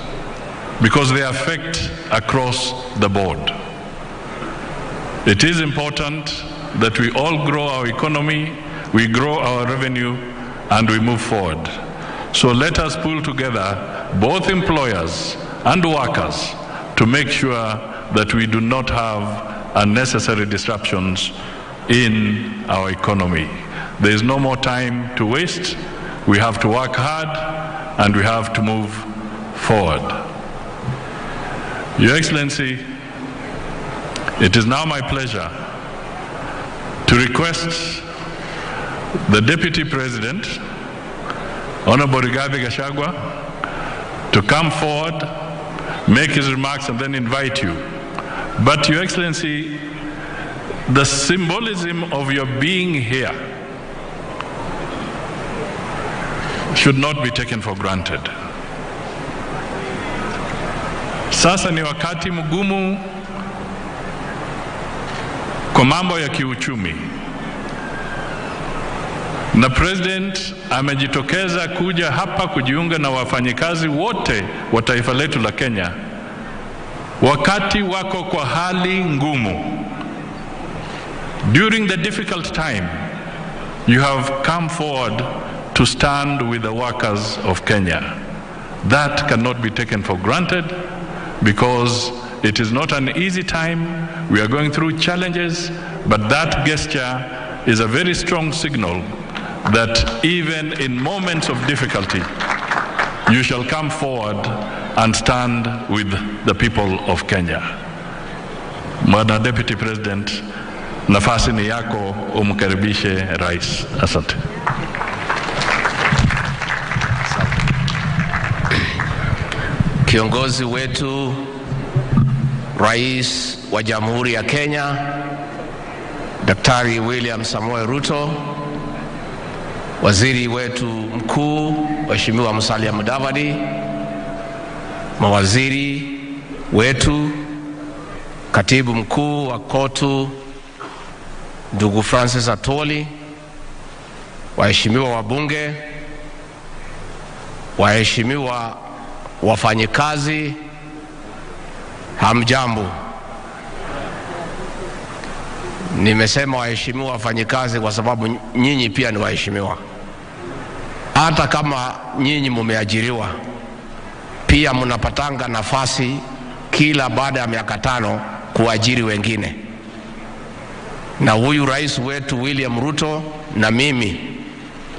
because they affect across the board. It is important that we all grow our economy, we grow our revenue, and we move forward. So let us pull together both employers and workers to make sure that we do not have unnecessary disruptions in our economy. There is no more time to waste. We have to work hard and we have to move forward. Your Excellency, it is now my pleasure to request the Deputy President, Honorable Rigathi Gachagua, to come forward, make his remarks, and then invite you. But Your Excellency, the symbolism of your being here should not be taken for granted. Sasa ni wakati mgumu kwa mambo ya kiuchumi, na President amejitokeza kuja hapa kujiunga na wafanyikazi wote wa taifa letu la Kenya wakati wako kwa hali ngumu. During the difficult time, you have come forward to stand with the workers of Kenya. That cannot be taken for granted, because it is not an easy time. We are going through challenges, but that gesture is a very strong signal that even in moments of difficulty, you shall come forward and stand with the people of Kenya. Bwana Deputy President, nafasi ni yako, umkaribishe Rais. Asante. Kiongozi wetu Rais wa Jamhuri ya Kenya Daktari William Samoei Ruto, Waziri wetu mkuu Mheshimiwa Musalia Mudavadi, mawaziri wetu, katibu mkuu wa KOTU ndugu Francis Atwoli, waheshimiwa wabunge, waheshimiwa wafanyikazi, hamjambo. Nimesema waheshimiwa wafanyikazi kwa sababu nyinyi pia ni waheshimiwa. Hata kama nyinyi mumeajiriwa, pia mnapatanga nafasi kila baada ya miaka 5 kuajiri wengine. Na huyu rais wetu William Ruto na mimi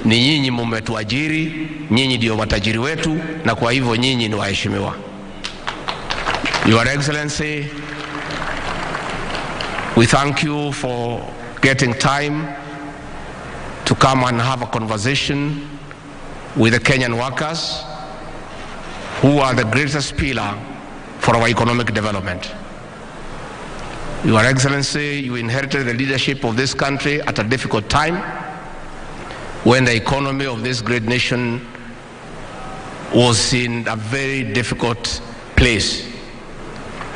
ni nyinyi mumetuajiri, nyinyi ndio matajiri wetu, na kwa hivyo nyinyi ni waheshimiwa. Your Excellency, we thank you for getting time to come and have a conversation with the Kenyan workers, who are the greatest pillar for our economic development. Your Excellency, you inherited the leadership of this country at a difficult time, when the economy of this great nation was in a very difficult place.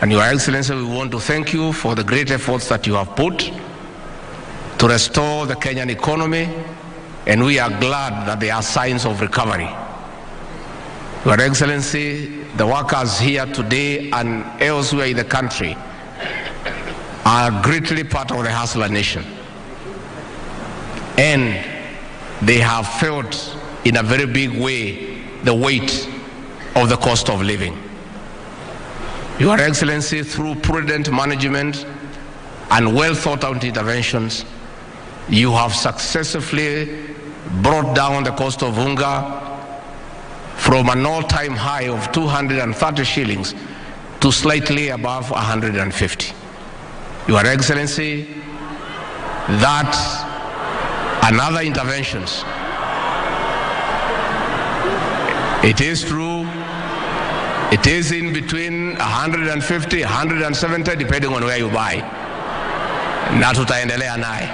And Your Excellency, we want to thank you for the great efforts that you have put to restore the Kenyan economy, and we are glad that there are signs of recovery. Your Excellency, the workers here today and elsewhere in the country are greatly part of the Hustler Nation. And they have felt in a very big way the weight of the cost of living. Your Excellency, through prudent management and well thought out interventions, you have successfully brought down the cost of unga from an all-time high of 230 shillings to slightly above 150. Your Excellency, that and other interventions, it is true, it is in between 150, 170, depending on where you buy. Na tutaendelea naye.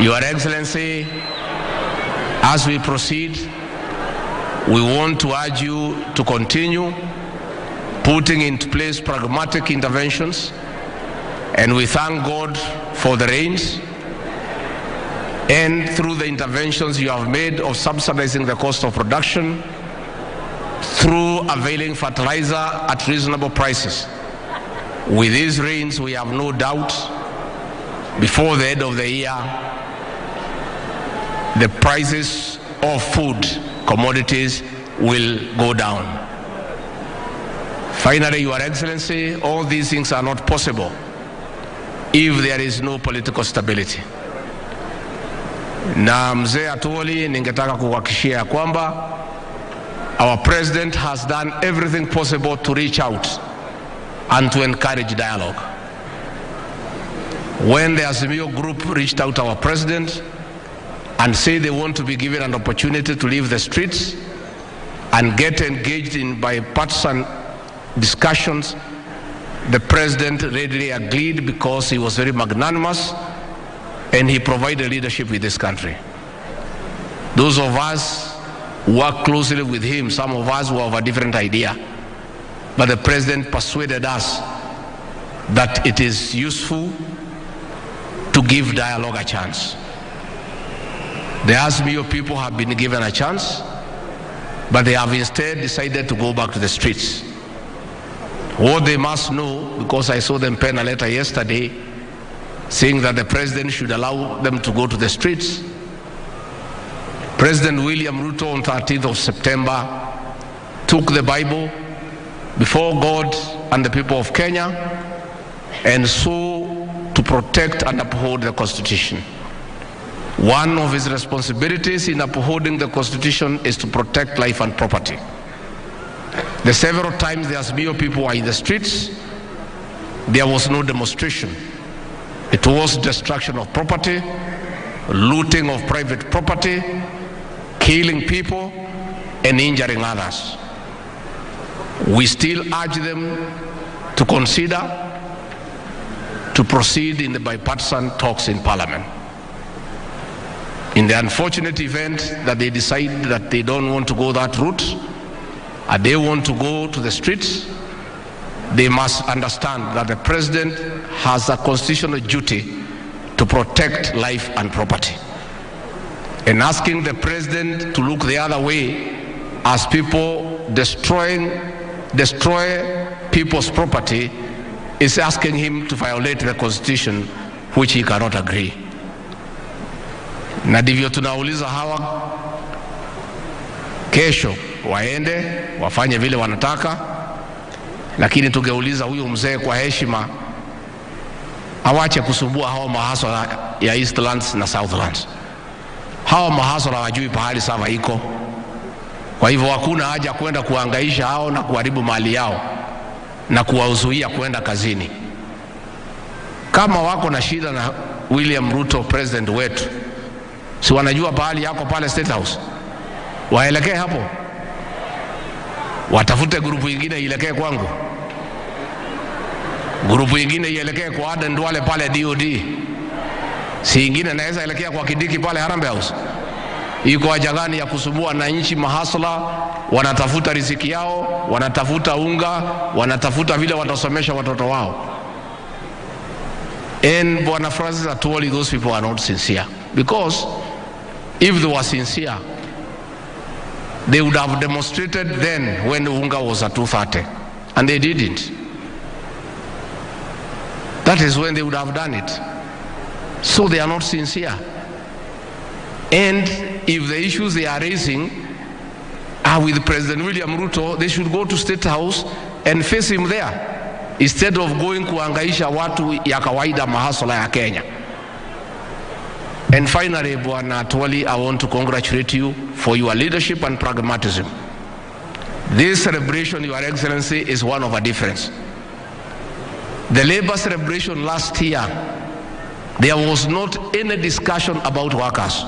Your Excellency, as we proceed, we want to urge you to continue putting into place pragmatic interventions, and we thank God for the rains, and through the interventions you have made of subsidizing the cost of production, through availing fertilizer at reasonable prices. With these rains, we have no doubt before the end of the year, the prices of food commodities will go down. Finally, Your Excellency, all these things are not possible if there is no political stability. Na Mzee Atwoli, ningetaka kuhakikishia kwamba our president has done everything possible to reach out and to encourage dialogue. When the Azimio group reached out to our president and say they want to be given an opportunity to leave the streets and get engaged in bipartisan discussions, the president readily agreed because he was very magnanimous and he provided leadership with this country. Those of us who work closely with him, some of us were of a different idea, but the president persuaded us that it is useful to give dialogue a chance. The Azimio people have been given a chance, but they have instead decided to go back to the streets. What they must know, because I saw them pen a letter yesterday saying that the president should allow them to go to the streets. President William Ruto on 13th of September took the Bible before God and the people of Kenya and swore to protect and uphold the Constitution. One of his responsibilities in upholding the Constitution is to protect life and property. The several times the Azimio people were in the streets, there was no demonstration. It was destruction of property, looting of private property, killing people, and injuring others. We still urge them to consider to proceed in the bipartisan talks in Parliament. In the unfortunate event that they decide that they don't want to go that route, and they want to go to the streets, they must understand that the president has a constitutional duty to protect life and property. And asking the president to look the other way as people destroy people's property is asking him to violate the constitution, which he cannot agree. Na ndivyo tunauliza hawa kesho waende wafanye vile wanataka, lakini tungeuliza huyu mzee kwa heshima awache kusumbua hawa mahasala ya Eastlands na Southlands. Hawa mahasala hawajui pahali sawa iko. Kwa hivyo hakuna haja kwenda kuhangaisha hao na kuharibu mali yao na kuwazuia kwenda kazini. Kama wako na shida na William Ruto president wetu, si wanajua pahali yako pale State House, waelekee hapo, watafute grupu ingine ielekee kwangu, grupu ingine ielekee kwa Aden Duale pale DOD, si ingine naweza elekea kwa Kidiki pale Harambee House. Iko haja gani ya kusumbua wananchi mahasla? Wanatafuta riziki yao, wanatafuta unga, wanatafuta vile watasomesha watoto wao. And Bwana Francis Atwoli, those people are not sincere. Because if they were sincere, they would have demonstrated then when the unga was at 230. And they didn't. That is when they would have done it. So they are not sincere. And if the issues they are raising are with President William Ruto, they should go to State House and face him there, instead of going kuhangaisha watu ya kawaida mahasala ya Kenya. And finally, Bwana Atwoli, I want to congratulate you for your leadership and pragmatism. This celebration, Your Excellency, is one of a difference. The labor celebration last year, there was not any discussion about workers.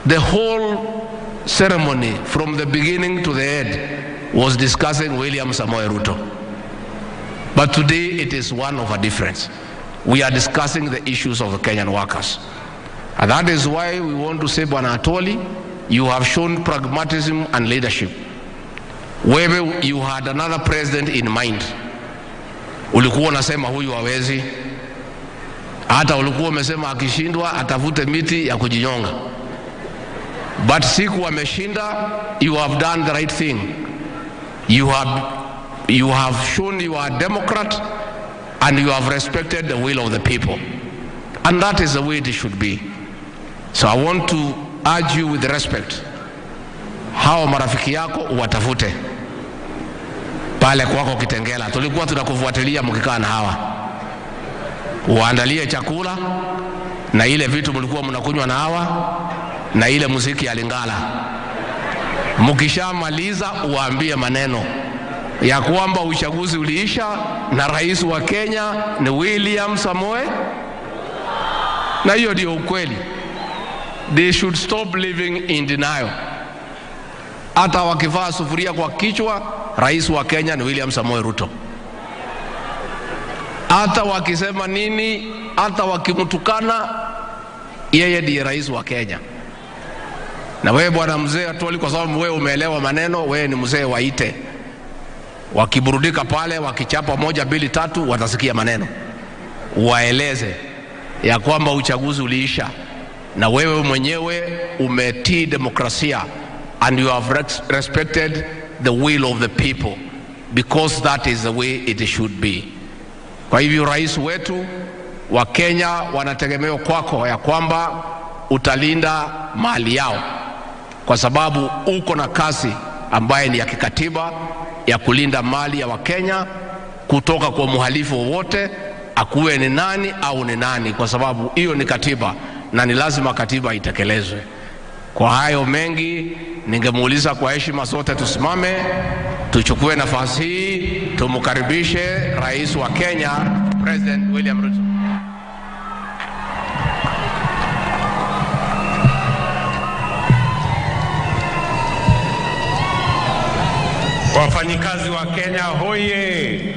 The whole ceremony, from the beginning to the end, was discussing William Samoei Ruto. But today, it is one of a difference. We are discussing the issues of the Kenyan workers. And that is why we want to say, Bwana Atwoli, you have shown pragmatism and leadership. Wewe, you had another president in mind. Ulikuwa unasema huyu hawezi. Hata ulikuwa umesema akishindwa atafute miti ya kujinyonga. But siku ameshinda, you have done the right thing. You have shown you are a Democrat and you have respected the will of the people. And that is the way it should be. So I want to urge you with respect. Hao marafiki yako uwatafute. Pale kwako Kitengela, tulikuwa tunakufuatilia mkikaa na hawa. Uandalie chakula na ile vitu mlikuwa mnakunywa na hawa na ile muziki ya Lingala. Mkishamaliza uwaambie maneno ya kwamba uchaguzi uliisha na rais wa Kenya ni William Samoei. Na hiyo ndio ukweli. They should stop living in denial. Hata wakivaa sufuria kwa kichwa, rais wa Kenya ni William Samoei Ruto. Hata wakisema nini, hata wakimtukana, yeye ndiye rais wa Kenya. Na wewe bwana mzee Atwoli, kwa sababu wewe umeelewa maneno, wewe ni mzee, waite. Wakiburudika pale, wakichapa 1 2 3, watasikia maneno. Waeleze ya kwamba uchaguzi uliisha na wewe mwenyewe umetii demokrasia and you have respected the will of the people, because that is the way it should be. Kwa hivyo rais wetu wa Kenya wanategemea kwako ya kwamba utalinda mali yao, kwa sababu uko na kazi ambaye ni ya kikatiba ya kulinda mali ya Wakenya kutoka kwa mhalifu wowote, akuwe ni nani au ni nani, kwa sababu hiyo ni katiba na ni lazima katiba itekelezwe. Kwa hayo mengi, ningemuuliza kwa heshima sote tusimame, tuchukue nafasi hii, tumkaribishe rais wa Kenya, President William Ruto. Wafanyikazi wa Kenya. Kenya hoye!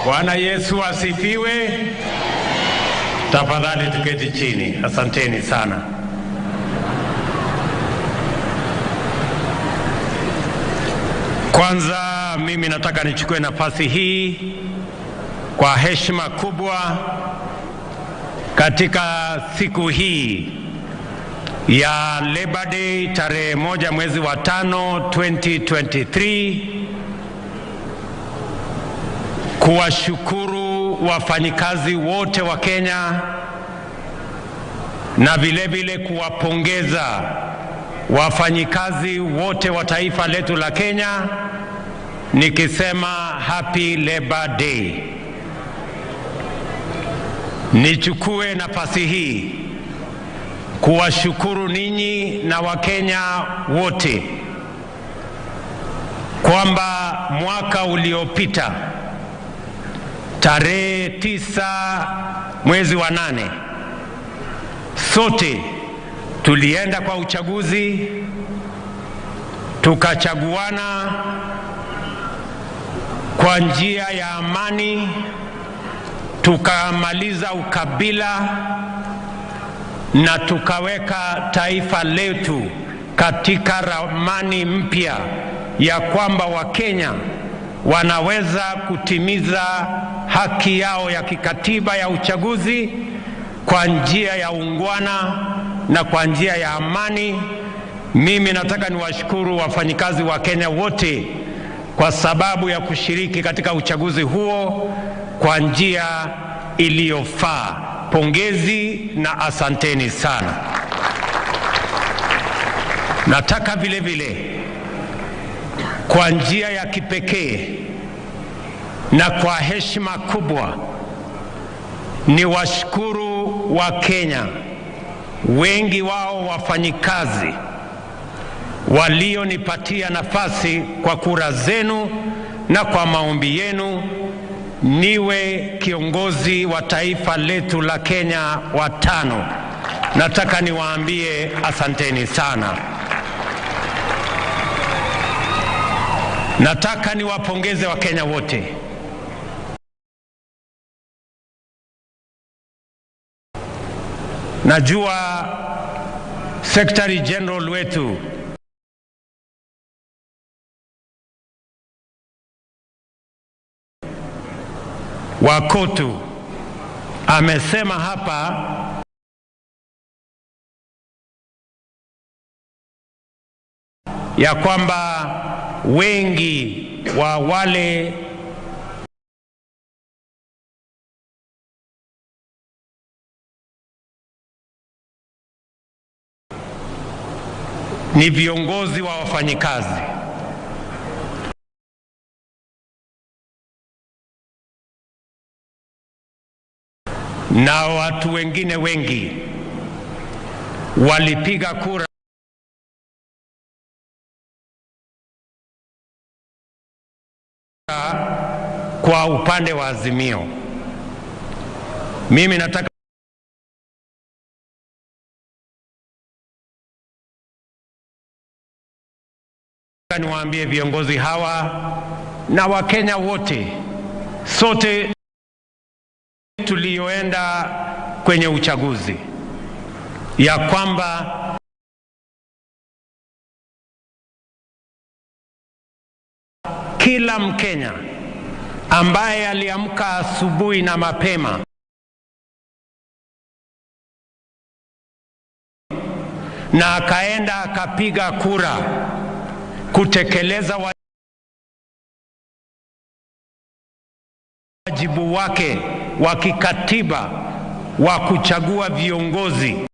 Bwana Yesu asifiwe. Tafadhali tuketi chini. Asanteni sana. Kwanza mimi nataka nichukue nafasi hii kwa heshima kubwa katika siku hii ya Labor Day tarehe 1 mwezi wa 5 2023 kuwashukuru wafanyikazi wote wa Kenya na vile vile kuwapongeza wafanyikazi wote wa taifa letu la Kenya, nikisema Happy Labor Day. Nichukue nafasi hii kuwashukuru ninyi na Wakenya wote kwamba mwaka uliopita tarehe 9 mwezi wa 8 sote tulienda kwa uchaguzi, tukachaguana kwa njia ya amani, tukamaliza ukabila na tukaweka taifa letu katika ramani mpya ya kwamba Wakenya wanaweza kutimiza haki yao ya kikatiba ya uchaguzi kwa njia ya ungwana na kwa njia ya amani. Mimi nataka niwashukuru wafanyikazi wa Kenya wote kwa sababu ya kushiriki katika uchaguzi huo kwa njia iliyofaa. Pongezi na asanteni sana. Nataka vile vile kwa njia ya kipekee na kwa heshima kubwa niwashukuru wa Kenya, wengi wao wafanyikazi, walionipatia nafasi kwa kura zenu na kwa maombi yenu niwe kiongozi wa taifa letu la Kenya wa 5. Nataka niwaambie asanteni sana. Nataka niwapongeze Wakenya wote. Najua Secretary General wetu wa KOTU amesema hapa ya kwamba wengi wa wale ni viongozi wa wafanyikazi. Na watu wengine wengi walipiga kura kwa upande wa Azimio. Mimi nataka niwaambie viongozi hawa na Wakenya wote, sote tulioenda kwenye uchaguzi, ya kwamba kila Mkenya ambaye aliamka asubuhi na mapema na akaenda akapiga kura kutekeleza wajibu wake wa kikatiba wa kuchagua viongozi,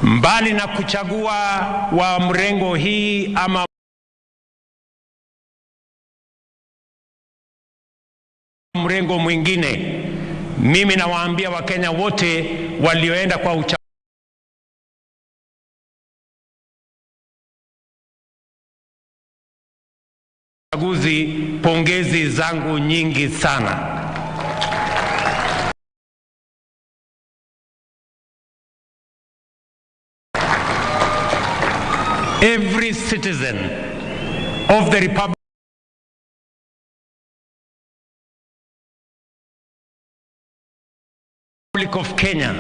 mbali na kuchagua wa mrengo hii ama mrengo mwingine, mimi nawaambia Wakenya wote walioenda kwa uchaguzi, pongezi zangu nyingi sana. Every citizen of the Republic of Kenya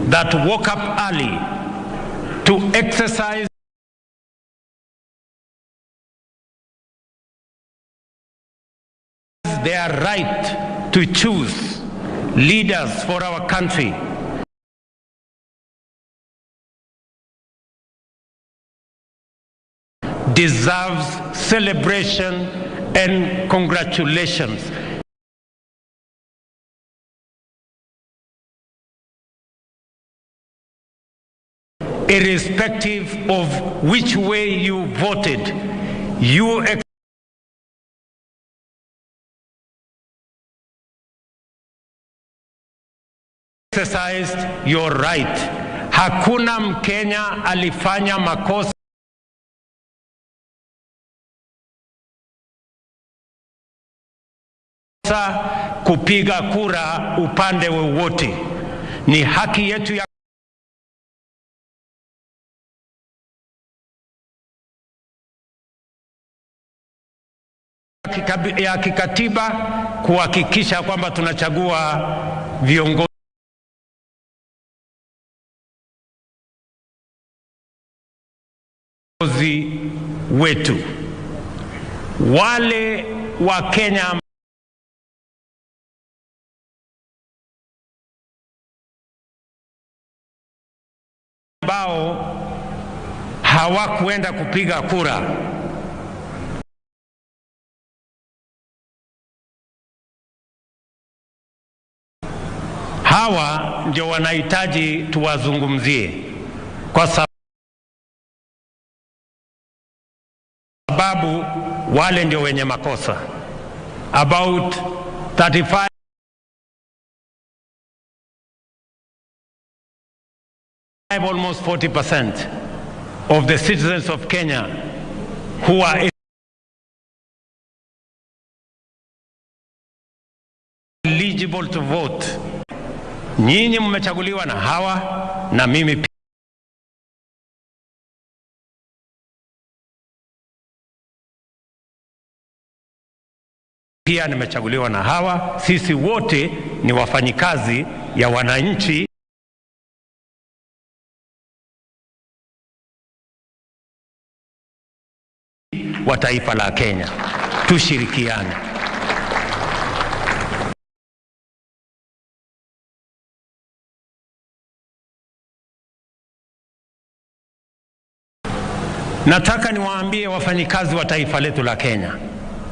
that woke up early to exercise their right to choose leaders for our country deserves celebration and congratulations. Irrespective of which way you voted, you exercised your right. Hakuna Mkenya alifanya makosa kupiga kura upande wowote. Ni haki yetu ya kikatiba kuhakikisha kwamba tunachagua viongozi wetu. Wale wa Kenya ambao hawakuenda kupiga kura, hawa ndio wanahitaji tuwazungumzie, kwa sababu wale ndio wenye makosa. About 35 almost 40% of the citizens of Kenya who are eligible to vote. Nyinyi mmechaguliwa na hawa na mimi pia nimechaguliwa na hawa. Sisi wote ni wafanyikazi ya wananchi wa taifa la Kenya. Tushirikiane. Nataka niwaambie wafanyikazi wa taifa letu la Kenya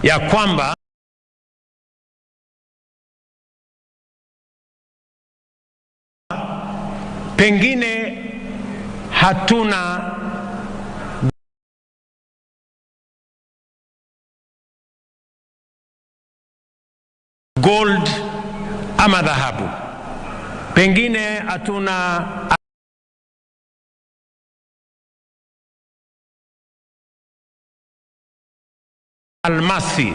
ya kwamba pengine hatuna gold ama dhahabu, pengine hatuna almasi,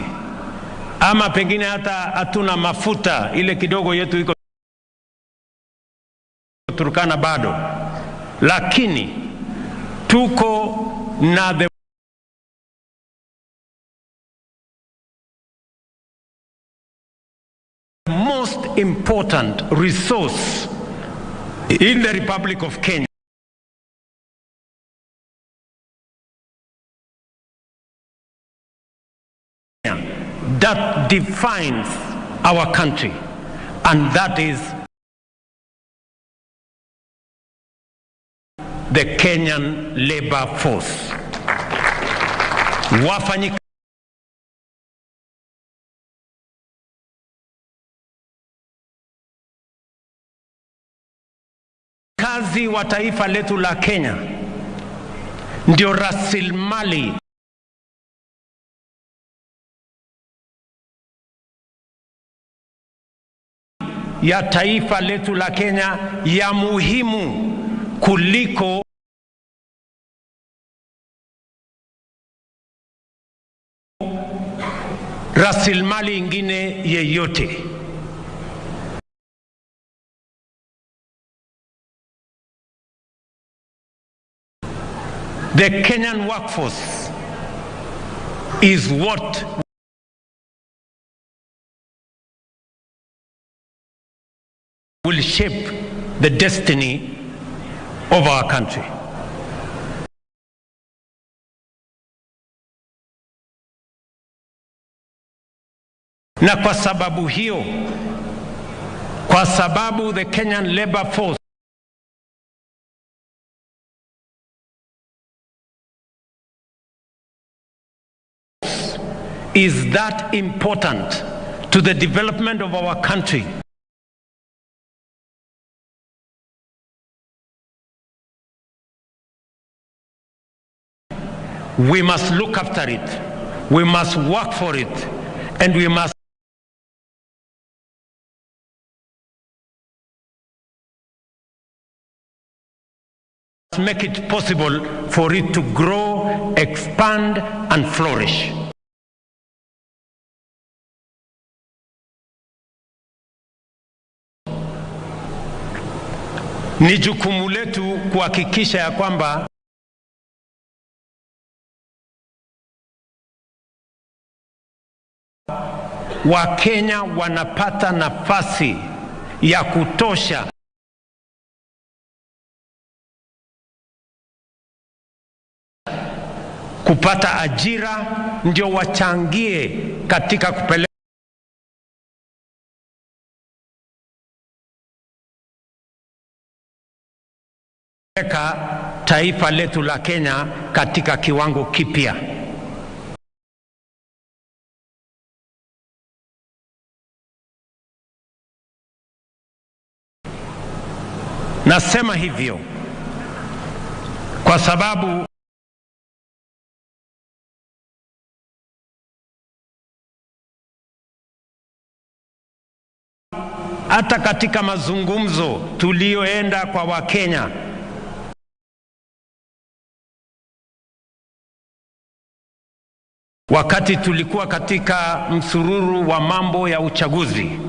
ama pengine hata hatuna mafuta, ile kidogo yetu iko Turkana bado, lakini tuko na the most important resource in the Republic of Kenya, that defines our country, and that is the Kenyan labor force. Wafanyikazi wa taifa letu la Kenya ndio rasilimali ya taifa letu la Kenya ya muhimu kuliko rasilimali ingine yeyote. The Kenyan workforce is what will shape the destiny of our country. Na kwa sababu hiyo, kwa sababu the Kenyan labor force is that important to the development of our country, we must look after it, we must work for it, and we must make it possible for it to grow, expand, and flourish. Ni jukumu letu kuhakikisha ya kwamba Wakenya wanapata nafasi ya kutosha kupata ajira, ndio wachangie katika kupeleka taifa letu la Kenya katika kiwango kipya. Nasema hivyo kwa sababu hata katika mazungumzo tulioenda kwa Wakenya, wakati tulikuwa katika msururu wa mambo ya uchaguzi,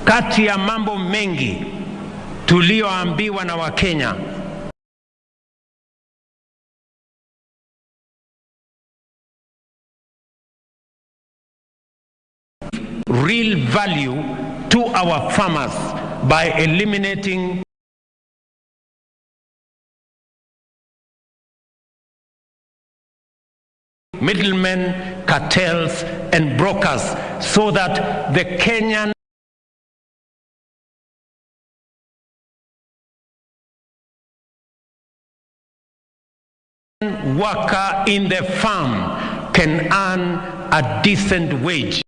kati ya mambo mengi tulioambiwa na Wakenya, real value to our farmers by eliminating middlemen, cartels, and brokers, so that the Kenyan worker in the farm can earn a decent wage.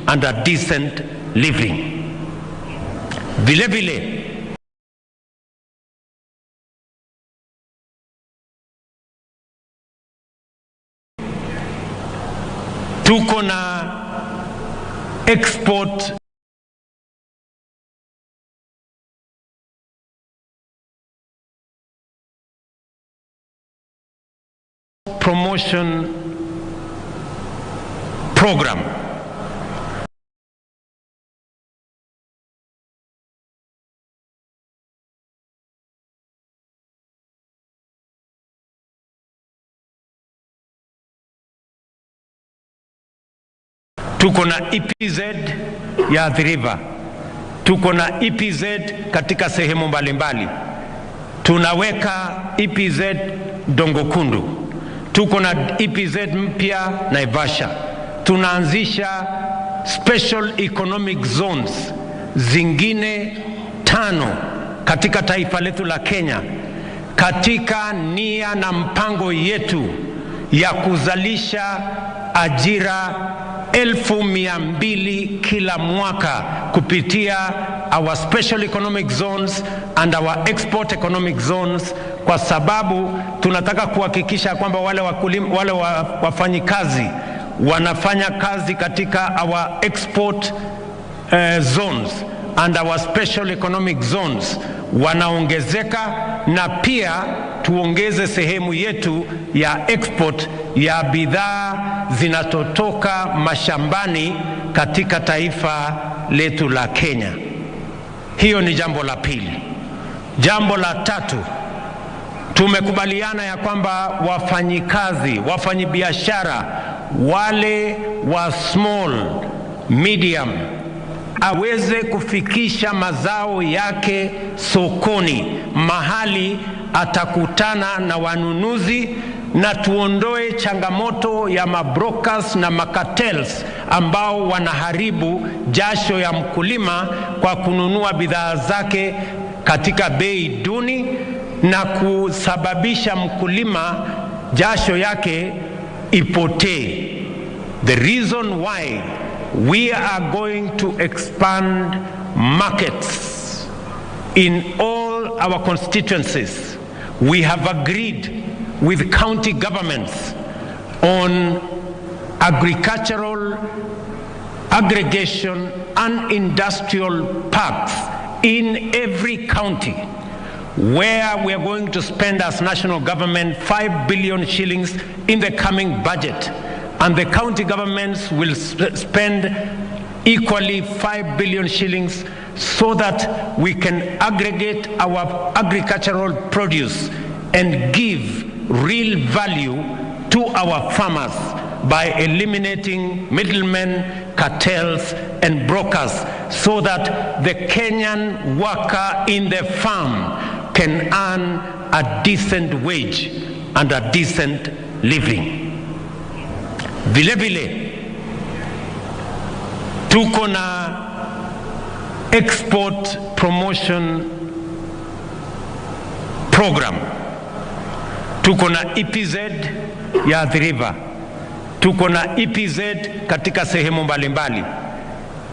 And a decent living. Vile vile, tuko na export promotion program. Tuko na EPZ ya Athi River, tuko na EPZ katika sehemu mbalimbali, tunaweka EPZ Dongo Kundu, tuko na EPZ mpya Naivasha, tunaanzisha special economic zones zingine 5 katika taifa letu la Kenya, katika nia na mpango yetu ya kuzalisha ajira 200,000 kila mwaka kupitia our special economic zones and our export economic zones, kwa sababu tunataka kuhakikisha kwamba wale wakulima, wale wafanyikazi wanafanya kazi katika our export zones and our special economic zones wanaongezeka, na pia tuongeze sehemu yetu ya export ya bidhaa zinazotoka mashambani katika taifa letu la Kenya. Hiyo ni jambo la pili. Jambo la tatu, tumekubaliana ya kwamba wafanyikazi, wafanyibiashara wale wa small, medium aweze kufikisha mazao yake sokoni mahali atakutana na wanunuzi, na tuondoe changamoto ya mabrokers na macartels ambao wanaharibu jasho ya mkulima kwa kununua bidhaa zake katika bei duni na kusababisha mkulima jasho yake ipotee. The reason why we are going to expand markets in all our constituencies, we have agreed with county governments on agricultural aggregation and industrial parks in every county, where we are going to spend as national government 5 billion shillings in the coming budget. And the county governments will spend equally 5 billion shillings so that we can aggregate our agricultural produce and give real value to our farmers by eliminating middlemen, cartels, and brokers, so that the Kenyan worker in the farm can earn a decent wage and a decent living. Vile vile tuko na export promotion program, tuko na EPZ ya Athi River, tuko na EPZ katika sehemu mbalimbali,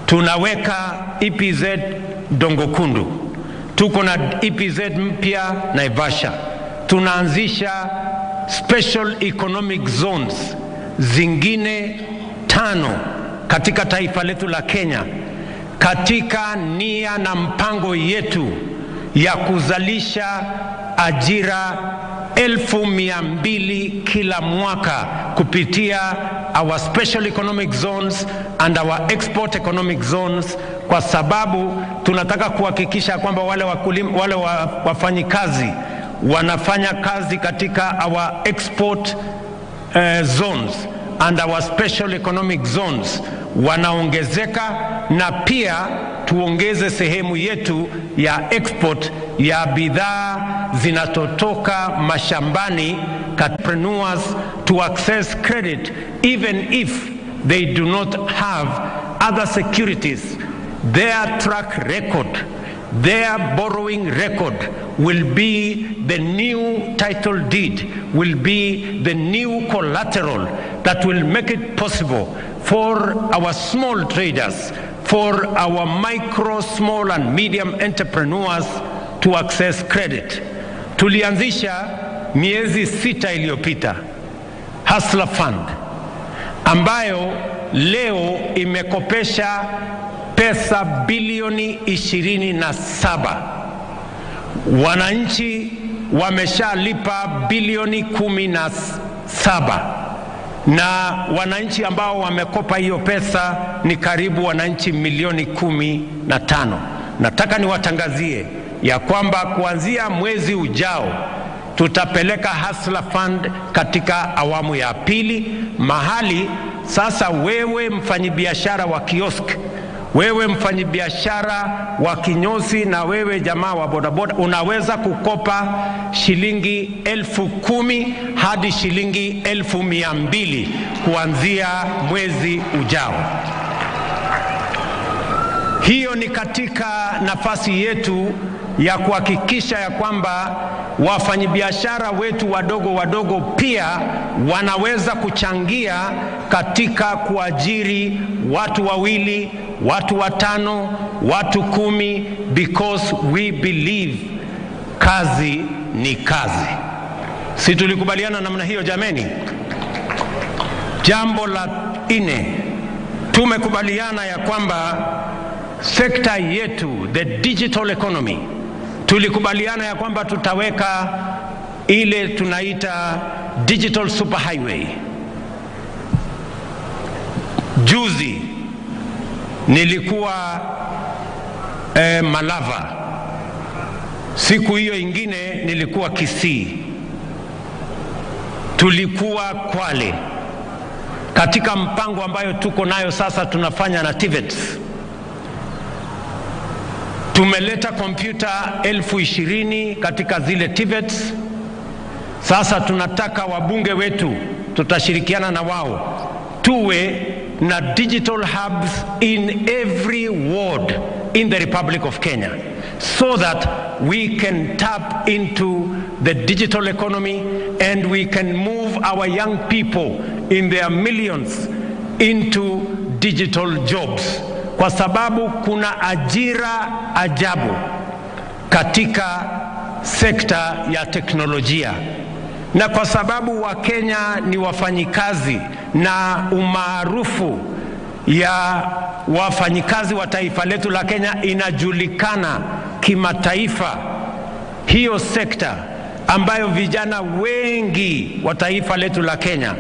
tunaweka EPZ Dongo Kundu, tuko na EPZ mpya Naivasha, tunaanzisha special economic zones zingine 5 katika taifa letu la Kenya, katika nia na mpango yetu ya kuzalisha ajira 200,000 kila mwaka kupitia our special economic zones and our export economic zones, kwa sababu tunataka kuhakikisha kwamba wale wakulima, wale wafanyikazi wanafanya kazi katika our export zones and our special economic zones wanaongezeka, na pia tuongeze sehemu yetu ya export ya bidhaa zinazotoka mashambani, entrepreneurs to access credit even if they do not have other securities. Their track record, their borrowing record will be the new title deed, will be the new collateral that will make it possible for our small traders, for our micro, small and medium entrepreneurs to access credit. Tulianzisha miezi 6 iliyopita Hustler Fund, ambayo leo imekopesha pesa bilioni 27. Wananchi wameshalipa bilioni 17, na wananchi ambao wamekopa hiyo pesa ni karibu wananchi milioni 15. Nataka niwatangazie ya kwamba kuanzia mwezi ujao tutapeleka Hustler Fund katika awamu ya pili, mahali sasa wewe mfanyibiashara wa kiosk, wewe mfanyibiashara wa kinyozi na wewe jamaa wa bodaboda unaweza kukopa shilingi 10,000 hadi shilingi 200,000 kuanzia mwezi ujao. Hiyo ni katika nafasi yetu ya kuhakikisha ya kwamba wafanyibiashara wetu wadogo wadogo pia wanaweza kuchangia katika kuajiri watu 2, watu 5, watu 10, because we believe kazi ni kazi. Si tulikubaliana namna hiyo jameni? Jambo la 4, tumekubaliana ya kwamba sekta yetu, the digital economy, Tulikubaliana ya kwamba tutaweka ile tunaita digital superhighway. Juzi nilikuwa Malava, siku hiyo ingine nilikuwa Kisii, tulikuwa Kwale, katika mpango ambayo tuko nayo sasa tunafanya na TVETs. Tumeleta kompyuta 20,000 katika zile TVETs. Sasa tunataka wabunge wetu, tutashirikiana na wao, tuwe na digital hubs in every ward in the Republic of Kenya so that we can tap into the digital economy and we can move our young people in their millions into digital jobs, kwa sababu kuna ajira ajabu katika sekta ya teknolojia, na kwa sababu Wakenya ni wafanyikazi na umaarufu ya wafanyikazi wa taifa letu la Kenya inajulikana kimataifa. Hiyo sekta ambayo vijana wengi wa taifa letu la Kenya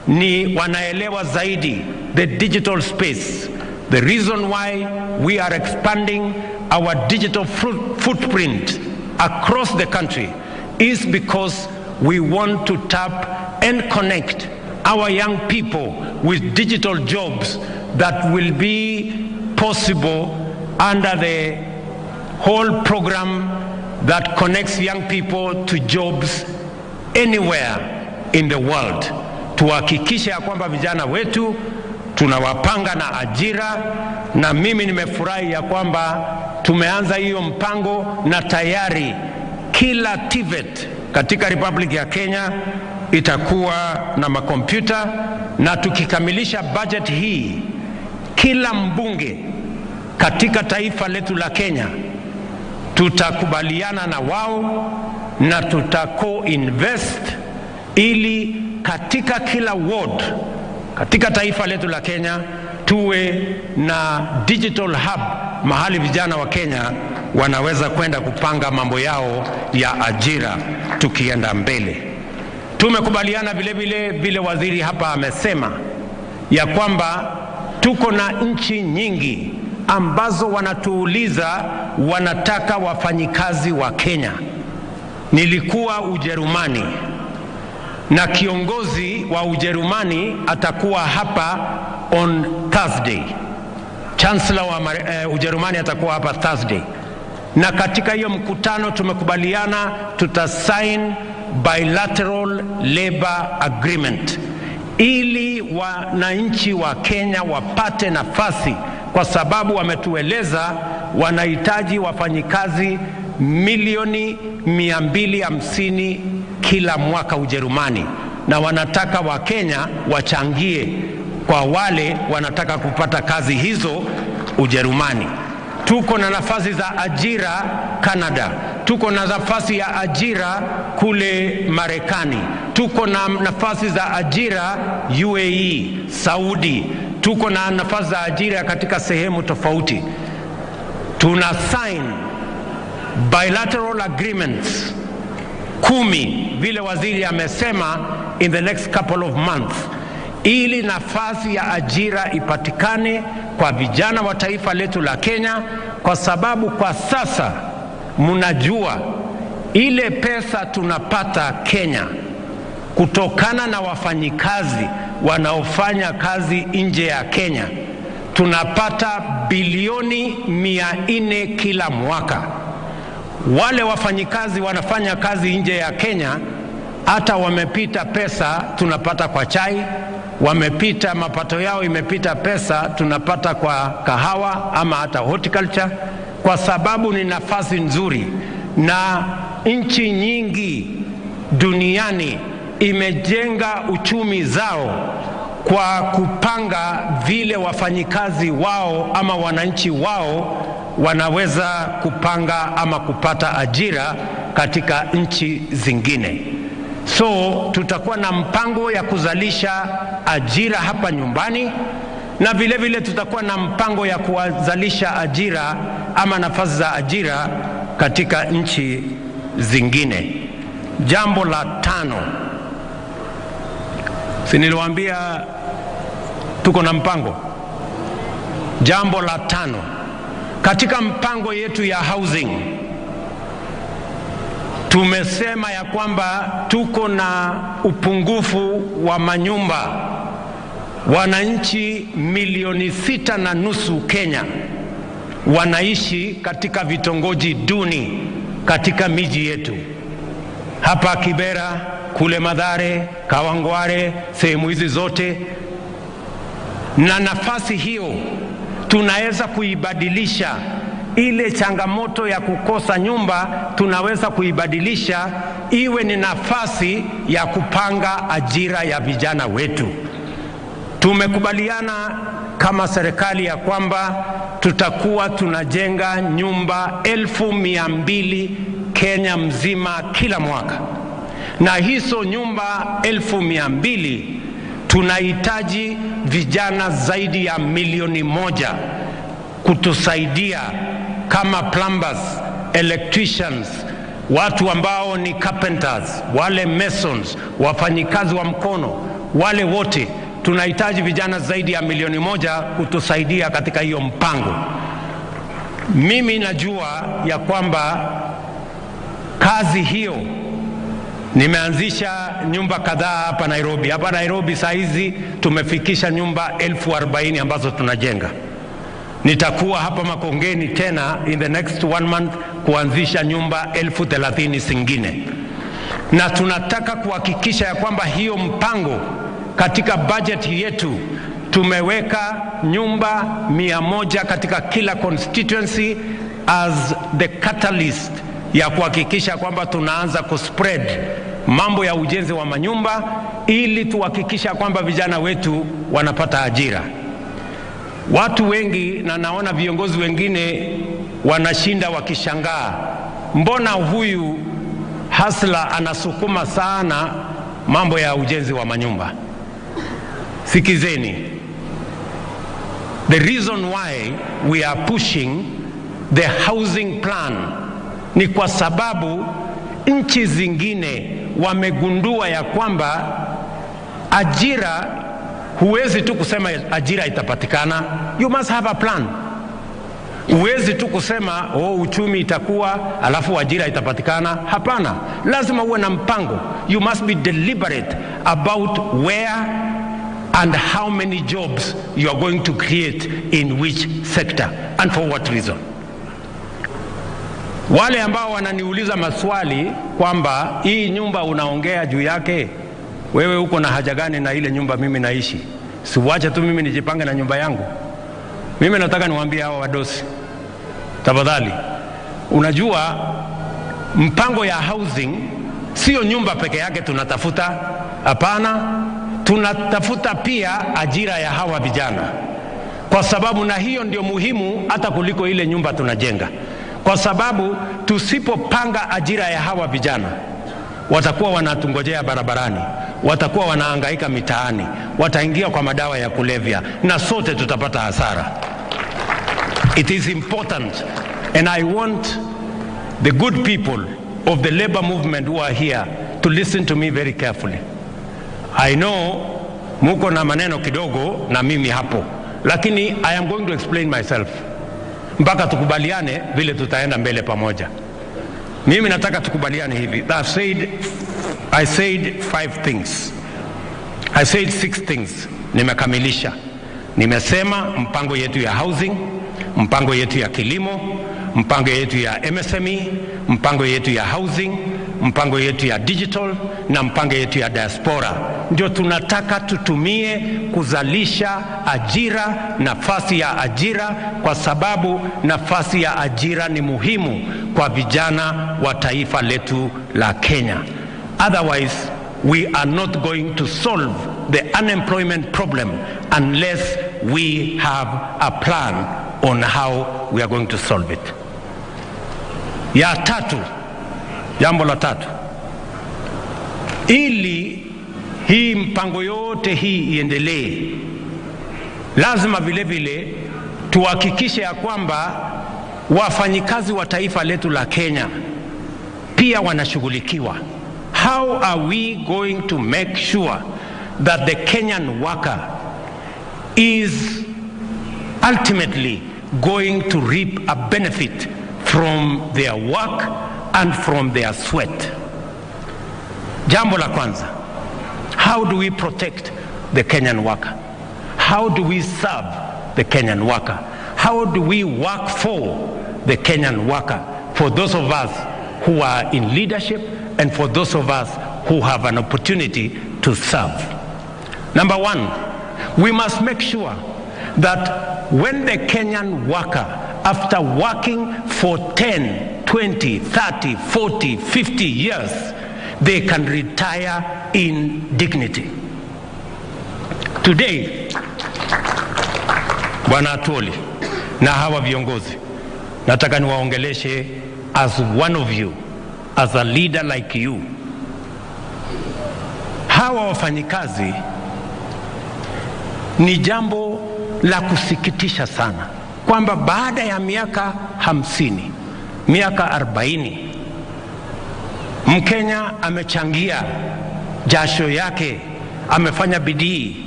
ni wanaelewa zaidi, the digital space. The reason why we are expanding our digital footprint across the country is because we want to tap and connect our young people with digital jobs that will be possible under the whole program that connects young people to jobs anywhere in the world. Tuhakikishe ya kwamba vijana wetu tunawapanga na ajira, na mimi nimefurahi ya kwamba tumeanza hiyo mpango na tayari kila TVET katika Republic ya Kenya itakuwa na makompyuta, na tukikamilisha budget hii, kila mbunge katika taifa letu la Kenya tutakubaliana na wao na tuta co-invest ili katika kila ward katika taifa letu la Kenya tuwe na digital hub, mahali vijana wa Kenya wanaweza kwenda kupanga mambo yao ya ajira tukienda mbele. Tumekubaliana vile vile, vile waziri hapa amesema ya kwamba tuko na nchi nyingi ambazo wanatuuliza wanataka wafanyikazi wa Kenya. Nilikuwa Ujerumani na kiongozi wa Ujerumani atakuwa hapa on Thursday. Chancellor wa Ujerumani atakuwa hapa Thursday. Na katika hiyo mkutano tumekubaliana tutasign bilateral labor agreement ili wananchi wa Kenya wapate nafasi, kwa sababu wametueleza wanahitaji wafanyikazi milioni 250 kila mwaka Ujerumani, na wanataka wa Kenya wachangie kwa wale wanataka kupata kazi hizo Ujerumani. Tuko na nafasi za ajira Canada, tuko na nafasi ya ajira kule Marekani, tuko na nafasi za ajira UAE, Saudi, tuko na nafasi za ajira katika sehemu tofauti. Tuna sign bilateral agreements 10 vile waziri amesema in the next couple of months, ili nafasi ya ajira ipatikane kwa vijana wa taifa letu la Kenya, kwa sababu kwa sasa mnajua ile pesa tunapata Kenya kutokana na wafanyikazi wanaofanya kazi nje ya Kenya, tunapata bilioni 400 kila mwaka. Wale wafanyikazi wanafanya kazi nje ya Kenya, hata wamepita pesa tunapata kwa chai, wamepita mapato yao imepita pesa tunapata kwa kahawa ama hata horticulture, kwa sababu ni nafasi nzuri. Na nchi nyingi duniani imejenga uchumi zao kwa kupanga vile wafanyikazi wao ama wananchi wao wanaweza kupanga ama kupata ajira katika nchi zingine. So tutakuwa na mpango ya kuzalisha ajira hapa nyumbani, na vile vile tutakuwa na mpango ya kuzalisha ajira ama nafasi za ajira katika nchi zingine. Jambo la tano, si niliwaambia tuko na mpango? Jambo la tano, katika mpango yetu ya housing tumesema ya kwamba tuko na upungufu wa manyumba. Wananchi milioni 6.5 Kenya wanaishi katika vitongoji duni katika miji yetu, hapa Kibera, kule Mathare, Kawangware, sehemu hizi zote. Na nafasi hiyo tunaweza kuibadilisha. Ile changamoto ya kukosa nyumba tunaweza kuibadilisha iwe ni nafasi ya kupanga ajira ya vijana wetu. Tumekubaliana kama serikali ya kwamba tutakuwa tunajenga nyumba 200,000 Kenya mzima kila mwaka. Na hizo nyumba 200,000 tunahitaji vijana zaidi ya milioni 1 kutusaidia kama plumbers, electricians, watu ambao ni carpenters, wale masons, wafanyikazi wa mkono, wale wote tunahitaji vijana zaidi ya milioni 1 kutusaidia katika hiyo mpango. Mimi najua ya kwamba kazi hiyo, nimeanzisha nyumba kadhaa hapa Nairobi. Hapa Nairobi saa hizi tumefikisha nyumba 40,000 ambazo tunajenga. Nitakuwa hapa Makongeni tena in the next 1 month kuanzisha nyumba 30,000 zingine. Na tunataka kuhakikisha ya kwamba hiyo mpango katika budget yetu tumeweka nyumba 100 katika kila constituency as the catalyst ya kuhakikisha kwamba tunaanza kuspread mambo ya ujenzi wa manyumba ili tuhakikisha kwamba vijana wetu wanapata ajira. Watu wengi, na naona viongozi wengine wanashinda wakishangaa, mbona huyu Hasla anasukuma sana mambo ya ujenzi wa manyumba? Sikizeni, the reason why we are pushing the housing plan ni kwa sababu nchi zingine wamegundua ya kwamba ajira, huwezi tu kusema ajira itapatikana, you must have a plan. Huwezi tu kusema oh, uchumi itakuwa alafu ajira itapatikana. Hapana, lazima uwe na mpango. You must be deliberate about where and how many jobs you are going to create in which sector and for what reason. Wale ambao wananiuliza maswali kwamba hii nyumba unaongea juu yake, wewe uko na haja gani na ile nyumba mimi naishi? Siwache tu mimi nijipange na nyumba yangu. Mimi nataka niwaambie hawa wadosi, tafadhali, unajua mpango ya housing sio nyumba peke yake tunatafuta. Hapana, tunatafuta pia ajira ya hawa vijana, kwa sababu na hiyo ndio muhimu hata kuliko ile nyumba tunajenga. Kwa sababu tusipopanga ajira ya hawa vijana, watakuwa wanatungojea barabarani, watakuwa wanahangaika mitaani, wataingia kwa madawa ya kulevya, na sote tutapata hasara. It is important, and I want the good people of the labor movement who are here to listen to me very carefully. I know muko na maneno kidogo na mimi hapo, lakini I am going to explain myself mpaka tukubaliane vile tutaenda mbele pamoja. Mimi nataka tukubaliane hivi. I said 5 things. I said 6 things. Nimekamilisha. Nimesema mpango yetu ya housing, mpango yetu ya kilimo, mpango yetu ya MSME, mpango yetu ya housing, mpango yetu ya digital na mpango yetu ya diaspora. Ndio tunataka tutumie kuzalisha ajira, nafasi ya ajira, kwa sababu nafasi ya ajira ni muhimu kwa vijana wa taifa letu la Kenya. Otherwise, we are not going to solve the unemployment problem unless we have a plan on how we are going to solve it. Ya tatu, jambo la tatu, ili hii mpango yote hii iendelee, lazima vile vile tuhakikishe ya kwamba wafanyikazi wa taifa letu la Kenya pia wanashughulikiwa? How are we going to make sure that the Kenyan worker is ultimately going to reap a benefit from their work and from their sweat? Jambo la kwanza, how do we protect the Kenyan worker? How do we serve the Kenyan worker? How do we work for the Kenyan worker? For those of us who are in leadership and for those of us who have an opportunity to serve. Number one, we must make sure that when the Kenyan worker, after working for 10, 20, 30, 40, 50 years, they can retire in dignity. Today, Bwana Atwoli na hawa viongozi, nataka niwaongeleshe as one of you, as a leader like you. Hawa wafanyikazi ni jambo la kusikitisha sana kwamba baada ya miaka 50, miaka 40, Mkenya amechangia jasho yake, amefanya bidii,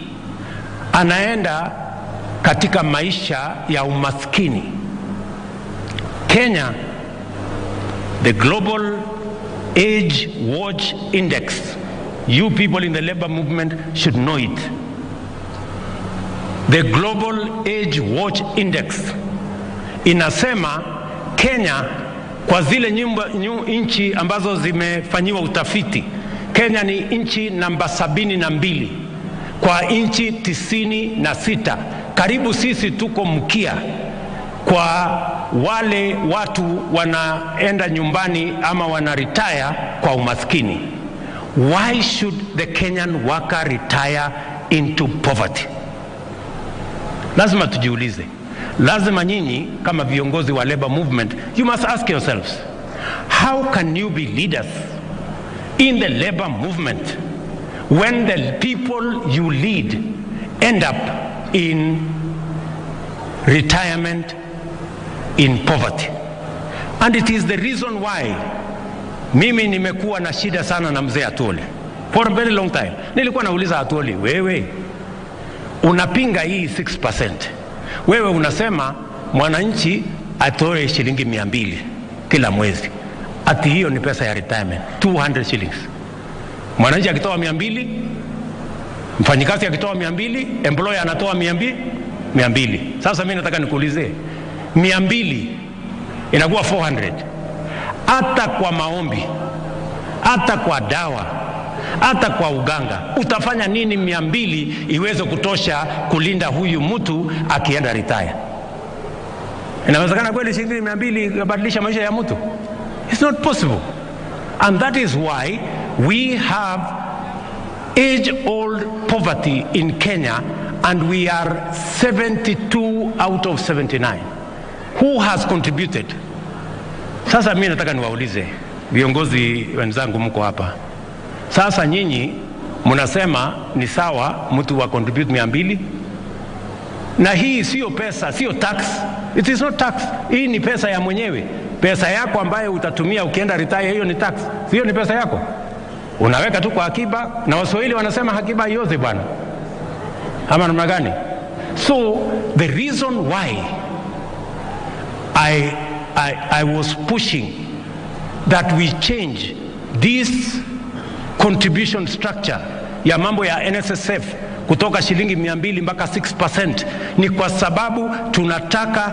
anaenda katika maisha ya umaskini. Kenya, the Global Age Watch Index, you people in the labor movement should know it. The Global Age Watch Index inasema Kenya, kwa zile nchi ambazo zimefanyiwa utafiti, Kenya ni nchi namba 72 kwa nchi 96. Karibu sisi tuko mkia kwa wale watu wanaenda nyumbani ama wana retire kwa umaskini. Why should the Kenyan worker retire into poverty? Lazima tujiulize. Lazima nyinyi kama viongozi wa labor movement, you must ask yourselves, how can you be leaders in the labor movement when the people you lead end up in retirement in poverty? And it is the reason why mimi nimekuwa na shida sana na mzee Atwoli for a very long time. Nilikuwa nauliza Atwoli, wewe unapinga hii 6%. Wewe unasema mwananchi atoe shilingi 200 kila mwezi. Ati hiyo ni pesa ya retirement, 200 shillings. Mwananchi akitoa 200, mfanyikazi akitoa 200, employer anatoa 200. Sasa mimi nataka nikuulize, 200 inakuwa 400. Hata kwa maombi, hata kwa dawa, hata kwa uganga, utafanya nini 200 iweze kutosha kulinda huyu mtu akienda retire? Inawezekana kweli shilingi 200 kubadilisha maisha ya mtu? It's not possible. And that is why we have age-old poverty in Kenya, and we are 72 out of 79. Who has contributed? Sasa mimi nataka niwaulize viongozi wenzangu mko hapa. Sasa nyinyi mnasema ni sawa mtu wa contribute 200, na hii sio pesa, sio tax. It is not tax. Hii ni pesa ya mwenyewe. Pesa yako ambayo utatumia ukienda retire, hiyo ni tax. Hiyo ni pesa yako. Unaweka tu kwa akiba, na Waswahili wanasema akiba haiozi bwana. Ama namna gani? So the reason why I was pushing that we change this contribution structure ya mambo ya NSSF kutoka shilingi 200 mpaka 6% ni kwa sababu tunataka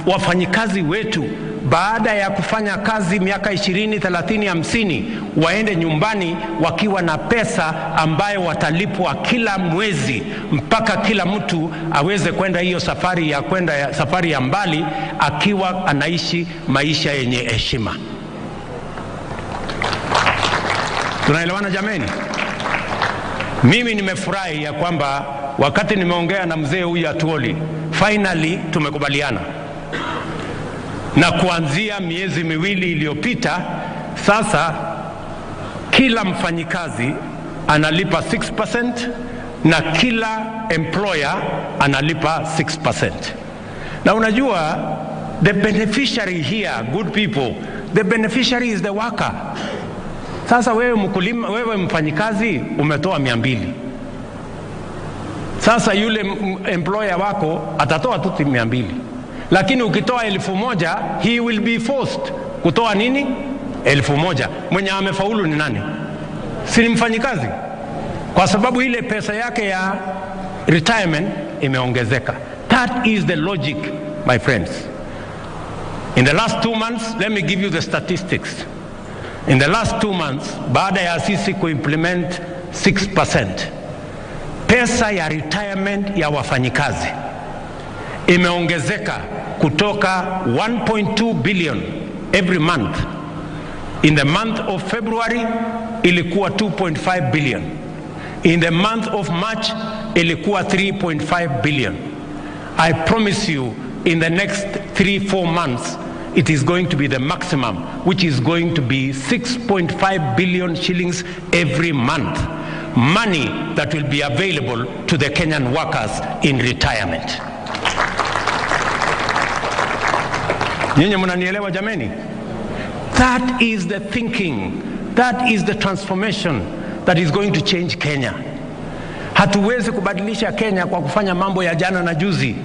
wafanyikazi wetu baada ya kufanya kazi miaka 20, 30, 50 waende nyumbani wakiwa na pesa ambayo watalipwa kila mwezi, mpaka kila mtu aweze kwenda hiyo safari ya kwenda safari ya mbali akiwa anaishi maisha yenye heshima. Tunaelewana jameni? Mimi nimefurahi ya kwamba wakati nimeongea na mzee huyu Atwoli, finally tumekubaliana. Na kuanzia miezi miwili iliyopita sasa kila mfanyikazi analipa 6% na kila employer analipa 6%. Na unajua The beneficiary here, good people, the beneficiary is the worker. Sasa wewe mkulima, wewe mfanyikazi umetoa 200. Sasa yule employer wako atatoa tu 200. Lakini ukitoa 1,000, he will be forced kutoa nini? 1,000. Mwenye amefaulu ni nani? Si ni mfanyikazi? Kwa sababu ile pesa yake ya retirement imeongezeka. That is the logic, my friends. In the last 2 months, let me give you the statistics. In the last 2 months, baada ya sisi kuimplement 6%, pesa ya retirement ya wafanyikazi imeongezeka kutoka 1.2 billion every month. In the month of February, ilikuwa 2.5 billion. In the month of March, ilikuwa 3.5 billion. I promise you, in the next 3-4 months, it is going to be the maximum, which is going to be 6.5 billion shillings every month. Money that will be available to the Kenyan workers in retirement. Nyinyi mnanielewa jameni? That is the thinking. That is the transformation that is going to change Kenya. Hatuwezi kubadilisha Kenya kwa kufanya mambo ya jana na juzi.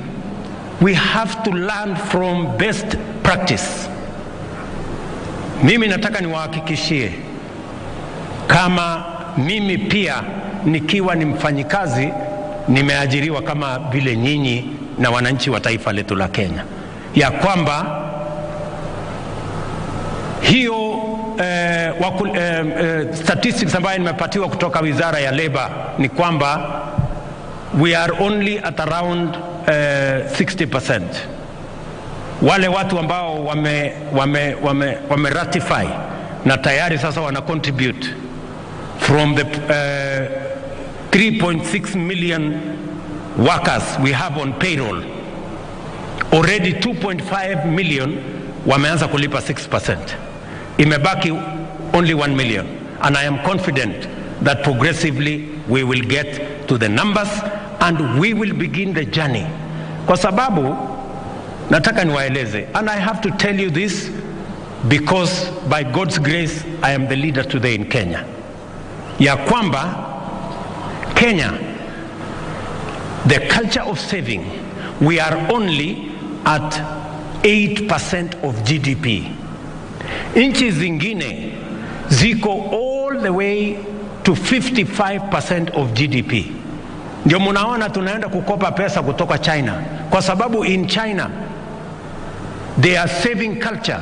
We have to learn from best practice. Mimi nataka niwahakikishie, kama mimi pia nikiwa ni mfanyikazi, nimeajiriwa kama vile nyinyi na wananchi wa taifa letu la Kenya, ya kwamba hiyo statistics ambayo nimepatiwa kutoka Wizara ya Labor ni kwamba we are only at around 60%. Wale watu ambao wame ratify na tayari sasa wana contribute from the 3.6 million workers we have on payroll, already 2.5 million wameanza kulipa 6%. Imebaki only 1 million, and I am confident that progressively we will get to the numbers and we will begin the journey. Kwa sababu nataka niwaeleze, and I have to tell you this because by God's grace I am the leader today in Kenya, ya kwamba Kenya, the culture of saving, we are only at 8% of GDP. Nchi zingine ziko all the way to 55% of GDP. Ndio munaona tunaenda kukopa pesa kutoka China, kwa sababu in China their saving culture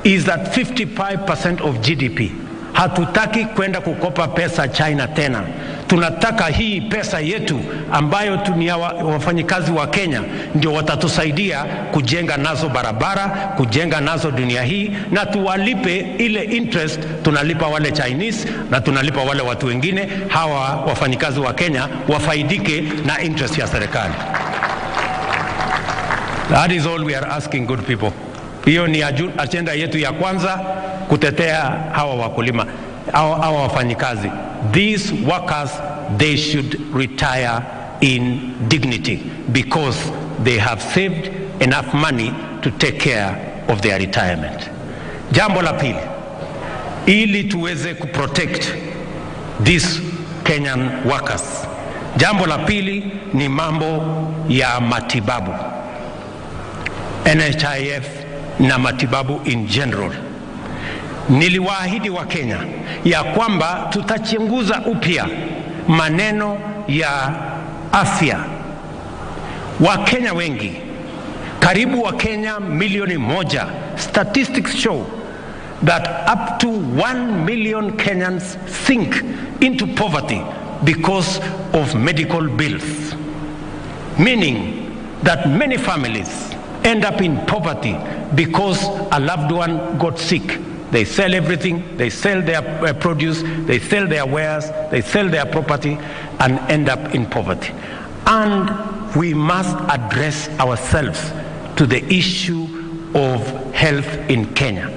is at 55% of GDP. Hatutaki kwenda kukopa pesa China tena. Tunataka hii pesa yetu ambayo tunia wafanyikazi wa Kenya ndio watatusaidia kujenga nazo barabara, kujenga nazo dunia hii, na tuwalipe ile interest tunalipa wale Chinese na tunalipa wale watu wengine. Hawa wafanyikazi wa Kenya wafaidike na interest ya serikali. That is all we are asking, good people. Hiyo ni agenda yetu ya kwanza, kutetea hawa wakulima, hawa wafanyikazi. These workers, they should retire in dignity because they have saved enough money to take care of their retirement. Jambo la pili, ili tuweze kuprotect these Kenyan workers, jambo la pili ni mambo ya matibabu, NHIF na matibabu in general. Niliwaahidi wa Kenya ya kwamba tutachunguza upya maneno ya afya. Wakenya wengi, karibu wa Kenya milioni 1, statistics show that up to 1 million Kenyans sink into poverty because of medical bills, meaning that many families end up in poverty because a loved one got sick. They sell everything, they sell their produce, they sell their wares, they sell their property and end up in poverty. And we must address ourselves to the issue of health in Kenya.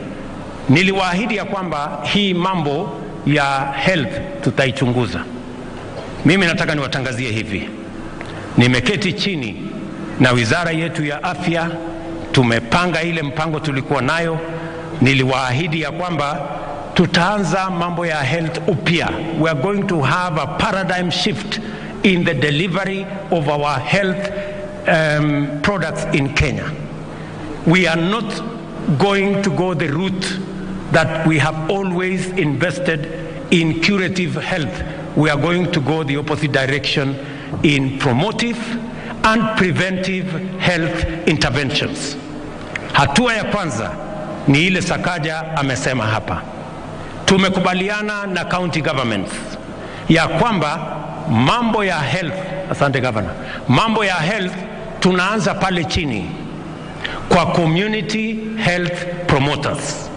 Niliwaahidi ya kwamba hii mambo ya health tutaichunguza. Mimi nataka niwatangazie hivi. Nimeketi chini na wizara yetu ya afya Tumepanga ile mpango tulikuwa nayo. Niliwaahidi ya kwamba tutaanza mambo ya health upya. We are going to have a paradigm shift in the delivery of our health products in Kenya. We are not going to go the route that we have always invested in curative health. We are going to go the opposite direction in promotive and preventive health interventions. Hatua ya kwanza ni ile Sakaja amesema hapa. Tumekubaliana na county governments ya kwamba mambo ya health, asante governor, mambo ya health tunaanza pale chini kwa community health promoters.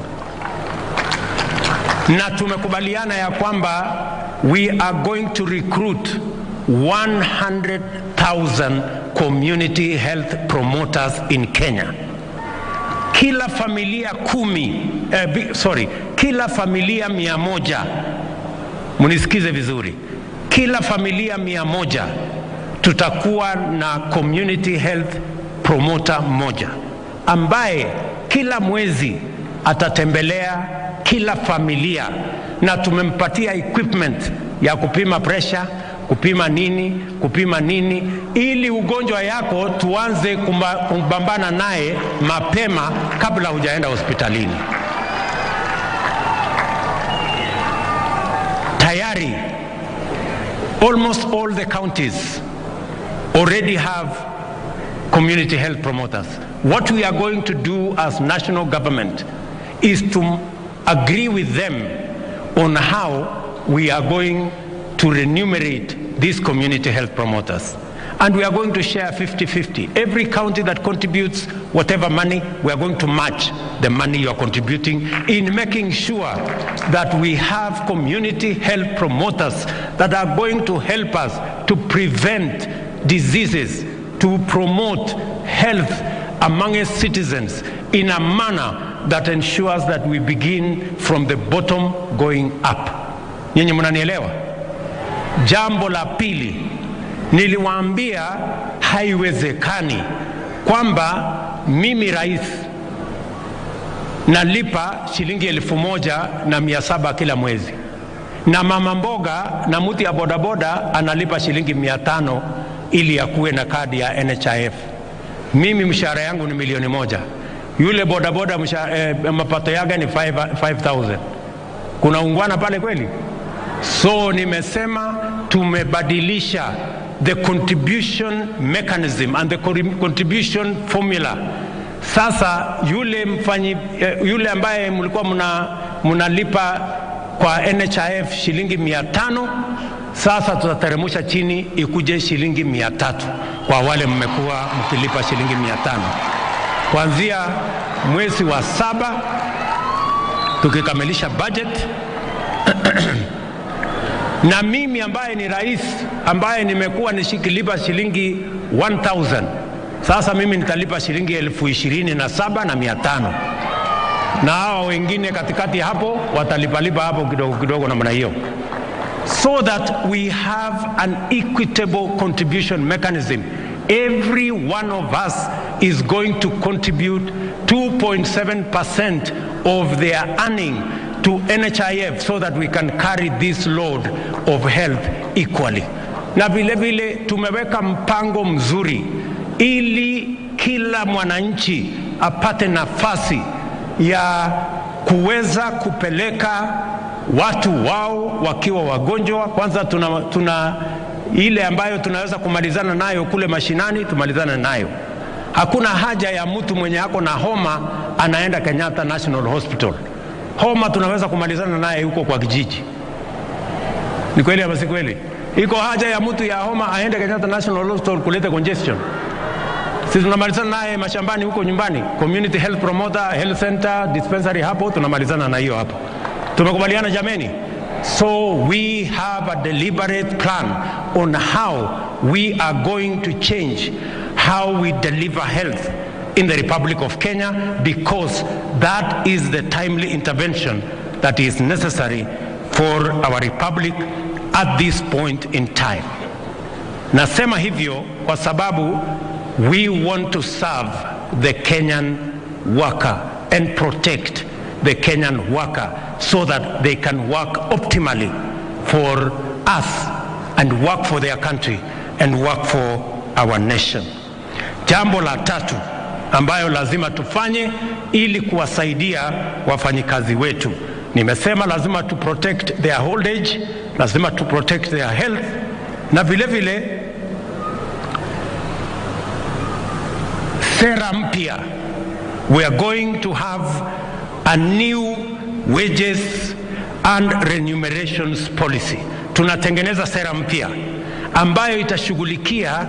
Na tumekubaliana ya kwamba we are going to recruit 100,000 community health promoters in Kenya. Kila familia kila familia 100, munisikize vizuri, kila familia 100 tutakuwa na community health promoter mmoja ambaye kila mwezi atatembelea kila familia, na tumempatia equipment ya kupima pressure, kupima nini, ili ugonjwa yako tuanze kumbambana naye mapema kabla hujaenda hospitalini. Tayari almost all the counties already have community health promoters. What we are going to do as national government is to agree with them on how we are going to remunerate these community health promoters. And we are going to share 50-50. Every county that contributes whatever money, we are going to match the money you are contributing in making sure that we have community health promoters that are going to help us to prevent diseases, to promote health among citizens in a manner that ensures that we begin from the bottom going up. Nyinyi mnanielewa? Jambo la pili, niliwaambia haiwezekani kwamba mimi rais nalipa shilingi 1,700 kila mwezi, na mama mboga na mtu ya bodaboda analipa shilingi 500 ili akuwe na kadi ya NHIF. Mimi mshahara yangu ni 1,000,000. Yule bodaboda mapato yake ni 5,000. Kuna ungwana pale kweli? So nimesema tumebadilisha the contribution mechanism and the contribution formula. Sasa yule ambaye mlikuwa mnalipa kwa NHIF shilingi 500, sasa tutateremsha chini ikuje shilingi 300 kwa wale mmekuwa mkilipa shilingi 500. Kuanzia mwezi wa 7 tukikamilisha budget na mimi ambaye ni rais ambaye nimekuwa nishikilipa shilingi 1,000, sasa mimi nitalipa shilingi 27,500, na hao wengine katikati hapo watalipalipa hapo kidogo kidogo namna hiyo, so that we have an equitable contribution mechanism. Every one of us is going to contribute 2.7% of their earning to NHIF so that we can carry this load of health equally. Na vile vile tumeweka mpango mzuri ili kila mwananchi apate nafasi ya kuweza kupeleka watu wao wakiwa wagonjwa. Kwanza tuna ile ambayo tunaweza kumalizana nayo kule mashinani, tumalizana nayo. Hakuna haja ya mtu mwenye ako na homa anaenda Kenyatta National Hospital. Homa tunaweza kumalizana naye huko kwa kijiji. Ni kweli ama si kweli? Iko haja ya mtu ya homa aende Kenyatta National Hospital kuleta congestion? Sisi tunamalizana naye mashambani huko nyumbani. Community health promoter, health center, dispensary hapo tunamalizana na hiyo hapo. Tumekubaliana jameni? So we have a deliberate plan on how we are going to change how we deliver health in the Republic of Kenya, because that is the timely intervention that is necessary for our republic at this point in time. Nasema hivyo kwa sababu we want to serve the Kenyan worker and protect the Kenyan worker so that they can work optimally for us and work for their country and work for our nation. Jambo la tatu ambayo lazima tufanye ili kuwasaidia wafanyikazi wetu, nimesema lazima tu protect their old age, lazima tu protect their health, na vile vile sera mpya. We are going to have a new wages and remunerations policy. Tunatengeneza sera mpya ambayo itashughulikia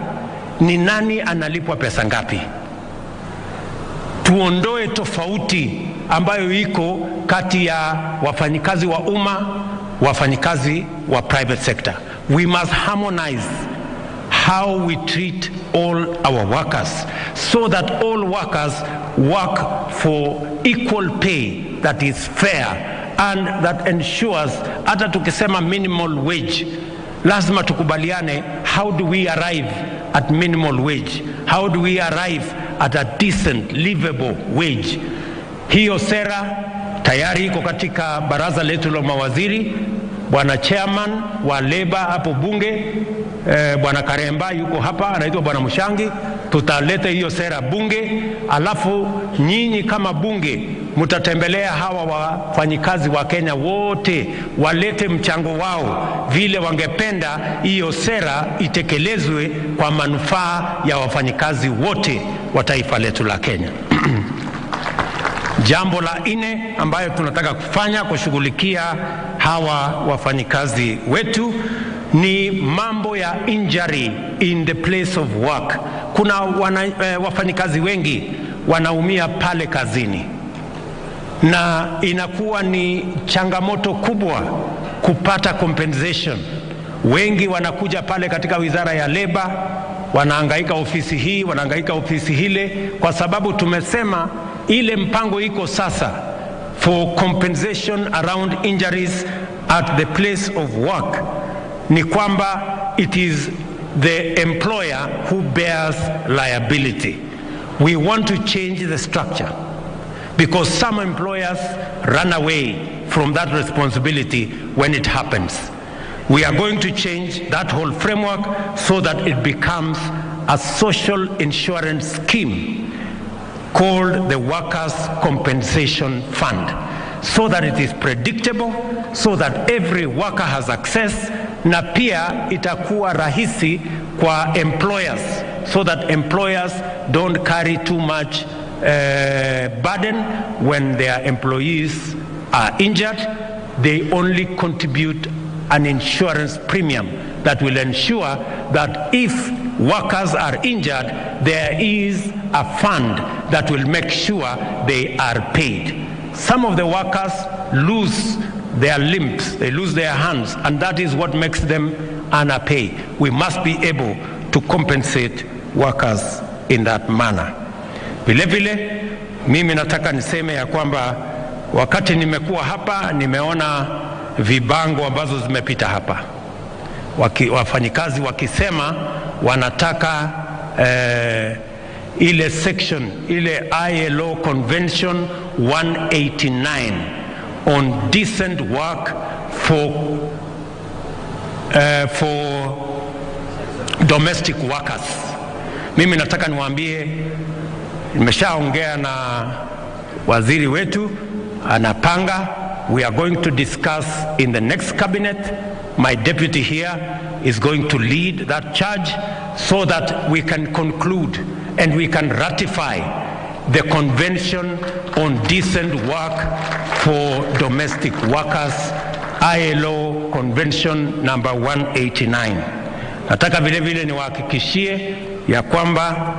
ni nani analipwa pesa ngapi. Tuondoe tofauti ambayo iko kati ya wafanyikazi wa umma, wafanyikazi wa private sector. We must harmonize how we treat all our workers so that all workers work for equal pay that is fair and that ensures, hata tukisema minimal wage, lazima tukubaliane how do we arrive at minimal wage, how do we arrive at a decent livable wage. Hiyo sera tayari iko katika baraza letu la mawaziri. Bwana chairman wa Labour hapo bunge, Bwana Karemba yuko hapa, anaitwa Bwana Mushangi. Tutaleta hiyo sera bunge, alafu nyinyi kama bunge mtatembelea hawa wafanyikazi wa Kenya wote, walete mchango wao vile wangependa hiyo sera itekelezwe kwa manufaa ya wafanyikazi wote wa taifa letu la Kenya. Jambo la nne ambayo tunataka kufanya kushughulikia hawa wafanyikazi wetu ni mambo ya injury in the place of work. Kuna wafanyikazi wengi wanaumia pale kazini, na inakuwa ni changamoto kubwa kupata compensation. Wengi wanakuja pale katika wizara ya Labour, wanahangaika ofisi hii, wanahangaika ofisi hile, kwa sababu tumesema ile mpango iko sasa for compensation around injuries at the place of work ni kwamba it is the employer who bears liability. We want to change the structure because some employers run away from that responsibility when it happens. We are going to change that whole framework so that it becomes a social insurance scheme called the Workers' Compensation Fund, so that it is predictable, so that every worker has access, na pia itakuwa rahisi kwa employers, so that employers don't carry too much burden when their employees are injured. They only contribute an insurance premium that will ensure that if workers are injured, there is a fund that will make sure they are paid. Some of the workers lose their limbs, they lose their hands, and that is what makes them unpaid. We must be able to compensate workers in that manner. Vile vile, mimi nataka niseme ya kwamba wakati nimekuwa hapa, nimeona vibango ambazo zimepita hapa, wafanyikazi wakisema wanataka ile section, ile ILO Convention 189 on decent work for domestic workers. Mimi nataka niwaambie, nimeshaongea na waziri wetu, anapanga. We are going to discuss in the next cabinet. My deputy here is going to lead that charge so that we can conclude and we can ratify the Convention on Decent Work for Domestic Workers, ILO Convention number 189. Nataka vile vile niwahakikishie ya kwamba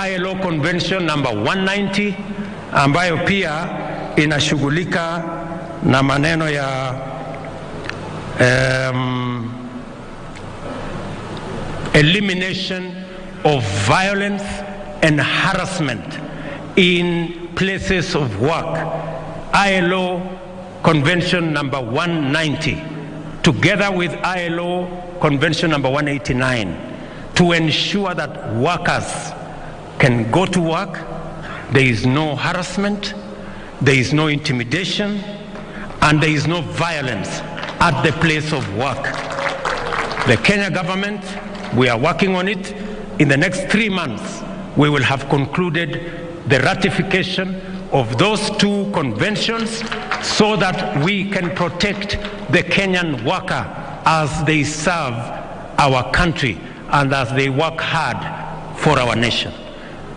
ILO Convention number 190 ambayo pia inashughulika na maneno ya elimination of violence and harassment in places of work, ILO Convention number 190, together with ILO Convention number 189, to ensure that workers can go to work, there is no harassment, there is no intimidation, and there is no violence at the place of work. The Kenya government, we are working on it. In the next 3 months, we will have concluded the ratification of those two conventions so that we can protect the Kenyan worker as they serve our country and as they work hard for our nation.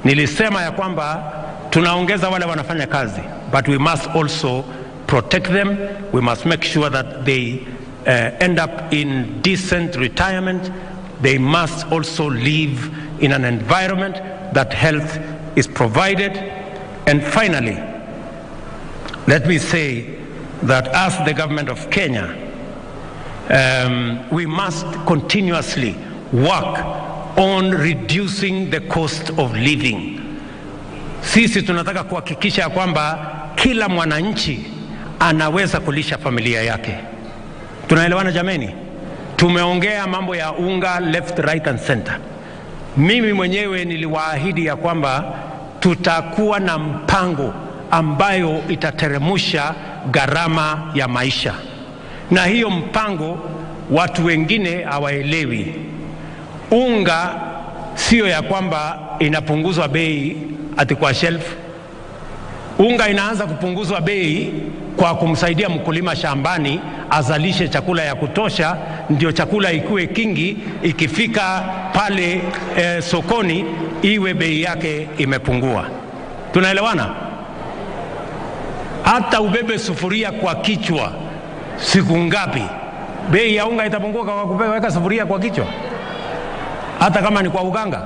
Nilisema ya kwamba tunaongeza wale wanafanya kazi, but we must also protect them. We must make sure that they end up in decent retirement. They must also live in an environment that health is provided. And finally, let me say that as the government of Kenya, we must continuously work on reducing the cost of living. Sisi tunataka kuhakikisha ya kwamba kila mwananchi anaweza kulisha familia yake. Tunaelewana jameni? Tumeongea mambo ya unga left, right and center. Mimi mwenyewe niliwaahidi ya kwamba tutakuwa na mpango ambayo itateremusha gharama ya maisha. Na hiyo mpango watu wengine hawaelewi. Unga sio ya kwamba inapunguzwa bei ati kwa shelf. Unga inaanza kupunguzwa bei kwa kumsaidia mkulima shambani azalishe chakula ya kutosha, ndio chakula ikue kingi, ikifika pale sokoni iwe bei yake imepungua. Tunaelewana? Hata ubebe sufuria kwa kichwa siku ngapi, bei ya unga itapungua kwa kuweka sufuria kwa kichwa? Hata kama ni kwa uganga,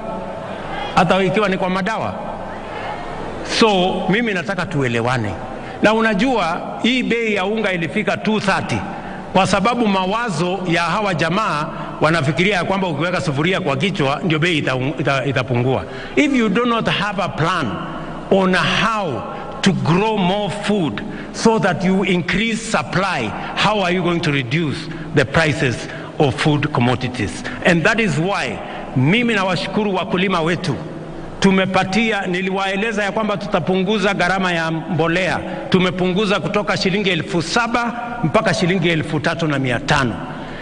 hata ikiwa ni kwa madawa. So mimi nataka tuelewane. Na unajua hii bei ya unga ilifika 230 kwa sababu mawazo ya hawa jamaa wanafikiria ya kwamba ukiweka sufuria kwa kichwa ndio bei itapungua. If you do not have a plan on how to grow more food so that you increase supply, how are you going to reduce the prices of food commodities? And that is why mimi nawashukuru wakulima wetu. Tumepatia, niliwaeleza ya kwamba tutapunguza gharama ya mbolea. Tumepunguza kutoka shilingi 7,000 mpaka shilingi 3,500.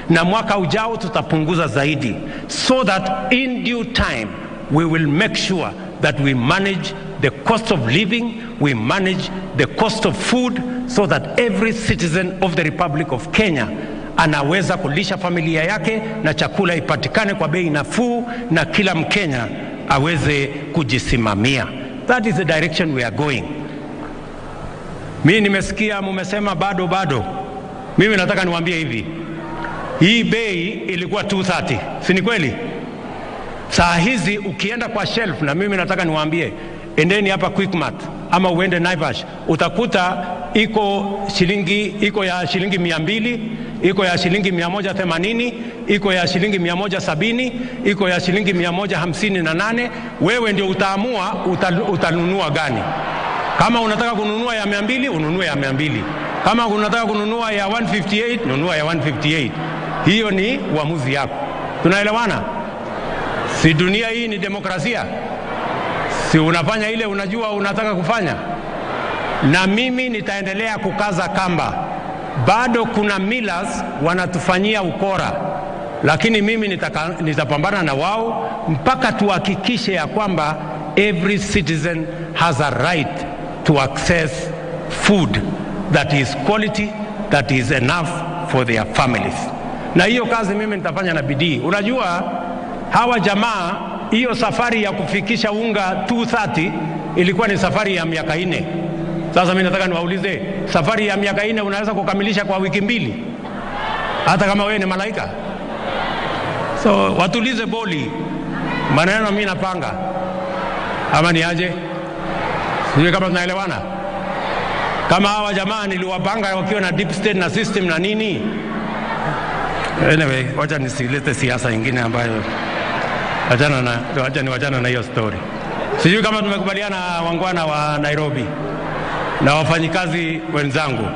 Na mwaka ujao tutapunguza zaidi, so that in due time we will make sure that we manage the cost of living, we manage the cost of food, so that every citizen of the Republic of Kenya anaweza kulisha familia yake na chakula ipatikane kwa bei nafuu na kila Mkenya aweze kujisimamia. That is the direction we are going. Mimi nimesikia mumesema bado bado. Mimi nataka niwaambie hivi. Hii bei ilikuwa 230. Si ni kweli? Saa hizi ukienda kwa shelf, na mimi nataka niwaambie, endeni hapa Quickmart ama uende Naivas, utakuta iko shilingi, iko ya shilingi 200, iko ya shilingi 180, iko ya shilingi 170, iko ya shilingi 158. Wewe ndio utaamua utanunua gani. Kama unataka kununua ya 200, ununue ya 200. Kama unataka kununua ya 158, nunua ya 158. Hiyo ni uamuzi yako. Tunaelewana? Si dunia hii ni demokrasia? Si unafanya ile unajua unataka kufanya? Na mimi nitaendelea kukaza kamba. Bado kuna millers wanatufanyia ukora, lakini mimi nitapambana na wao mpaka tuhakikishe ya kwamba every citizen has a right to access food that is quality, that is enough for their families. Na hiyo kazi mimi nitafanya na bidii. Unajua hawa jamaa, hiyo safari ya kufikisha unga 230 ilikuwa ni safari ya miaka 4. Sasa mimi nataka niwaulize, safari ya miaka 4 unaweza kukamilisha kwa wiki 2? Hata kama wewe ni malaika? So watulize boli. Maneno mimi napanga. Ama ni aje? Sijui kama tunaelewana. Kama hawa jamaa niliwapanga wakiwa na deep state na system na nini. Anyway, wacha nisilete siasa nyingine ambayo wachana na hiyo story. Sijui kama tumekubaliana wangwana wa Nairobi na wafanyikazi wenzangu.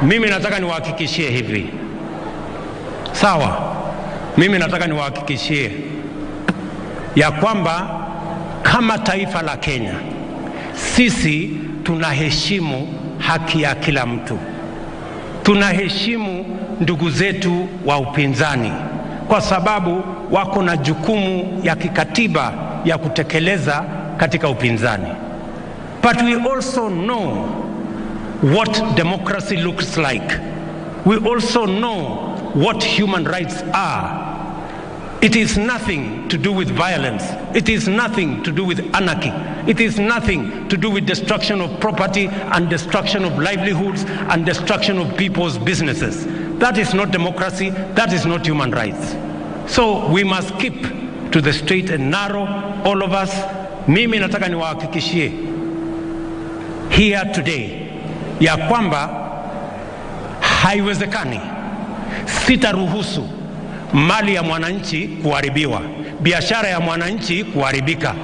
Mimi nataka niwahakikishie hivi. Sawa? Mimi nataka niwahakikishie ya kwamba Kama taifa la Kenya, sisi tunaheshimu haki ya kila mtu. Tunaheshimu ndugu zetu wa upinzani kwa sababu wako na jukumu ya kikatiba ya kutekeleza katika upinzani. But we also know what democracy looks like. We also know what human rights are. It is nothing to do with violence. It is nothing to do with anarchy. It is nothing to do with destruction of property and destruction of livelihoods and destruction of people's businesses. That is not democracy. That is not human rights. So we must keep to the straight and narrow, all of us. Mimi nataka niwahakikishie here today ya kwamba haiwezekani, sitaruhusu mali ya mwananchi kuharibiwa, biashara ya mwananchi kuharibika,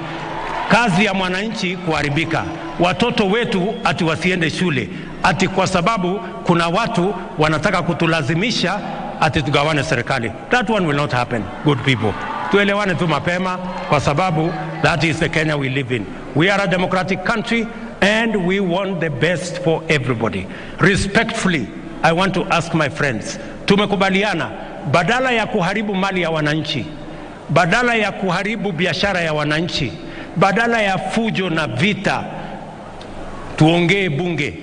kazi ya mwananchi kuharibika, watoto wetu ati wasiende shule, ati kwa sababu kuna watu wanataka kutulazimisha ati tugawane serikali. That one will not happen, good people. Tuelewane tu mapema, kwa sababu that is the Kenya we live in. We are a democratic country and we want the best for everybody. Respectfully, I want to ask my friends, tumekubaliana badala ya kuharibu mali ya wananchi, badala ya kuharibu biashara ya wananchi, badala ya fujo na vita, tuongee bunge,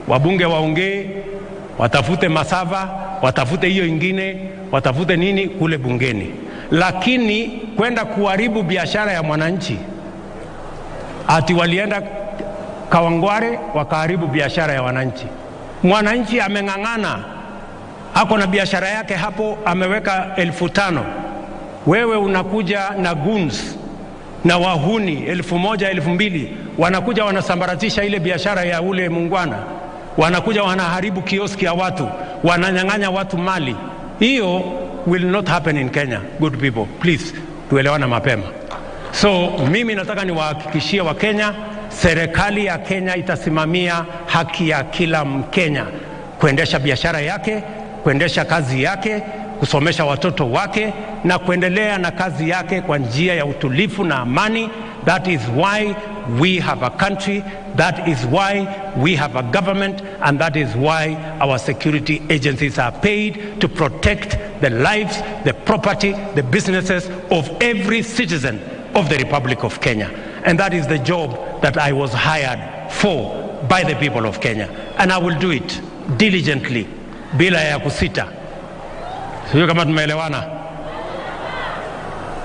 wabunge waongee, watafute masava, watafute hiyo ingine, watafute nini kule bungeni. Lakini kwenda kuharibu biashara ya mwananchi, ati walienda Kawangware wakaharibu biashara ya wananchi. Mwananchi ameng'ang'ana, ako na biashara yake hapo, ameweka 5,000. Wewe unakuja na goons na wahuni 1,000, 2,000, wanakuja wanasambaratisha ile biashara ya ule muungwana, wanakuja wanaharibu kioski ya watu, wananyang'anya watu mali. Hiyo will not happen in Kenya, good people. Please, tuelewana mapema. So mimi nataka niwahakikishie wa Kenya, serikali ya Kenya itasimamia haki ya kila Mkenya kuendesha biashara yake, kuendesha kazi yake, kusomesha watoto wake na kuendelea na kazi yake kwa njia ya utulivu na amani. That is why we have a country, that is why we have a government, and that is why our security agencies are paid to protect the lives, the property, the businesses of every citizen of the Republic of Kenya. And that is the job that I was hired for by the people of Kenya. And I will do it diligently, bila ya kusita. Sio kama tumeelewana?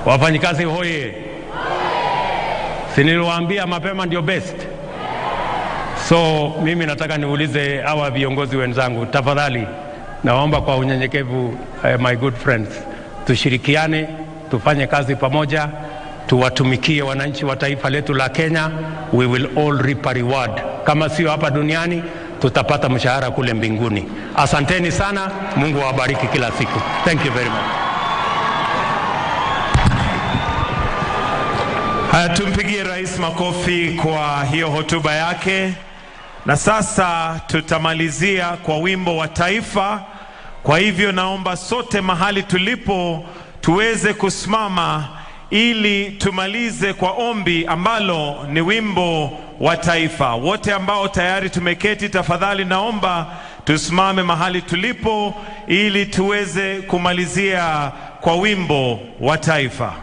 Wafanyikazi hoye. Si niliwaambia mapema ndio best. So mimi nataka niulize hawa viongozi wenzangu, tafadhali naomba kwa unyenyekevu, my good friends, tushirikiane, tufanye kazi pamoja, tuwatumikie wananchi wa taifa letu la Kenya. We will all reap a reward. Kama sio hapa duniani, tutapata mshahara kule mbinguni. Asanteni sana, Mungu awabariki kila siku. Thank you very much. Haya, tumpigie Rais makofi kwa hiyo hotuba yake. Na sasa tutamalizia kwa wimbo wa taifa. Kwa hivyo naomba sote mahali tulipo tuweze kusimama ili tumalize kwa ombi ambalo ni wimbo wa taifa. Wote ambao tayari tumeketi, tafadhali naomba tusimame mahali tulipo ili tuweze kumalizia kwa wimbo wa taifa.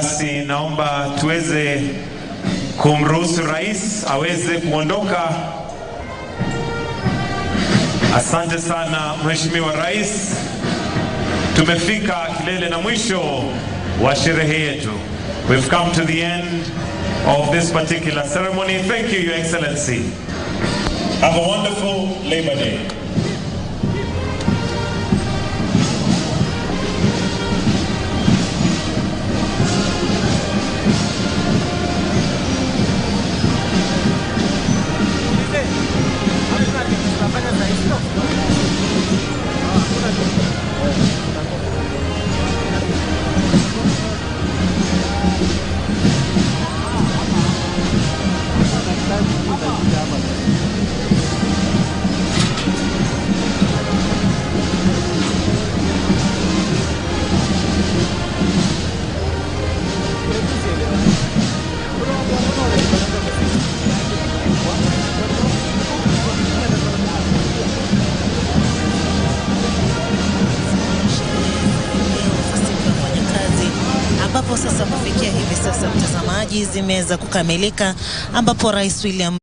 Basi naomba tuweze kumruhusu rais aweze kuondoka. Asante sana Mheshimiwa Rais. Tumefika kilele na mwisho wa sherehe yetu. We've come to the end of this particular ceremony. Thank you, Your Excellency. Have a wonderful Labor Day. Ambapo sasa kufikia hivi sasa, mtazamaji, zimeweza kukamilika ambapo Rais William